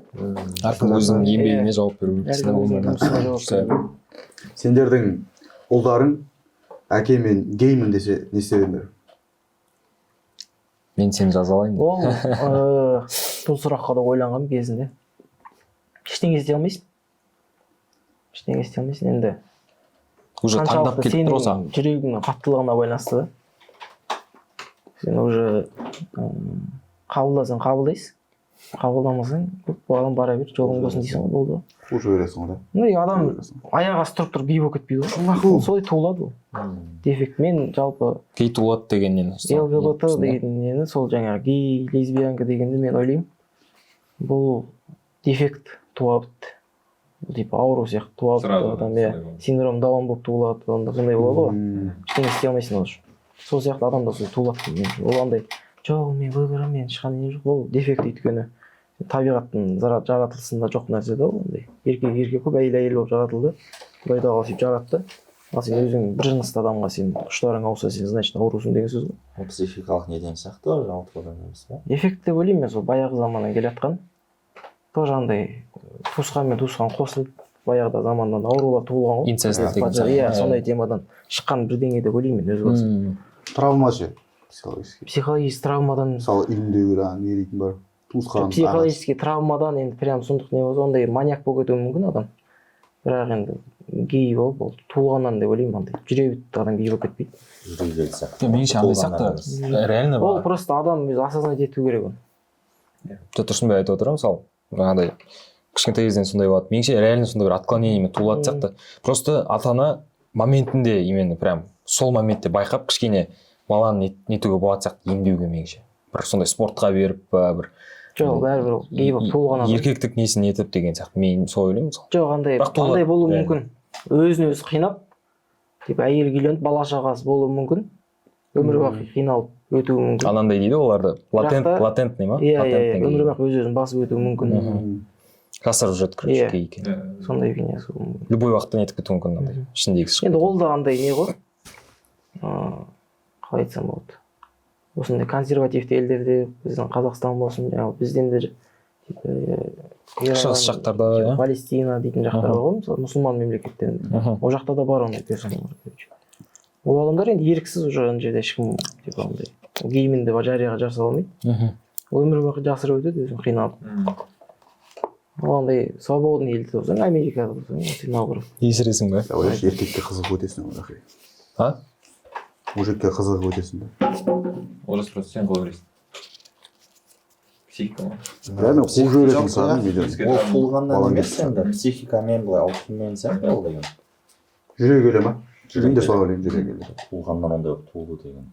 Speaker 1: Әркім өзінің еңбегіне жауап беру керек.
Speaker 2: Әркім өзінің жұмысына жауап беру керек.
Speaker 5: Сендердің ұлдарың «Әке, мен геймін» десе, не істер?
Speaker 1: Мен сені жазалаймын.
Speaker 2: Ол бұл сұраққа да ойланғанмын кезінде. Ештеңе істей алмайсың, ештеңе істей алмайсың енді.
Speaker 1: Уже таңдап
Speaker 2: Қаншалықты
Speaker 1: келіп тұр ғой
Speaker 2: сенің
Speaker 1: саған.
Speaker 2: жүрегіңнің қаттылығына байланысты да. Сен уже қабылдасаң, қабылдайсың, қабылдамасаң, оған бара бер, жолың болсын дейсің ғой, болды.
Speaker 5: Қуып жібересің ғой да.
Speaker 2: Ну и адам
Speaker 5: Қуып жібересің.
Speaker 2: Аяқ асты тұрып тұрып гей болып кетпейді ғой.
Speaker 5: Нахуй.
Speaker 2: Ол солай туылады, ол дефект. Мен жалпы
Speaker 1: Гей туылады дегеннен.
Speaker 2: ЛГБТ деген нені, сол жаңағы гей, лесбиянка дегенді мен ойлаймын, бұл дефект туа бітті. Бұл типа ауру сияқты туа бітті
Speaker 4: Сразу,
Speaker 2: адам, иә.
Speaker 4: сондай болады.
Speaker 2: Синдром Даун болып туылады онда, сондай болады ғой. Ештеңе істей алмайсың ол үшін. Сол сияқты адам да солай туылады деймін мен. Ол андай жоқ, мен выборым, мен ешқандай нем жоқ, ол дефект, өйткені табиғаттың жаратылысында жоқ нәрсе да ол. Андай еркек еркек болып, әйел әйел болып жаратылды, Құдай тағала сөйтіп жаратты. Ал сен өзің бір жынысты адамға сен құштарың ауса, сен, значит, аурусың деген сөз ғой.
Speaker 3: Ол психикалық неден сияқты ғой, ауытқудан емес па?
Speaker 2: Дефект деп ойлаймын мен. Сол баяғы заманнан келе жатқан тоже андай туысқан мен туысқан қосылып, баяғыда заманнан аурулар туылған ғой.
Speaker 1: Инцест деген
Speaker 2: Иә,
Speaker 1: сияқты.
Speaker 2: сондай темадан шыққан бірдеңе деп ойлаймын мен өз басым.
Speaker 5: Травма ше, психологический?
Speaker 2: Психологический травмадан.
Speaker 5: Мысалы, үйіндегі ана не дейтін бар, туысқан.
Speaker 2: Психологический травмадан енді прям сұмдық не болса, ондай маньяк болып кетуі мүмкін адам. Бірақ енді гей болып, ол туылғаннан деп ойлаймын, андай жүре бітті адам гей болып кетпейді.
Speaker 3: Жүре келді сияқты.
Speaker 1: Меніңше, андай
Speaker 3: Туылғаннан
Speaker 1: сияқты
Speaker 3: емес.
Speaker 1: Реально
Speaker 2: Ол
Speaker 1: бар.
Speaker 2: просто адам өзі осознать ету керек оны.
Speaker 1: Жоқ, Тұрсынбай айтып отыр ғой, мысалы, жаңағыдай кішкентай кезден сондай болады. Меніңше, реально сондай бір отклонениемен туылатын сияқты. Просто ата ана моментінде, именно прям сол моментте байқап, кішкене баланы нетуге болады сияқты, емдеуге, меніңше, бір сондай спортқа беріп па, бір
Speaker 2: Жоқ, бәрібір ол гей болып туылған адам.
Speaker 1: еркектік несін нетіп деген сияқты, мен солай ойлаймын, мысалы.
Speaker 2: Жоқ, андай
Speaker 1: Бірақ туылады,
Speaker 2: андай болуы
Speaker 1: реально.
Speaker 2: мүмкін, өзін өзі қинап, типа әйелге үйленіп, бала шағасы болуы мүмкін, өмір бақи қиналып өтуі мүмкін.
Speaker 1: Анандай дейді ғой оларды, латент,
Speaker 2: Бірақ та-
Speaker 1: латентный ма?
Speaker 2: Иә,
Speaker 1: Латентный
Speaker 2: өмір
Speaker 1: гей.
Speaker 2: бақи өз өзін басып өтуі мүмкін.
Speaker 1: Жасырып жүреді, короче,
Speaker 2: Иә.
Speaker 1: гей екенін.
Speaker 2: Сондай фигнясы болуы мүмкін.
Speaker 1: Любой уақытта нетіп кетуі мүмкін, андай ішіндегісі шығып
Speaker 2: Енді
Speaker 1: кетуі.
Speaker 2: ол да андай не ғой, қалай айтсам болады, осындай консервативті елдерде, біздің Қазақстан болсын, жаңағы бізден де типа, Иран,
Speaker 1: Шығыс жақтарда,
Speaker 2: типа
Speaker 1: иә.
Speaker 2: Палестина дейтін жақтар бар ғой, мысалы, мұсылман мемлекеттерінде. Ол жақта да бар ондай персоналар, короче. Ол адамдар енді еріксіз уже ана жерде ешкім типа андай геймін деп жарияға жар сала алмайды. Ол өмір бақи жасырып өтеді өзін, қиналып. Ол андай свободный елде болсаң, Америкада болсаң, сен наоборот.
Speaker 1: Есіресің ба?
Speaker 5: Ойлашы, еркекке қызығып өтесің ғой.
Speaker 1: А?
Speaker 5: Мужикке қызығып өтесің да.
Speaker 4: Олжас, просто сен қалай ойлайсың, психика ма?
Speaker 5: Реально қуып жібересің саған неден.
Speaker 3: Ол туылғаннан
Speaker 5: Балаң
Speaker 3: емес,
Speaker 5: кетіп
Speaker 3: енді психикамен, былай ауытқумен сияқты ол деген.
Speaker 5: Жүре келе ма? Мен де солай ойлаймын, жүре келе.
Speaker 3: Туылғаннан ондай болып туылу деген.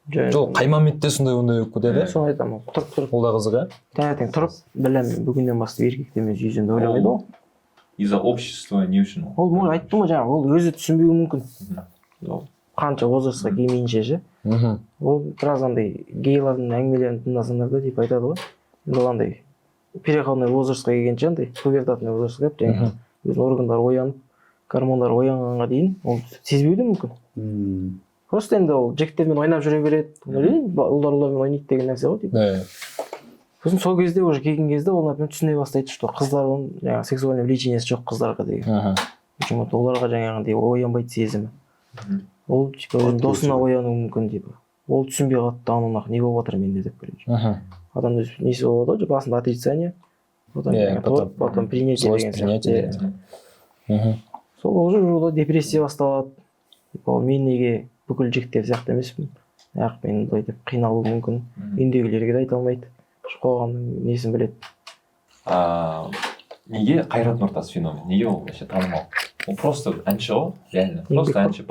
Speaker 1: Жоқ, қай моментте сондай ондай болып кетеді?
Speaker 2: Соны айтамын, ол тұрып тұрып
Speaker 1: Ол да қызық, иә.
Speaker 2: Таңертең тұрып, білемін, мен бүгіннен бастап еркек емес жүземін деп ойламайды ғой.
Speaker 4: Из-за общества не үшін?
Speaker 2: Ол айттым ғой жаңа, ол өзі түсінбеуі мүмкін. Ол қанша возрастқа келмейінше ше. Ол біраз андай гейлардың әңгімелерін тыңдасаңдар да, типа айтады ғой енді, ол андай переходной возрастқа келгенше, андай пубертатный возрастқа келіп, жаңағы өзінің органдары оянып, гормондары оянғанға дейін ол сезбеуі де мүмкін. Просто енді ол жігіттермен ойнап жүре береді. Ойлаймын, ұлдар ұлдармен ойнайды деген нәрсе ғой типа. Сосын сол кезде уже келген кезде ол, например, түсіне бастайды, что қыздар оның жаңағы сексуальный влечениесі жоқ қыздарға деген. Почему то оларға жаңағындай оянбайды сезімі. Ол типа өзінің досына оянуы мүмкін, типа ол түсінбей қалады да, анау нахуй не болып жатыр менде деп, короче. Адам өз несі болады ғой, басында отрицание, потом
Speaker 1: Иә,
Speaker 2: жаңағы
Speaker 1: потом
Speaker 2: потом принятие
Speaker 1: злость,
Speaker 2: деген
Speaker 1: принятие
Speaker 2: сияқты.
Speaker 1: деген сияқты.
Speaker 2: Сол уже уже депрессия басталады, типа ол мен неге бүкіл жігіттер сияқты емеспін? Ақ, мен былай деп қиналуы мүмкін, үйіндегілерге де айта алмайды, қоғамның несін біледі.
Speaker 4: Неге Қайрат Нұртас феномен? Неге ол вообще танымал? Ол просто әнші ғой, реально просто
Speaker 2: Еңбекқор.
Speaker 4: әнші.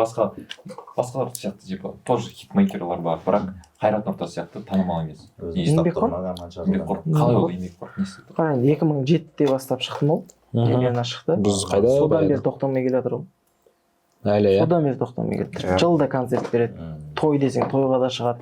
Speaker 4: Басқалар сияқты, типа, тоже хитмейкерлар бар, бірақ Қайрат Нұртас сияқты танымал емес.
Speaker 3: Өзін
Speaker 4: Неге?
Speaker 3: ұстап
Speaker 2: Еңбекқор?
Speaker 3: тұрмаған қанша
Speaker 4: Еңбекқор.
Speaker 3: жылдан.
Speaker 4: Қалай ол еңбекқор, не істеп тұр?
Speaker 2: Қара, енді 2007-де бастап шықты ол, примерно шықты.
Speaker 1: Біз қайда
Speaker 2: Содан
Speaker 1: баяғыда?
Speaker 2: бері тоқтамай келе жатыр ғой.
Speaker 1: Әлі, иә.
Speaker 2: Содан бері тоқтамай келе жатыр.
Speaker 5: Иә.
Speaker 2: Жылда концерт береді, той десең, тойға да шығады.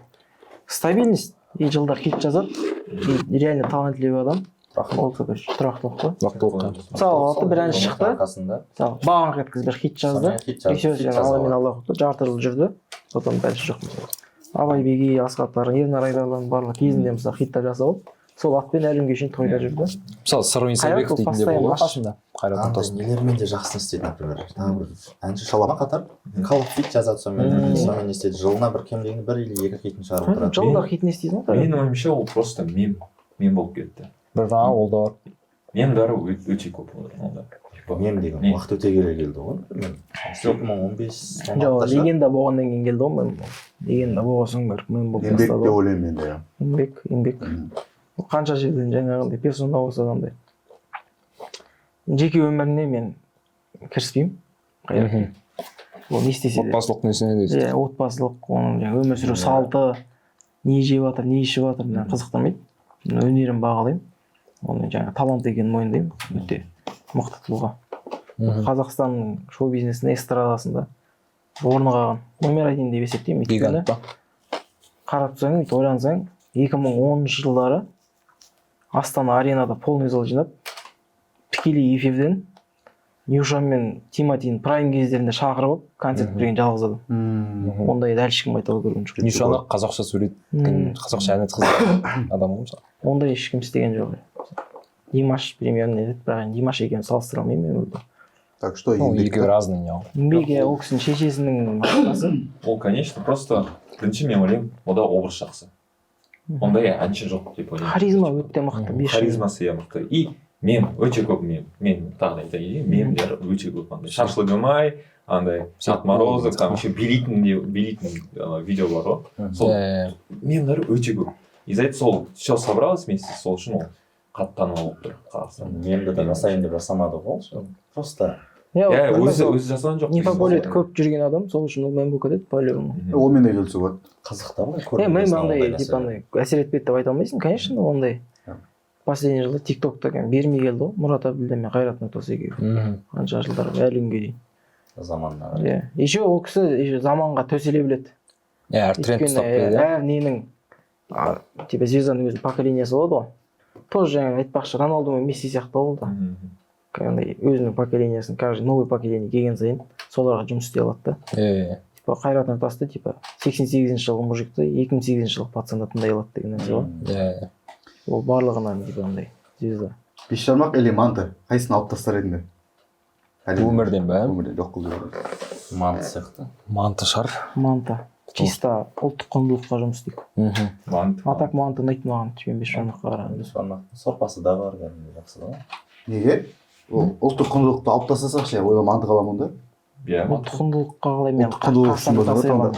Speaker 2: Стабильность. И жылда хит жазады, и реально талантливый адам. Ол, короче, тұрақтылық қой.
Speaker 1: Тұрақтылыққа.
Speaker 2: Мысалы, алды, бір ән шықты.
Speaker 3: Арқасында.
Speaker 2: Мысалы, баңқ еткізіп бір хит жазды.
Speaker 3: Сонымен хит
Speaker 2: И
Speaker 3: жазды,
Speaker 2: все,
Speaker 3: хит
Speaker 2: сен
Speaker 3: жаза
Speaker 2: Алла мен
Speaker 3: алады.
Speaker 2: Аллах ұқты, жарты жыл жүрді, потом дальше жоқ. Мысалы, Абай Бегей, Асхат Тарын, Ернар Айдарлардың барлығы кезінде, мысалы, хиттар жасап алып, сол атпен әлі күнге шейін тойда жүрді.
Speaker 1: Мысалы, Сырым Исабеков
Speaker 2: Қайрат ол
Speaker 1: дейтін де
Speaker 2: постоянно
Speaker 1: болды ғой
Speaker 2: аш.
Speaker 1: қасында Қайрат
Speaker 3: Андай
Speaker 1: Нұртастың.
Speaker 3: нелермен де жақсы істейді, например, тағы бір әнші шалама қатар коллаб, фит жазады сонымен. Сонымен не істейді, жылына бір, кем дегенде бір или екі хитін шығарып отырады.
Speaker 2: Жылда хит не істейсің ғой.
Speaker 4: Менің ойымша, ол просто мем болып кетті.
Speaker 1: Бір а, ол да бар.
Speaker 4: Мемдары өте көп онда, типа.
Speaker 3: Мем деген
Speaker 4: Не?
Speaker 3: уақыт өте келе келді ғой, например, 2015 он
Speaker 2: Жоқ,
Speaker 3: алтыда шығар.
Speaker 2: легенда болғаннан кейін келді ғой мем. Легенда болған соң барып мем болып
Speaker 5: Еңбек
Speaker 2: бастады
Speaker 5: деп
Speaker 2: ғой.
Speaker 5: ойлаймын мен де, иә.
Speaker 2: Еңбек, еңбек. Ол қанша жерден жаңағындай персона болса да, андай жеке өміріне мен кіріспеймін. Қайрат ол не істесе де.
Speaker 1: Отбасылық несіне де.
Speaker 2: Иә, отбасылық, оның жаңағы өмір сүру салты, не жеп жатыр, не ішіп жатыр, мені қызықтырмайды. Мен өнерін бағалаймын, оның жаңағы талант екенін мойындаймын, өте мықты тұлға. Қазақстанның шоу бизнесінде, эстрадасында орны қалған номер один деп есептеймін, өйткені
Speaker 1: Гигант па?
Speaker 2: Қарап тұрсаң, бүйтіп ойлансаң, 2010 жылдары Астана Аренада полный зал жинап, тікелей эфирден Нюша мен Тиматині прайм кездерінде шақырып алып, концерт берген жалғыз адам. Ондайды әлі ешкім қайталап көрген жоқ.
Speaker 1: Нюшаны қазақша сөйлеткен, қазақша ән айтқызған адам ғой, мысалы.
Speaker 2: Ондай ешкім істеген жоқ. Димаш примерно не деді, бірақ енді Димаш екеуін салыстыра алмаймын мен мүлде.
Speaker 5: Так что
Speaker 1: Ну,
Speaker 5: еңбек.
Speaker 1: екеуі разный не ғой.
Speaker 2: Еңбек, иә, ол кісінің шешесінің арқасы.
Speaker 4: Ол, конечно, просто бірінші, мен ойлаймын, онда образ жақсы, ондай әнші жоқ деп ойлаймын.
Speaker 2: Харизма өте мықты, бешеный.
Speaker 4: Харизмасы, иә, мықты. И мем өте көп, мем. Мен тағы да айта кетейін, мемдер өте көп, андай шашлыгым ай, андай отморозок, там еще билейтін де, билейтін ана видео бар ғой, сол
Speaker 1: Иә,
Speaker 4: мемдер өте көп. И за это сол все собралось вместе, сол үшін ол қатты танымал болып тұр Қазақстанда.
Speaker 3: Мемді де жасайын деп жасамады ғой ол просто.
Speaker 2: Иә,
Speaker 4: Иә,
Speaker 2: ол
Speaker 4: өзі өзі жасаған жоқ.
Speaker 2: Не популярит көп жүрген адам, сол үшін ол мем болып кетеді по любому.
Speaker 5: Онымен де келісуге болады.
Speaker 3: Қызық та былай.
Speaker 2: Иә, мем
Speaker 3: көргенде
Speaker 2: андай,
Speaker 3: ондай
Speaker 2: типа,
Speaker 3: нәрсе.
Speaker 2: андай әсер етпеді деп айта алмайсың, конечно, ондай.
Speaker 5: Иә.
Speaker 2: Последний жылда Тик Токта бермей келді ғой Мұрат Әбділда мен Қайрат Нұртас екеуі. Қанша жылдар әлі күнге дейін.
Speaker 3: Заманына қарай.
Speaker 2: Иә, еще ол кісі еще заманға төселе біледі.
Speaker 1: Иә, әр тренд
Speaker 2: Өйткені
Speaker 1: ұстап
Speaker 2: иә,
Speaker 1: береді, иә.
Speaker 2: әр ненің типа звезданың өзінің поколениясы болады ғой тоже. Жаңағы айтпақшы, Роналду мен Месси сияқты ғой ол да. Андай өзінің поколениясын, каждый новый поколение келген сайын соларға жұмыс істей алады да.
Speaker 1: Иә.
Speaker 2: Типа Қайрат Нұртасты, типа, 88-ші жылғы мужикті 2008 жылғы пацан да тыңдай алады деген нәрсе ғой.
Speaker 1: Иә.
Speaker 2: Ол барлығынан типа андай звезда.
Speaker 5: Бешбармақ или манты, қайсысын алып тастар едіңдер? Әлемде.
Speaker 1: Өмірден ба?
Speaker 5: Өмірден жоқ қылып жібереді.
Speaker 3: Манты сияқты.
Speaker 1: Манты шығар.
Speaker 2: Манты, чисто ұлттық құндылыққа жұмыс істейік.
Speaker 4: Манты.
Speaker 2: А так манты ұнайды маған, чем бешбармаққа қарағанда.
Speaker 3: Бешбармақтың сорпасы да бар, кәдімгі жақсы да ғой.
Speaker 5: Неге ол ұлттық құндылықты алып тастасақ ше, одан манты қаламын онда.
Speaker 4: Иә.
Speaker 2: Ұлттық құндылыққа қалай мен
Speaker 5: Ұлттық құндылық үшін
Speaker 2: Қазақстанды
Speaker 5: болса
Speaker 2: тастай
Speaker 5: да.
Speaker 2: аламын?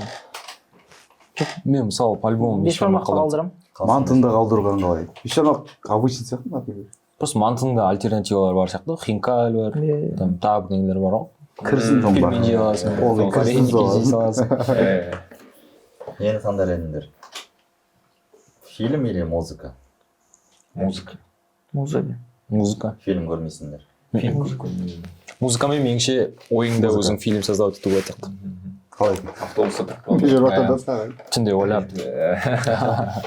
Speaker 1: Мен, мысалы, по любому
Speaker 2: Бешбармақты қалдырамын.
Speaker 5: Мантыны да қалдырған қалай? Бешбармақ обычный сияқты, например.
Speaker 1: Просто мантының да альтернативалары бар сияқты ғой, хинкаль бар,
Speaker 2: Иә.
Speaker 1: там тағы бірдеңелер бар ғой.
Speaker 5: Кірсін соң
Speaker 1: Пельмень жей аласың,
Speaker 5: Ол кірсін.
Speaker 1: вареники жей
Speaker 5: Сол.
Speaker 1: саласың.
Speaker 3: Нені таңдар едіңдер, фильм или музыка?
Speaker 4: Музыка.
Speaker 2: Музыка.
Speaker 1: Музыка.
Speaker 3: Фильм көрмейсіңдер.
Speaker 4: Фильм көп көрмеймін.
Speaker 1: Музыкамен, меніңше, ойыңда
Speaker 5: Музыка.
Speaker 1: өзің фильм создавать етуге болады сияқты.
Speaker 5: Қалай?
Speaker 4: Автобуста тұрып.
Speaker 5: Бешбармақтан тастаған.
Speaker 1: Түнде ойлап.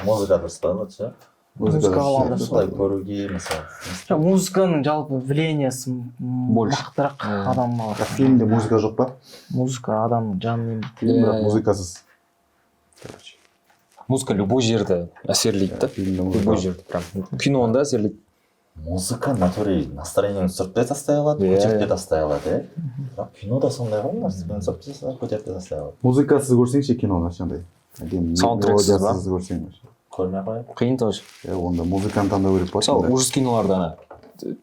Speaker 3: Музыка дұрыс па лучше?
Speaker 2: Музыка алады.
Speaker 3: Солай көруге, мысалы.
Speaker 2: Жоқ, музыканың жалпы влияниясы
Speaker 1: Больше.
Speaker 2: мықтырақ адамға.
Speaker 5: Бірақ фильмде музыка жоқ па?
Speaker 2: Музыка адамның жанын емдейді.
Speaker 5: Фильм, бірақ
Speaker 1: Иә.
Speaker 5: музыкасыз, короче.
Speaker 1: Музыка любой жерді әсерлейді да.
Speaker 5: Фильмде музыка
Speaker 1: Любой
Speaker 5: жоқ.
Speaker 1: жерді прям. Киноны да әсерлейді.
Speaker 3: Музыка натуре настроениеңді түсіріп те тастай алады,
Speaker 1: Иә,
Speaker 3: көтеріп те
Speaker 1: иә.
Speaker 3: тастай алады, иә. Бірақ кинода сондай ғой, настроениеңді түсіріп те тастайды, көтеріп те тастай алады.
Speaker 5: Музыкасыз көрсең ше киноны, вообще андай әдемі
Speaker 1: Саундтрексіз ба?
Speaker 5: мелодиясыз көрсең вообще.
Speaker 3: Көрмей ақ қояйық.
Speaker 1: Қиын тоже.
Speaker 5: Иә, онда музыканы таңдау керек болады
Speaker 1: Мысалы,
Speaker 5: сонда.
Speaker 1: ужас киноларда ана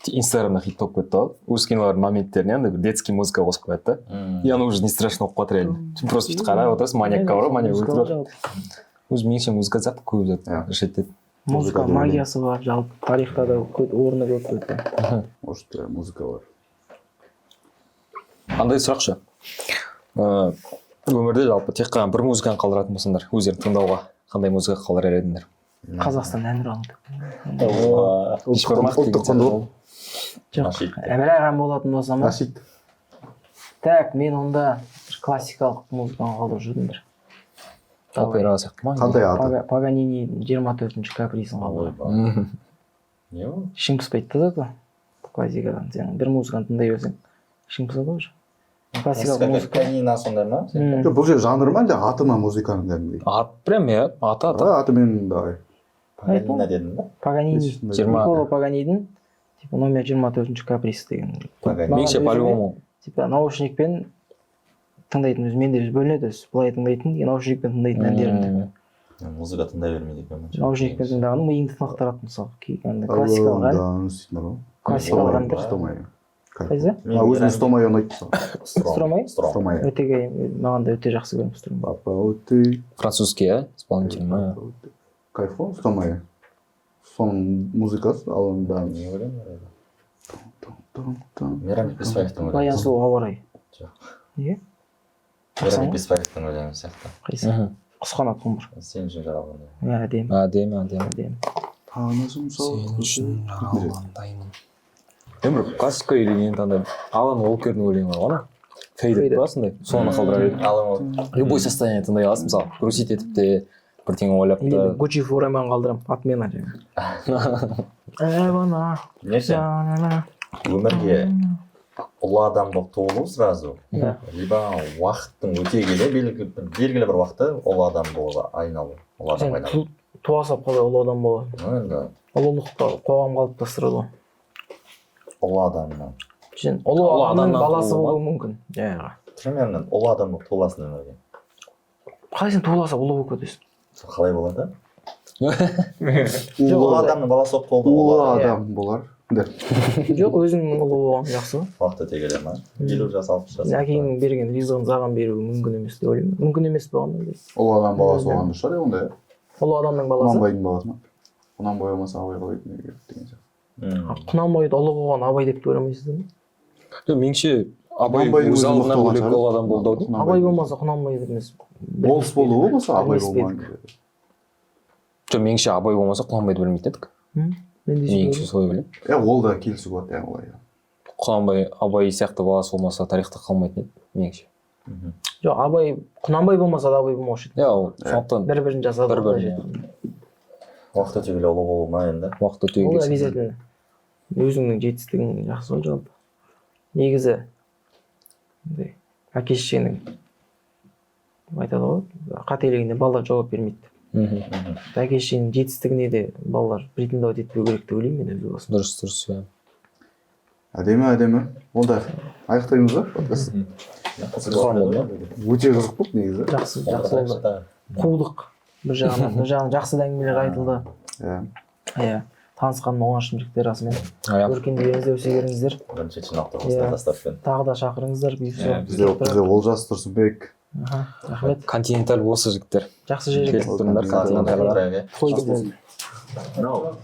Speaker 1: Инстаграмда хит болып кетті ғой, өз кинолардың моменттеріне андай бір детский музыка қосып қояды да, и оно уже не страшно болып қалады реально. Сен просто бүйтіп қарап отырасың, маньякқа бар ғой, маньяк
Speaker 2: Музыка
Speaker 1: өлтіріп
Speaker 2: жалпы.
Speaker 1: Өзі меніңше, музыка сияқты көп зат
Speaker 5: Иә.
Speaker 1: решать етеді.
Speaker 2: Музыка
Speaker 5: Музыка деп
Speaker 2: магиясы бар, жалпы тарихта да көп, орны көп өте.
Speaker 5: Может, иә, музыка бар.
Speaker 1: Андай сұрақ ше: өмірде жалпы тек қана бір музыканы қалдыратын болсаңдар өздерің тыңдауға, қандай музыка қалдырар едіңдер?
Speaker 2: Қазақстан әнұраны.
Speaker 1: Бешбармақ
Speaker 5: Ұлттық
Speaker 1: деген
Speaker 5: құндылық.
Speaker 2: Жоқ,
Speaker 3: Нашид.
Speaker 2: Бірақ ән болатын болса ма?
Speaker 5: Нашид.
Speaker 2: Так, мен онда бір классикалық музыканы қалдырып жүрдім бір.
Speaker 1: Опера сияқты ма?
Speaker 5: Қандай аты?
Speaker 2: Паганини 24-ші каприсін қалдырамын.
Speaker 3: Ойбай. Не ол?
Speaker 2: Ішің пыспайды да зато классикадан. Сен бір музыканы тыңдай берсең, ішің пысады ғой уже. Классикалық музыка.
Speaker 3: Пианино сондай ма?
Speaker 5: Жоқ, бұл жер жанр ма, әлде аты ма музыканың кәдімгідей?
Speaker 1: Ат прям, иә, аты.
Speaker 5: А, атымен давай.
Speaker 3: Паганино дедің ба?
Speaker 2: Паганини.
Speaker 1: 20.
Speaker 2: Никколо Паганидің типа номер 24-ші каприз деген.
Speaker 3: Паганини.
Speaker 1: Меніңше,
Speaker 2: Маған
Speaker 1: по-любому.
Speaker 2: Типа наушникпен тыңдайтын өзі, менде өзі бөлінеді өзі, былай тыңдайтын и наушникпен тыңдайтын әндерімді.
Speaker 3: Музыка тыңдай бермейді екенмін.
Speaker 2: Наушникпен тыңдаған миыңды тынықтырады, мысалы, андай классикалық ән.
Speaker 5: Істейтін бар ғой.
Speaker 2: Классикалық әндер.
Speaker 5: Стромай.
Speaker 2: Қайсы?
Speaker 5: А, өзім Стромай ұнайды мысалы.
Speaker 2: Стромай?
Speaker 5: Стромай.
Speaker 2: Өте маған да өте жақсы көремін Стромай.
Speaker 5: Папа өте.
Speaker 1: Французский, иә, исполнитель ма?
Speaker 5: Кайф қой Стромай. Соның музыкасы, ал оның бәрін.
Speaker 3: Не өлең бар еді? Мейрамбек Беспаевтың өлеңі.
Speaker 2: Баян Сұлу, ауа райы.
Speaker 3: Жоқ.
Speaker 2: Неге?
Speaker 3: Мейрамбек Беспаевтың өлеңі сияқты.
Speaker 2: Қайсы? Құс қанат ғұмыр.
Speaker 3: Сен үшін жаралғандай.
Speaker 2: Иә, әдемі.
Speaker 1: Әдемі, әдемі.
Speaker 2: Әдемі.
Speaker 5: Танысым сол.
Speaker 1: Сен үшін жаралғандаймын. Мен бір классика или нені таңдаймын. Алан Уолкердің өлеңі бар ғой, ана Faded
Speaker 2: Faded.
Speaker 1: па, сондай, соны қалдырар едім.
Speaker 3: Алан.
Speaker 1: Любой состояние тыңдай аласың, мысалы, грустить етіп те, бірдеңе ойлап
Speaker 2: Или
Speaker 1: та.
Speaker 2: мен Гуччи Форемен қалдырамын, отмена жаңағы. Эвана.
Speaker 3: Неше? Өмірге ұлы адам болып туылу сразу,
Speaker 2: Иә.
Speaker 3: либо уақыттың өте келе белгілі бір уақытта ұлы адам болуға айналу, ұлы
Speaker 2: Сен
Speaker 3: адамға айналу.
Speaker 2: Туа салып қалай ұлы адам болады?
Speaker 3: Ну, енді
Speaker 2: Ұлылықты қоғам қалыптастырады ғой.
Speaker 3: Ұлы адамнан.
Speaker 2: Сен ұлы
Speaker 1: Ұлы
Speaker 2: адамның
Speaker 1: адамнан
Speaker 2: баласы
Speaker 1: туылу ма?
Speaker 2: болуы мүмкін жаңағы.
Speaker 3: Примерно ұлы адам болып туыласың өмірге.
Speaker 2: Қалай сен туыла салып ұлы болып кетесің?
Speaker 3: Сол қалай болады?
Speaker 5: Ұлы
Speaker 3: Ұлы адамның баласы болып туылдың,
Speaker 5: ұлы
Speaker 3: ұлы адам.
Speaker 5: адам болар. Да.
Speaker 2: Жоқ, өзіңнің ұлы болған жақсы ғой.
Speaker 3: Уақыт өте келе ма, 50 жас, 60 жас.
Speaker 2: Әкеңнің берген ризығын саған беруі мүмкін емес деп ойлаймын. Мүмкін емес болған әлде.
Speaker 5: Ұлы адам баласы болған дұрыс шығар, иә, онда, иә.
Speaker 2: Ұлы адамның баласы.
Speaker 5: Құнанбайдың баласы ма? Құнанбай болмаса, Абай қалай дүниеге келді деген сияқты.
Speaker 2: Құнанбайды ұлы қылған Абай деп те ойламайсыздар ма?
Speaker 1: Жоқ, меніңше, Абай
Speaker 5: Құнанбайдың
Speaker 1: өз
Speaker 5: өзі
Speaker 1: алдына
Speaker 5: мықты болған
Speaker 1: бөлек
Speaker 5: шығар.
Speaker 1: ұлы адам болды ау деймін.
Speaker 2: Абай болмаса, Құнанбай емес.
Speaker 5: Болыс болды ғой, болса Абай
Speaker 2: Білмес пе
Speaker 5: болмаған.
Speaker 2: едік?
Speaker 1: Жоқ, меніңше, Абай болмаса, Құнанбайды білмейтін едік.
Speaker 2: Мен де
Speaker 1: Меніңше,
Speaker 2: сөйтіп
Speaker 1: солай ойлаймын.
Speaker 5: Иә, ол да келісуге болады, иә, олай.
Speaker 1: Құнанбай Абай сияқты баласы болмаса, тарихта қалмайтын еді, меніңше.
Speaker 2: Жоқ, Абай Құнанбай болмаса да, Абай болмаушы еді.
Speaker 1: Иә, ол сондықтан
Speaker 2: бір бірін жасады ғой.
Speaker 1: Бір-бірін,
Speaker 2: Мына жерде.
Speaker 3: Уақыт өте келе ұлы болу ма енді?
Speaker 1: Уақыт өте
Speaker 2: Ол
Speaker 1: келе.
Speaker 2: обязательно өзіңнің жетістігің жақсы ғой жалпы. Негізі андай әке шешенің айтады ғой, қателігіне балалар жауап бермейді. Әке шешенің жетістігіне де балалар претендовать етпеу керек деп ойлаймын мен өз басым.
Speaker 1: Дұрыс, иә.
Speaker 5: Әдемі, әдемі. Онда аяқтаймыз ба подкастты?
Speaker 1: Қызық болды ма?
Speaker 5: Өте қызық болды негізі.
Speaker 2: Жақсы, жақсы болды. Қудық бір жағынан, бір жағынан жақсы да әңгімелер айтылды. Иә, танысқаныма қуаныштымын, жігіттер, расымен. Өркендей беріңіздер, өсе беріңіздер.
Speaker 3: Бірінші жинақты осылай тастаппын.
Speaker 2: Тағы да шақырыңыздар бұйырса.
Speaker 4: Иә,
Speaker 5: Бізде Олжас Тұрсынбек.
Speaker 2: Аха, рахмет.
Speaker 1: Континенталь осы, жігіттер.
Speaker 2: Жақсы жер екен.
Speaker 1: Келіп тұрыңдар Континентальға.
Speaker 2: Тойды болды.
Speaker 3: Мынау